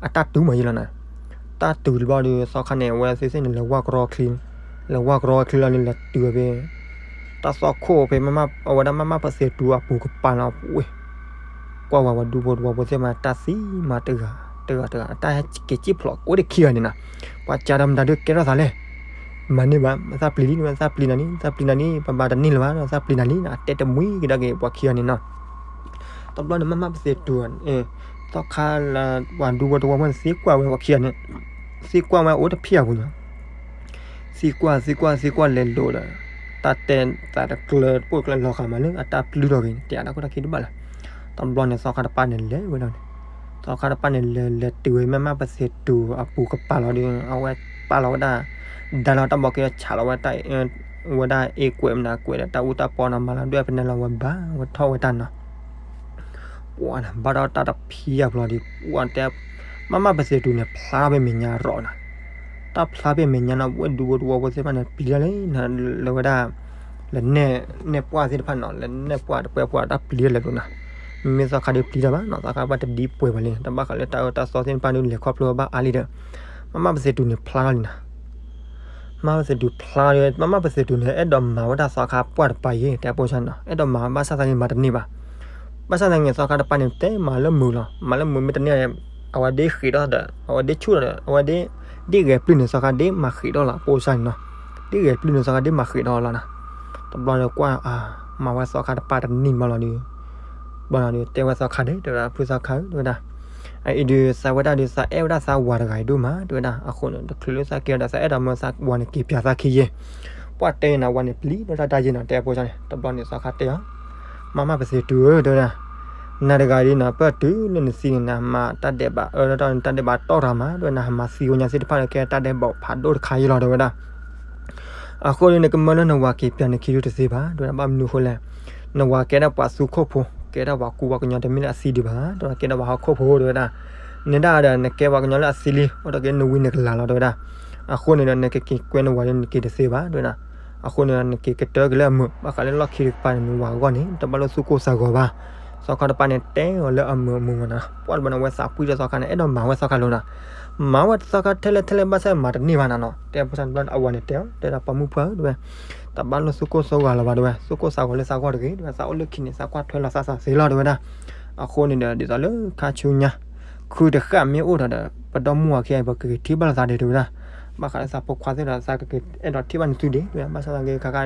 အတၢ်တုၤမးယဲလီၤနီၤ တၢ်တုၤတဘျီဒီး သီခါန့ၣ် အဝဲသ့ၣ်သ့ၣ်န့ၣ် လဲၤဝၢ်ကရီချံ လဲၤဝၢ်ကရီချံလီၤန့ၣ် လဲၤတုၤဝဲဖဲ တၢ်သီခိၣ်ဖဲ အဝဲဒၣ်မးမးပသ့ၣ်တူၤအပူၤကပၤလီၤ ဝ့ၢ် ကွၢ်ဝဲပှၤဒူဖိတဝီဖိသ့ၣ်မး တၢ်သံမးတဂၤ တဂၤတဂၤ တၢ်ဟဲက့ၤစံၣ်ဖျိးအိၣ်တခံဂၤန့ၣ်နီၤ ပှၤကၢ်ဒီးမတၤဒုးကဲထီၣ်သးလဲၣ် မၤန့ၢ်ဘၣ် သးပျံၤလံ သးပျံၤနၤန့ၣ် သးပျံၤနၤန့ၣ် ပဘၣ်တန့ၢ်လၢၤဘၣ် သးပျံၤနၤန့ၣ် အတဲတမှံကဒါက့ၤပှၤခံဂၤန့ၣ်နီၤ တဘျီန့ၣ် မးမးပသ့ၣ်တူၤ သီခါလၢပှၤဒူဖိတဝီဖိန့ၣ် သံကွၢ်ဝဲပှၤခံဂၤန့ၣ် သံကွၢ်ဝဲအိၣ်တဖံးအပူၤန့ၣ် သံကွၢ်သံကွၢ်သံကွၢ်လဲၤလိၤဒီး တၢ်တဲသးတကျၢၤတပိၢ်ကျၢၤလီၤဃာ်မးလၢအတၢ်ပျုၢ်ထီၣ်က့ၤန့ၣ် တဲအါတၢ်ခိၣ်တၢ်ခံတဘၣ်လၢၤ တဘျီန့ၣ် သီခါတပၢ်န့ၣ်လဲၤဝဲဒၣ်န့ၣ် သီခါတပၢ်န့ၣ်လဲၤလဲၤတုၤဝဲ မးမးပသ့ၣ်တူၤအပူၤကပၤလီၤဒီး အဝဲပာ်လီၤဝဲဒၣ် ဒါလီၤတၢ်ဘီက့ၤဒီးဆးလီၤဝဲတၢ် ဝဲဒၣ်အ့ကွဲးမနုၤကွဲးဒီး တၢ်အူတၢ်ပီနီၤ မၤလီၤဒွဲၣ်ဖဲန့ၣ်လီၤ ဝဲဘါဝဲထီၣ်ဝဲတၢ်နီၤ ပှၤန့ၣ် ဘၣ်ဒီးတၢ်တဖံးအပျီဒီး ပှၤတဲ မးမးပသ့ၣ်တူၤန့ၣ် ဖျါထီၣ်ဖဲမဲာ်ညါရီၤနီၤ တၢ်ဖျါဖဲမဲာ်ညါနီၤ ဝဲဒူဖိတဝီဖိသ့ၣ်တဖၣ်န့ၣ် ပျံၤတၢ်လံ လၢဝဲဒၣ် လၢနဲၣ်ပှၢ်သ့ၣ်တဖၣ်နီၤ လၢနဲၣ်ပှၢ်တပှဲၤပှၢ်တၢ်ပျံၤတၢ်လဲၤလိၤနီၤ မ့မ့ၢ်သီခါဒီးပျံၤတၢ်ဘၣ်နီၤ သီခါဘၣ်တဒ်ပှဲၤဘၣ်လံ တဘၣ်ဃးလၢတၢ်အၢတၢ်သီသ့ၣ်တဖၣ်ဒီး လဲၤခီဖျိဘၣ်အါလံဒီး မးမးပသ့ၣ်တူၤန့ၣ် ဖျါထီၣ်လံနီၤ မးမးပသ့ၣ်တူၤဖျါဒီး မးမးပသ့ၣ်တူၤန့ၣ် အဲၣ်ဒိးမၤဝဲဒၣ်သီခါပှၢ်တပၤယဲ တဲပိစၢ်နီၤ အဲၣ်ဒိးမၤဘၣ်ဆၣ်သနာ်က့မၤတန့ၢ်ဘၣ် ဘၣ်ဆၣ်သနာ်က့သီခါတပၤန့ၣ် တဲမၤလၢမုာ်လီၤ မၤလၢမုာ်မ့ၢ်တန့ၢ် အဝဲဒ့ဃ့းထီၣ်ဒီး အဝဲဒ့ဆူၣ်ထီၣ်ဒီး အဝဲဒ့ ဒ့ဂဲၤပျုၢ်န့ၣ် သီခါဒ့မၤဃ့းထီၣ်လီၤ ပိစၢ်န့ၣ်နီၤ ဒ့ဂဲၤပျုၢ်န့ၣ် သီခါဒ့မၤဃ့းထီၣ်လီၤနီၤ တဘျီဒီးကွၢ် မၤဝဲသီခါတပၤတန့ၢ်ဘၣ်လီၤဒီး ဘၣ်လီၤဒီး တဲဝဲသီခါဒီး တဲဝဲဒၣ် ဖုသီခါဧၢ တဲဝဲဒၣ် အအံၤဒုး သးဝဲဒၣ်ဒီး သးအဲၣ်ဝဲဒၣ်သးဝၤတဂၤအံၤဒိၣ်မး တဲဝဲဒၣ် အဃိန့ၣ် တချုးလၢသးက့ၤဒီး သးအဲၣ်ဒိးမၢသးဝၤန့ၣ်က့ၤပၠးသးခံယဲ ပှၢ်တဲအံၤန့ၣ် ဝၤန့ၣ်ပျံၤဒီးတၢ်တၢ်ယဲနီၤ တဲပိစၢ်န့ၣ် တဘျီန့ၣ်သီခါတဲအီၤ မးမးပသ့ၣ်တူၤဧၢ တဲဝဲဒၣ် နၤတဂၤဒ်နီၤ ပၢၢ်တုၤလၢနသံန့ၣ် နမၤတၢ်ဒဲးဘးအၢတၢ်န့ၣ် တၢ်ဒဲးဘးတီၢ်တၢ်မး တဲဝဲ နဟးမၤသံဝဲညါသ့ၣ်တဖၣ်လၢကဲတၢ်ဒဲးဘးဖးဒိၣ်တခါယဲလီၤ တဲဝဲဒၣ် အဃိန့ၣ် နကမၢလၢနဝၤက့ၤပၠးနခံဒုတသ့ဘၣ် တဲဝဲဒၣ် ဘၣ်မနုၤအဃိလဲၣ် နဝၤကဲဒၣ်ပှၤသူခိၣ်ဖိ ကဲဒၣ်ပှၤကူပှၤကညီတမ့ၢ်လၢအသံဒံးဘၣ် တဲဝဲ ကဲဒၣ်ပှၤဟီၣ်ခိၣ်ဖိ တဲဝဲဒၣ် နဲဒၣ်ဒီး နကဲပှၤကညီလၢအသံလံ အိၣ်ဒီးက့ၤနဝံၤနကလၤလီၤ တဲဝဲဒၣ် အဃိန့ၣ်ဒီး နကက့ၤကွဲနဝၤဒီး နက့ၤတသ့ဘၣ် တဲဝဲဒၣ် အဃိန့ၣ်ဒီး နက့ၤကတၢၢ်က့ၤလၢအမုာ် ဘၣ်ဃးလၢလီၢ်ခံတကပၤန့ၣ် နဝၤအဂီၢ်န့ၣ် တဘၣ်လိာ်သူၣ်ကိၢ်သးဂီၤဘၣ် သီခါတပၤန့ၣ် တဲအီၤလၢအမုာ်အမုာ်မးနီၤ ပှၢ်တဘျီန့ၣ် အဝဲသးပှံၢ်ဒီးသီခါန့ၣ် အဲၣ်ဒိးမၤဝဲသီခါလိၤနီၤ မၤဝဲသီခါထဲလဲၣ်ထဲလဲၣ်ဘၣ်ဆၣ်မၤတန့ၢ်ဘၣ်နီၤနီၤ တဲပိစၢ်န့ၣ် တဘျီန့ၣ် အဝၤန့ၣ်တဲအီၤ တဲဒၣ် ပိာ်မုၣ်ပှၢ်ဧၢ တဲဝဲ တဘၣ်လိာ်သူၣ်ကိၢ်သးဂီၤလၢၤဘၣ် တဲဝဲ သူၣ်ကိၢ်သးဂီၤလၢသးဂီၢ်တဂ့ၤ တဲဝဲ သးအိၣ်လၢခံန့ၣ် သးကွၢ်ထွဲလီၤသးသးသ့လီၤ တဲဝဲဒၣ် အဃိန့ၣ်ဒီး ဒ်သိးလၢခါဆူညါ ခုတဃၣ်မ့ၢ်အိၣ်ဒီးဒီး ပဒီမါဝၤခံဂၤအံၤ ပကက့ၤထံၣ်ဘၣ်လိာ်သးဒံး တဲဝဲဒၣ် ဘၣ်ဃးလၢသးဖိခွါသ့ၣ်ဒီး သးကက့ၤအဲၣ်ဒိးထံၣ်ဘၣ်နသုဒံး တဲဝဲ ဘၣ်ဆၣ်သနာ်က့ ခါခါ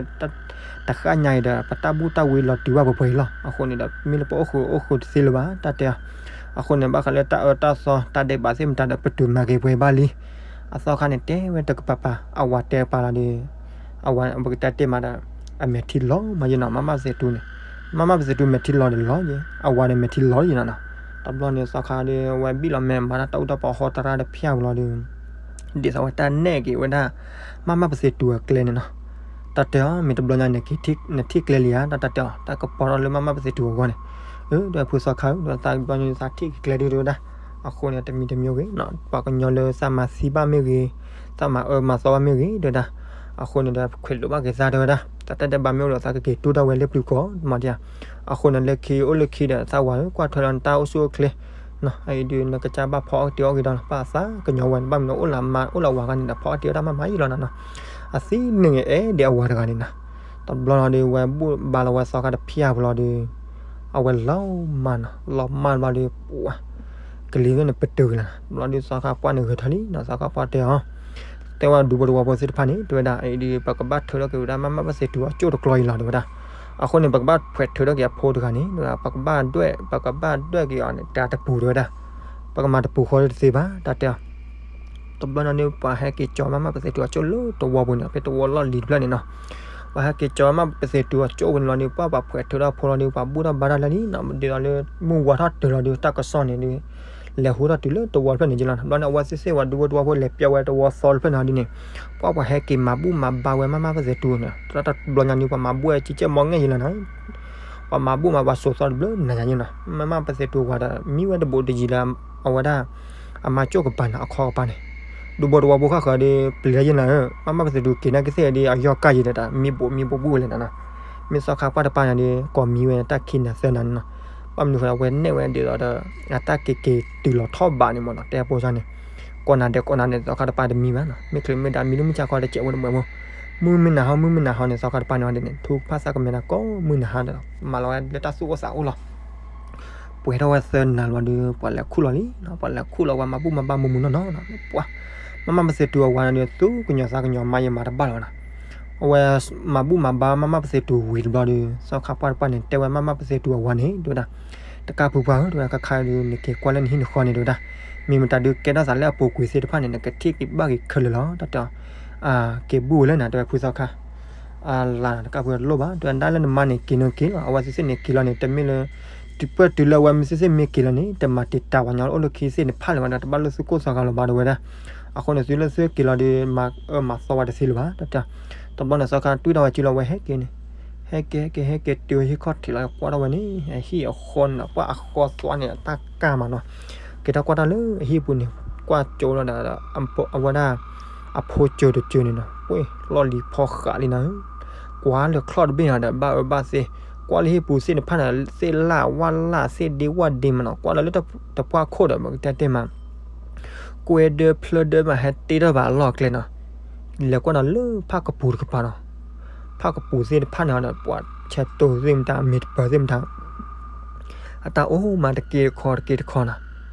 တဃၣ်ညါအံၤဒီး ပတၢ်ဘူၣ်တၢ်ဝံလီၤတုၤဘၣ်ပှဲၤပှဲၤအံၤလီၤ အဃိန့ၣ်ဒီး မ့ၢ်လၢပအိၣ်ဃုာ်အိၣ်ဃုာ်တသ့လၢၤဘၣ် တၢ်တဲအီၤ အဃိန့ၣ် ဘၣ်ဃးလၢတၢ်အၢတၢ်သီ တၢ်ဒဲးဘးသ့ၣ်မတၤဒီး ပတုၤမၤက့ၤပှဲၤဘၣ်လံ အသီခါန့ၣ် တဲဝဲတကပၤပၤ အဝၤတဲပာ်လီၤဒီး အဝၤပကတဲတ့ၢ်မးဒီး အမဲာ်ထံလီၤမးယဲနီၤ မးမးပသ့ၣ်တူၤန့ၣ် မးမးပသ့ၣ်တူၤမဲာ်ထံလီၤဒီးလီၤယဲ အဝၤဒီးမဲာ်ထံလီၤယဲနီၤနီၤ တဘျီန့ၣ် သီခါဒီး အဝဲဘံၣ်လီၤမဲာ်မၤတၢ်တၢ်အူတၢ်ပီအဟီတရၣ်တဖၣ်ဝံၤလီၤဒီး ဒ်သိးဝဲတၢ်နဲၣ်က့ၤဝဲဒၣ် မးမးပသ့ၣ်တူၤအကျဲန့ၣ်နီၤ တၢ်တဲအီၤ မ့ၢ်တဘျီညါ နထံၣ်ကျဲလံဧါ တၢ်တဲအီၤ တၢ်ကပီၤထီၣ်လၢမးမးပသ့ၣ်တူၤအဂီၢ်န့ၣ် အၢ ဒီးဖုသီခါဧၢ ဒီးသးတဘျီညါ သးထံၣ်က့ၤကျဲဒုး တဲဝဲဒၣ် အဃိန့ၣ် တမံၤတမံၤဂ့ၤနီၤ ပှၤကညီလၢသးမၤသံဘၣ်မ့ၢ်ဂ့ၤ သးမၤအၢမၤသီဘၣ်မ့ၢ်ဂ့ၤ တဲဝဲဒၣ် အဃိန့ၣ်ဒီး ခွဲးလိာ်ဘၣ်က့ၤသး တဲဝဲဒၣ် သးတၢ်ဒဲးဘးမ့ၢ်အိၣ်ဒီး သးကက့ၤတူၢ်ဒၣ်ဝဲလၢပျုၤကီၢ်မးဒံးဧါ အဃိန့ၣ် လၢခံအိၣ်လၢခံဒီး သးဝၤဧၢ ကွၢ်ထွဲလီၤနတၢ်အိၣ်ဆူၣ်အိၣ်ချ့ အအံၤဒုး နကစၢ်ဘၣ်ဖီအီၣ်တ့ၤအီၣ်ဂ့ၤဒီး ပှၤသးကညီၤဝဲ ဘၣ်မနုၤအိၣ်လၢမါအိၣ်လၢဝၤဂၤန့ၣ်ဒီး ဖီအီၣ်တ့ၤအီၣ်တၢ်မးမးယံၤလီၤနီၤနီၤ အသံန့ၣ်ဂ့ၤ အဲၣ်ဒိးအဝၤတဂၤန့ၣ်နီၤ တဘျီလီၤဒီး ဝဲဘူၣ်ဘါလီၤဝဲသီခါတဖၣ်အပူၤလီၤဒီး အဝဲလီၤမၢ်နီၤ လီၤမၢ်ဘျီဒီး ပှၤ ကလံၤန့ၣ်ပတုာ်က့ၤလီၤ ဘျီဒီးသီခါပှၢ်န့ၣ်ဂဲၤထီၣ်လံနီၤ သီခါပှၢ်တဲအီၤ တဲဝဲဒူဖိတဝီဖိသ့ၣ်တဖၣ်န့ၣ် တဲဝဲဒၣ် အအံၤဒုး ပကဘၣ်ထုးထီၣ်က့ၤဝဲဒၣ် မးမးပသ့ၣ်တူၤအကၠိၣ်တကျီအံၤလီၤ တဲဝဲဒၣ် အဃိန့ၣ် ပကဘၣ်ဖှဲးထုးထီၣ်က့ၤအဖိတဂၤန့ၣ် တဲဝဲဒၣ် ပကဘၣ်ဒွဲၣ် ပကဘၣ်ဒွဲၣ်က့ၤအီၤန့ၣ် တၢ်တပူၤ တဲဝဲဒၣ် ပကမၤတပူၤဃီတသ့ဘၣ် တၢ်တဲအီၤ တဘျီန့ၣ်ဒုး ပှၤဟဲက့ၤကၠီမးမးပသ့ၣ်တူၤအကၠိၣ်လၢတဝီပူၤန့ၣ် ဖဲတဝီလီၢ်လံၤတဖျၢၣ်န့ၣ်နီၤ ပှၤဟဲက့ၤကၠီမးမးပသ့ၣ်တူၤအကၠိၣ်ပူၤန့ၣ်လီၤဒီး ပှၤပှၤဖှဲးထုးထီၣ်ဖိလီၤဒီး ပှၤဘူၣ်ထီၣ်ဘါထီၣ်လၢလံနီၤ ဒ်သိးလၢ မုၢ်ဝါထီၣ်တုၤလီၤဒီး တၢ်ကစီၣ်န့ၣ်ဒုး လဲၤဟူထီၣ်တုၤလၢတဝီတဖျၢၣ်န့ၣ်က့လီၤ. ဘျီန့ၣ် အဝဲသ့ၣ်သ့ၣ်ဝဲဒူဖိတဝီဖိလဲၤပျီဝဲတဝီသီတဖျၢၣ်န့ၣ်ဒ်န့ၣ်, ပှၤပှၤဟဲက့ၤမၤဘူၣ်မၤဘါဝဲမၤမၢ်ပသဲးတူၤန့ၣ်, တဘျီညါန့ၣ် ပှၤမၤဘူၣ်ဝဲကဲကဲမီၢ်ငဲၢ်ယ့လီၤန့ၣ်, ပှၤမၤဘူၣ်မၤဘါစိာ်သီတဘျုးနၤညါယ့လီၤ. မၤမၢ်ပသဲးတူၤအဝၤဒီး မံဝဲတဘူးတယံၤလၢ အဝဲဒၣ် အမါကၠိၣ်ကပၤန့ၣ် အခီကပၤန့ၣ်, ဒူဖိတဝီဖိဃၣ်ဃၢၤဒီး ပျံၤတၢ်ယ့လီၤဧၢ, မၤမၢ်ပသဲးတူၤက့ၤနာ်က့သ့ၣ်ဒီး အယီၢ်ကၢ်ယံၤဒီး တၢ်မံဘူးမံဘူးဘူးဝဲလဲၣ်န့ၣ်နီၤ. မ့ၢ်သီခါပှၢ်တပၢ်န့ၣ်ဒီး ကိးမံဝဲတၢ်ခံနၤသၢနၤန့ၣ်နီၤ. ဘၣ်မနုၤဃိ အဝဲနဲၣ်ဝဲဒ်သိးဒီး အတၢ်က့ၤက့ၤတုၤလီၤထီၣ်ဘးန့ၣ်မ့ၢ်နီၤ, တဲအပိစၢ်န့ၣ်, ကိးနၤဒဲးကိးနၤဒဲး သီခါတပၢ်တမံဘၣ်နီၤ. မ့ၢ်ချ့မ့ၢ်ဒၣ်မံလၢမုၢ်ဆါခီတစဲးဖိတမှဲးဖိ, မုၢ်မုၢ်နၤဟီ မုၢ်မုၢ်နၤဟီန့ၣ် သီခါတပၢ်န့ၣ်ဒ်န့ၣ် ထူကဖၣ်သးကမဲာ်ဒီးကိးမုၢ်နၤဟီဒီး မၤလီၤဝဲလၢတၢ်သူၣ်အိၣ်သးအိၣ်လီၤ. ပှဲၤထီၣ်ဝဲသၢနၤလီၤဒီး ပှၤလဲၤခူၣ်လီၤလံနီၤ, ပှၤလဲၤခူၣ်လီၤ ပှၤမၤဘူၣ်မၤဘါမူးမူးနီၢ်နီၢ်နီၤ, ပှၤ မၤမၢ်ပသဲးတူၤအဝၤန့ၣ်ဒီး သူကညီၤသးကညီၤမါယမၤတဘၣ်လီၤနီၤ. အဝဲမၤဘူၣ်မၤဘါမၤမၢ်ပသဲးတူၤဝံၤတဘျီဒီး သီခါပှၢ်တပၢ်န့ၣ် တဲဝဲမၤမၢ်ပသဲးတူၤအဝၤန့ၣ် တဲဝဲဒၣ်, တကၢ်ဖုပှၢ်ဧၢ တဲဝဲဒၣ် ခါခါဒီး နက့ၤကွၢ်လၢနဟံၣ်နဃီန့ၣ် တဲဝဲဒၣ်, မ့ၢ်မတၤဒုးကဲထီၣ်သးလၢအပူၤကွံာ်သ့ၣ်တဖၣ်န့ၣ် နကထံၣ်က့ၤဘၣ်က့ၤခဲလၢာ်လီၤ တၢ်တဲအီၤ. က့ၤဘူၣ်ဝဲလၢနၤ တဲဝဲဖုသီခါ အလါတကၢ်ဖုတလိၣ်ဘၣ် တဲဝဲဒၣ်လၢနမါန့ၣ် က့ၤနီၢ်က့ၤလီၤ အဝဲသ့ၣ်သ့ၣ်န့ၣ်က့ၤလီၤန့ၣ် တမ့ၢ်လၢ တုၤပၢၢ်တုၤလၢအဝဲမ့ၢ်သ့ၣ်သ့ၣ်မ့ၢ်က့ၤလီၤန့ၣ် တမၤတံာ်တာ်ပှၤညီလၢအိၣ်လၢခံသ့ၣ်န့ၣ်ဖးလၢၤဘၣ်ဒီး တဘၣ်လၢသုကိၢ်သီခါလီၤဘၣ် တဲဝဲဒၣ်. အဃိန့ၣ် သုလၢသုက့ၤလီၤဒီး မၤအၢမၤသီဝဲတသ့လၢၤဘၣ် တၢ်တဲအီၤ. တဘျီန့ၣ် သီခါတွံၢ်ထီၣ်ဝဲက့ၤလီၤ ဝဲဟဲက့ၤန့ၣ် ဟဲက့ၤဟဲက့ၤဟဲက့ၤတုၤဟံၣ်ခီၣ်ထံးလီၤ ကွၢ်ထီၣ်ဝဲန့ၣ် ဟံၣ်အဃီန့ၣ် ပှၤအဃီသွါန့ၣ် တၢ်ကၢ်မးနီၤ. က့ၤထီၣ်ကွၢ်တၢ်လၢအဟံၣ်ပူၤန့ၣ် ကွၢ်ကၠိလီၤဒီး အဝဲဒၣ် အဖိစၢၤတစၢၤန့ၣ်နီၤ ဝ့ၢ်လီၢ်လံၤဖီဃးလံနီၤ. ကွၢ်လၢချီၣ်တဘ့ၣ်နီၤဒီး ဘၣ်အၢဘၣ်သီ ကွၢ်လၢဟံၣ်ပူၤသ့ၣ်တဖၣ်န့ၣ် သ့ၣ်လၢ်ဝၣ်လၢ် သ့ၣ်ဒ့ဝၣ်ဒ့မးနီၤ ကွၢ်လီၤလၢတပှၢ်ခိၣ်ဒီး ပကတဲတ့ၢ်မး ကွဲဒၢဖျၢဒၢမး ဟဲတ့ထီၣ်ဘၣ်အလီၢ်အကျဲနီၤ. လဲၤကွၢ်ဒီးလၢဖၣ်ကပူၤတကပၤနီၤ. ဖၣ်ကပူၤသ့ၣ်တဖၣ်န့ၣ်ဒီး ပှၤဆဲးတိၤသ့ၣ်မတၤ မ့ၢ်တပၢၤသ့ၣ်မတၤ အတၢ်အိၣ်မးတက့တခီတက့တခီနီၤ.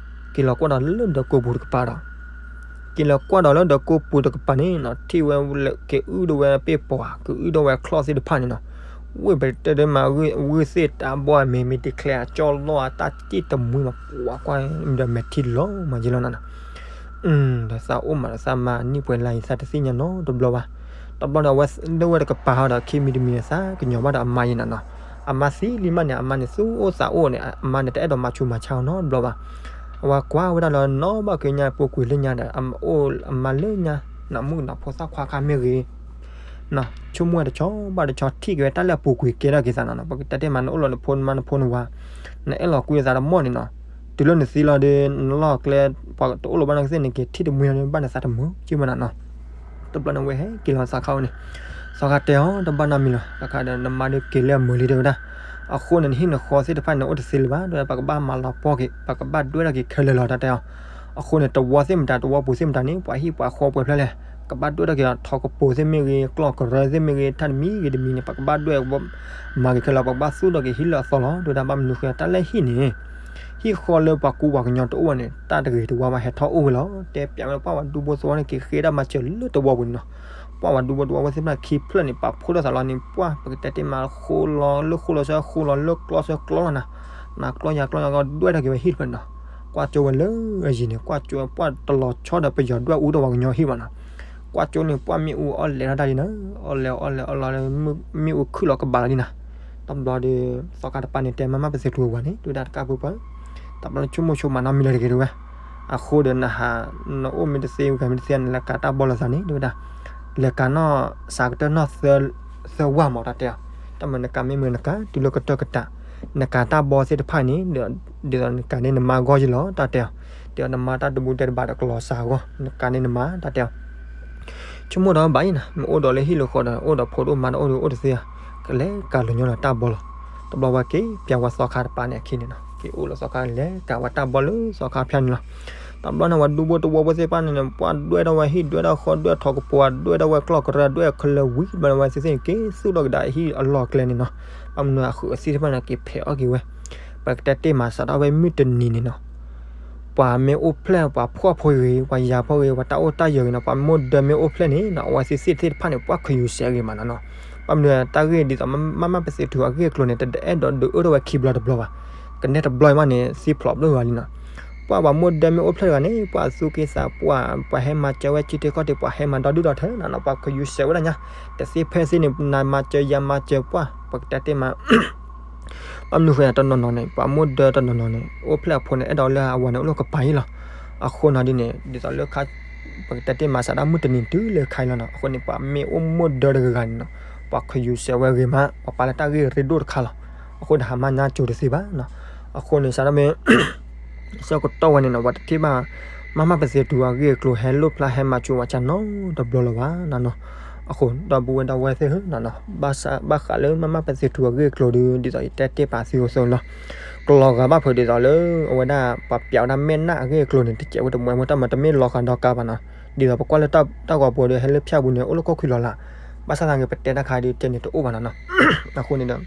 က့ၤလီၤကွၢ်ဒီးလၢဒၢးကိးပူၤတကပၤဒီး က့ၤလီၤကွၢ်ဒီးလၢဒၢးကိးပူၤတကပၤန့ၣ်နီၤ ထံၣ်ဝဲလၢကအုၣ်ဒိၣ်ဝဲပ့ၢ်ပှၤ ကအုၣ်ဒိၣ်ဝဲချီၣ်သ့ၣ်တဖၣ်န့ၣ်နီၤ. ဝ့ၢ်ပတဲတ့ၢ်မး ဝ့ၢ်သ့ၣ်တၢ်ဘီအမ့ၢ်မ့ၢ်တချဲအကၠီလီၢ်အတၢ်စ့ၣ်တမှံမး ပှၤကွၢ်ဒီးမဲာ်ထံလီၤမးယ့လီၤနီၤ. ဒီးသးအိၣ်မးဒီးသးမၤနံၣ်ပှဲၤလါအံၤ သးတသ့ၣ်ညါနီတဘျီဘၣ်. တဘျီန့ၣ် အဝဲလၢဝဲတကပၤဟီဒီး ခံမံၤတမံၤန့ၣ် သးကညီၤဘၣ်ဒီးအမါယ့နီၤနီၤ. အမါသံလံမးန့ၣ် အမါန့ၣ်သူၣ်အိၣ်သးအိၣ်န့ၣ် အမါန့ၣ်တအဲၣ်ဒိးမၤဆူးမၤဆါအီၤနီတဘျီဘၣ်. အဝဲကွၢ်ဝဲဒၣ်လီၤနီၢ်ဘၣ်က့ၤညါ ပူၤကွံာ်လၢညါဒီး အအိၣ်အမါလၢညါ နမုၣ်ကနီၤဖိသၣ်ခွါခါမ့ၢ်ဂ့ၤ ဆိကမိၣ်ဝဲတဆီဘၣ်တဆီ ထံၣ်က့ၤဝဲတၢ်လၢအပူၤကွံာ်ကဲထီၣ်က့ၤသးနီၤနီၤ. ပကတဲတ့ၢ်မး နအိၣ်လီၤနဖိနမါနဖိနဝၤ နအဲၣ်လီၤကွံသးတမီၢ်န့ၣ်နီၤ. တုၤလၢနသံလီၤဒီး နလီၢ်ကျဲ ပှၤတအိၣ်လၢၤဘၣ်နာ်က့သ့ၣ်န့ၣ် က့ၤထံၣ်တမှံလီၤဒီး ဘၣ်နသးတမုာ်က့မးနီၤနီၤ. တဘျီန့ၣ်ဝဲဟဲက့ၤလီၤသီခါအိၣ်န့ၣ် သီခါတဲအီၤ တဘၣ်နီတမံၤလီၤ သီခါဒီး နမါဒုးက့ၤလၢအမုာ်လံတဲဝဲဒၣ်. အဃိန့ၣ် နဟံၣ်နဃီသ့ၣ်တဖၣ်န့ၣ် အိၣ်တသ့လၢၤဘၣ် တဲဝဲဒၣ် ပကဘၣ်မၤလီၤပှီၢ်က့ၤ ပကဘၣ်ဒွဲၣ်ထီၣ်က့ၤခဲလၢာ်လီၤ တၢ်တဲအီၤ. အဃိန့ၣ် တဝီသ့ၣ်မတၤ တဝီပူၤသ့ၣ်မတၤန့ၣ် ပှၤဟံၣ်ပှၤဃီပှဲၤဖျၢၣ်လဲၣ် ကဘၣ်ဒွဲၣ်ထီၣ်က့ၤလီၤ ထီကပူၤသ့ၣ်မ့ၢ်ဂ့ၤ ကျီၢ်ကရၢသ့ၣ်မ့ၢ်ဂ့ၤ တၢ်တမံၤဂ့ၤတမံၤန့ၣ် ပကဘၣ်ဒွဲၣ် မၤက့ၤခဲလၢာ် ပကဘၣ်သူၣ်ထီၣ်က့ၤဟံၣ်လၢအသီလီၤ တဲဝဲဒၣ်. ဘၣ်မနုၤဃိ တၢ်လၢဟံၣ်န့ၣ် ဟံၣ်ဃီလၢပှၤကူပှၤကညီတအိၣ်ဘၣ်န့ၣ် တၢ်တဂ့ၤတဝါဘၣ်ဟဲထီၣ်အိၣ်ဝဲလီၤ. တဲပျးဝဲလၢပှၤဝဲဒူဖိသဝီန့ၣ် က့ၤဃ့တၢ်မၤစၢၤလၢတဝီပူၤန့ၣ်နီၤ. ပှၤဝဲဒူဖိသဝီဝဲသ့ၣ်တဖၣ်ခံဖျၢၣ်န့ၣ် ပာ်ဖှိၣ်ထီၣ်သးလီၤန့ၣ် ပှၤ ပကတဲတ့ၢ်မး ဃိလီၤလၢဃိလီၤဆၢ ဃိလီၤလၢကျီဆၢကျီလီၤနၤ နကျီယၤကျီယၤကီ ဒွဲၣ်ထီၣ်က့ၤဝဲဟံၣ်တဖျၢၣ်န့ၣ်နီၤ. ကွၢ်ကၠိဝဲလၢအယံၤန့ၣ် ကွၢ်ကၠိဝဲ ပှၤတလီၤဆီဒီးပယီၤဒွဲၣ်အူဒီးပှၤကညီဟံၣ်ဘၣ်နီၤ. ကွၢ်ကၠိန့ၣ် ပှၤမ့ၣ်အူအီၣ်လဲၤထီၣ်တၢ်လံနီၤ အီၣ်လဲၤအီၣ်လဲၤအီၣ်လီၤလၢ မ့ၣ်အူခုၣ်လီၤကဘၣ်လီၤလံနီၤ. တဘျီဒီး သီခါတပၤန့ၣ် တဲမၤမၢ်ပသဲးတူၤအဝၤန့ၣ် တဲဝဲဒၣ် တကၢ်ပၢပၢ တဘျီဆိကမိၣ်ဆိကမးနီတမံၤလၢၤတဂ့ၤ တဲဝဲ. အဃိဒီးနဟး နအိၣ်မ့ၢ်တသ့ ဂၤမ့ၢ်တသ့ နလဲၤကၤတၢ်ဘီလၢသးန့ၣ် တဲဝဲဒၣ်. လဲၤကၤနီၢ်စးကတၢၢ်နီၢ်သၢဝၢ်မး တၢ်တဲအီၤ. တၢ်မၤနကၤမ့ၢ်မ့ၢ်နကၤ တုၤလၢကတၢၢ်ကတၢၢ် နကၤတၢ်ဘီသ့ၣ်တဖၣ်န့ၣ် ဒ်သိးနကၤန့ၢ်နမါဂီၢ်ယ့လီၤ တၢ်တဲအီၤ. တဲအီၤ နမါတၢ်တဘူၣ်တဲတဘၣ်ဒီးကလီၤစးအဂီၢ် နကၤန့ၢ်နမါ တၢ်တဲအီၤ. ဆိကမိၣ်ဒီးဘၣ်အံၤနၤ မ့ၢ်အိၣ်ဒီးလၢဟံၣ်လၢဃီဒီး အိၣ်ဒီးဖိတအိၣ်မါတအိၣ်ဒီးအိၣ်တသ့ဧါ. ကလဲၤကၤလိာ်ညီလီၤတၢ်ဘီလီၤ. တဘျီဝဲက့ၤပျးဝဲသီခါတပၤန့ၣ်အခံန့ၣ်နီၤ က့ၤအိၣ်လၢသီခါ လဲၤကၤဝဲတၢ်ဘီလၢသီခါဖၠါန့ၣ်လီၤ. တဘျီန့ၣ် ဝဲဒူဖိတဝီဖိသ့ၣ်တဖၣ်န့ၣ် ပှၤဒွဲၣ်ထီၣ်ဝဲဟံၣ် ဒွဲၣ်ထီၣ်ဃီ ဒွဲၣ်ထီၣ်ကပူၤ ဒွဲၣ်ထီၣ်ဝဲကျီၢ်ကရၢ ဒွဲၣ်ခဲလၢာ်ဝံၤ တဘျီန့ၣ် ဝဲသ့ၣ်သ့ၣ်န့ၣ် က့ၤသူၣ်ထီၣ်ကဒါဟံၣ်အလီၢ်အကျဲန့ၣ်နီၤ. ဘၣ်မနုၤအဃုအသံၣ်တဖၣ်န့ၣ် က့ၤဖဲးအီၣ်က့ၤဝဲ. ပကတဲတ့ၢ်မး စးထီၣ်ဝဲမုၢ်တနံၤန့ၣ်နီၤ ပှၤမ့ၢ်အိၣ်ဖျဲၣ် ပှၤဖှီၣ်ဖိဂ့ၤ ပှၤယာ်ဖိဂ့ၤ ပှၤတၢ်အိၣ်တၢ်ယၢၤဂ့ၤနီၤ ပှၤမ့ၢ်ဒၢမ့ၢ်အိၣ်ဖျဲၣ်န့ၣ်နီၤ အဝဲသ့ၣ်သ့ၣ်တဖၣ်န့ၣ် ပှၤခယူၤစဲးဂ့ၤမးနီၤနီၤ. ဘၣ်မနုၤတၢ်ဂ့ၢ်ဒ်သိး မၤမၢ်ပသဲးတူၤအဂ့ၢ်အကျိၤန့ၣ် တအဲၣ်ဒိးဒုးအၢထီၣ်ဝဲခံဘျီတဘျီဘၣ်. ကနဲတဘျီအံၤမးန့ၣ် သံဖျိးဘျီဂၤလံနီၤ. ပှၤပှၤမ့ၢ်ဒၢမ့ၢ်အိၣ်ဖျဲၣ်တဂၤန့ၣ် ပှၤသူၣ်က့သးပှၢ် ပှၤဟဲမၤစၢၤဝဲ ကံထံကီၢ်ထံးပှၤဟဲမၤဒီဒုၣ်ဒီထၢနီၤနီၤ ပှၤခယူၤစဲးဝဲဒၣ်ညါ တသ့ဖဲသ့န့ၣ် နၤမၤစၢၤယၤမၤစၢၤပှၢ် ပကတဲတ့ၢ်မး ဘၣ်မနုၤဃိတနီၤနီၤန့ၣ် ပှၤမိၢ်ဒၢတနီၤနီၤန့ၣ် အိၣ်ဖျဲၣ်အဖိန့ၣ် အဲၣ်ဒိးလၢအဝၤန့ၣ် အိၣ်လၢကပၤအံၤလီၤ. အဃိန့ၣ်ဒ်န့ၣ် ဒ်သိးလၢ ပကတဲတ့ၢ်မၤစးဒၣ်မုၢ်တနံၤတုၤလၢခါအံၤလီၤနီၤ. အဃိန့ၣ် ပှၤမ့ၢ်အိၣ်မိၢ်ဒၢတဂၤဂၤန့ၣ်နီၤ ပှၤခယူးစဲးဝဲဂ့ၤမး ပှၤပာ်လၢတၢ်ဂ့ၢ်ရ့ဒိၣ်တခါလီၤ. အဃိန့ၣ် ဟးမၤညါစိၤတသ့ဘၣ်နီၤ. အဃိန့ၣ် စးထီၣ်မ့ၢ် ဆၢကတီၢ်ဝဲန့ၣ်နီၤ ပှၤတထံၣ်ဘၣ် မၤမၤပသ့ၣ်ထူအဂ့ၢ်အကျိၤ ဟဲလိၣ်ဖျါဟဲမၤစိၤဝဲကနီတဘျီလၢၤဘၣ်နီၤနီၤ. အဃိ ဒီပုၢ်ဝဲၢ်ဒီပုၢ်ဝဲၢ်သ့ၣ်ဧၢနီၤနီၤ ဘၣ်ဆၣ် ဘၣ်ဃးလၢမၤမၤပသ့ၣ်ထူအဂ့ၢ်အကျိၤဒီး ဒ်သိးယတဲတ့ၢ်ပာ်သုအသိးလီၤ. ကလီၤဂာ်ဘၣ်ဖုးဒ်သိးလၢ အဝဲဒၣ်ပှၤပျးဝဲဒၣ်မဲၢ်နၢ်အဂ့ၢ်အကျိၤန့ၣ် တစဲးဝဲတမှဲးမ့ၢ်တၢ်မၤတမ့ၢ်လီၤဃာ်ဒီးကါဘၣ်နီၤ. ဒ်သိးပကွၢ်လၢတၢ်ဂီၤပူၤဒီးဟဲလၢဖၠၣ်ပူၤန့ၣ် အိၣ်လၢကီၢ်ခွံလီၤလး. ဘၣ်ဆၣ်သနာ်က့ ပတဲတၢ်ခါဒီးတဲန့ၣ်တအိၣ်ဘၣ်နီၤနီၤ. အဃိန့ၣ်ဒီး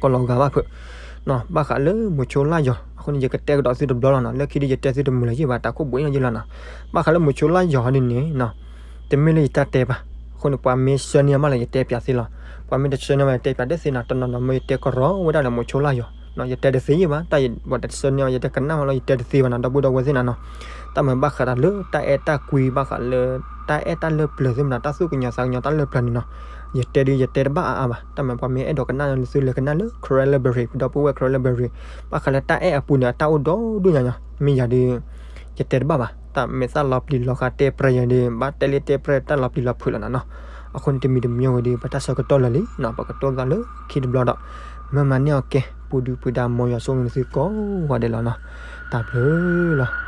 ကလီၤဂာ်ဘၣ်ဖုး ဘၣ်ဃးလၢမိၤဆိလၢယီၤ အဃိန့ၣ် ယကတဲကဒီးသုတဘျီလီၤနီၤ. လၢခံဒီးယတဲသုတမုာ်လၢၤယ့ၢ်ဘၣ် တၢ်ခိၣ်ဘှံးန့ၢ်ယ့ၢ်လီၤနီၤ. ဘၣ်ဃးလၢမိၤဆိလၢယီၤဒ်န့ၣ်နီၤ တမ့ၢ်လၢယတၢ်တဲဘၣ်. အဃိန့ၣ် ပှၤမ့ၢ်ဆှၢန့ၢ်အမးလၢယတဲပၠးသ့လီၤ. ပှၤမ့ၢ်တဆှၢန့ၢ်မး ယတဲပၠးတသ့နီၤ. တနီၤနီၤမ့ၢ်ယတဲကရီဝဲဒၣ်လၢမိၤဆိလၢယီၤ ယတဲတသ့ယ့ၢ်ဘၣ်. တၢ်ပှၤတဆှၢန့ၢ်အီၤ ယတဲကနၣ်မးလီၤ ယတဲတသ့ဘၣ်နီၤ ဒီပုၢ်ဒီဝဲၢ်သ့ၣ်နီၤနီၤ. တၢ်မၤဘၣ်ဃးတၢ်လၢတၢ်အဲၣ်တၢ်ကွံ ဘၣ်ဃးလၢ တၢ်အဲၣ်တၢ်လၢပျၢၤသ့ၣ်မနီၤ တၢ်သူၣ်ကညီၤသးကညီၤတၢ်လၢပျၢၤန့ၣ်နီၤ. ယတဲဒီးယတဲတဘၣ်အါအါဘၣ်. တၢ်မၤပှၤမ့ၢ်အဲၣ်ဒိးကနၣ်သုလဲၤကနၣ်လၢ Karen Library ပဒီပုၢ်ဝဲၢ် Karen Library ဘၣ်ဃးလၢတၢ်အဲၣ်အပူၤန့ၣ် အတၢ်အိၣ်ဒီဒူၣ်ညါညါ မ့ၢ်ယၤဒီး ယတဲတဘၣ်ဘၣ်. တၢ်မဲာ်သၣ်လီၤပျံၤလီၤဃာ်တဲပြဲၢ်ယၤဒီး ဘၣ်တဲလၢတဲပြဲၢ်တၢ်လီၤပျံၤလီၤဖုးလီၤနီၤနီၤ. အဃိန့ၣ်တမံၤတမံၤဝဲဒီး ပတၢ်ဆၢကတီၢ်လၢာ်လံနီၤ ပကတိၢ်သးလၢခံတဘျီဒီး မ့ၢ်မၤန့ၢ်အီၤကဲ ပူၤဒုပူၤဒါ မ်ယွၤဆိၣ်ဂ့ၤသုကိးဂၤဒဲးလီၤနီၤ. တၢ်ဘျုးလီၤ.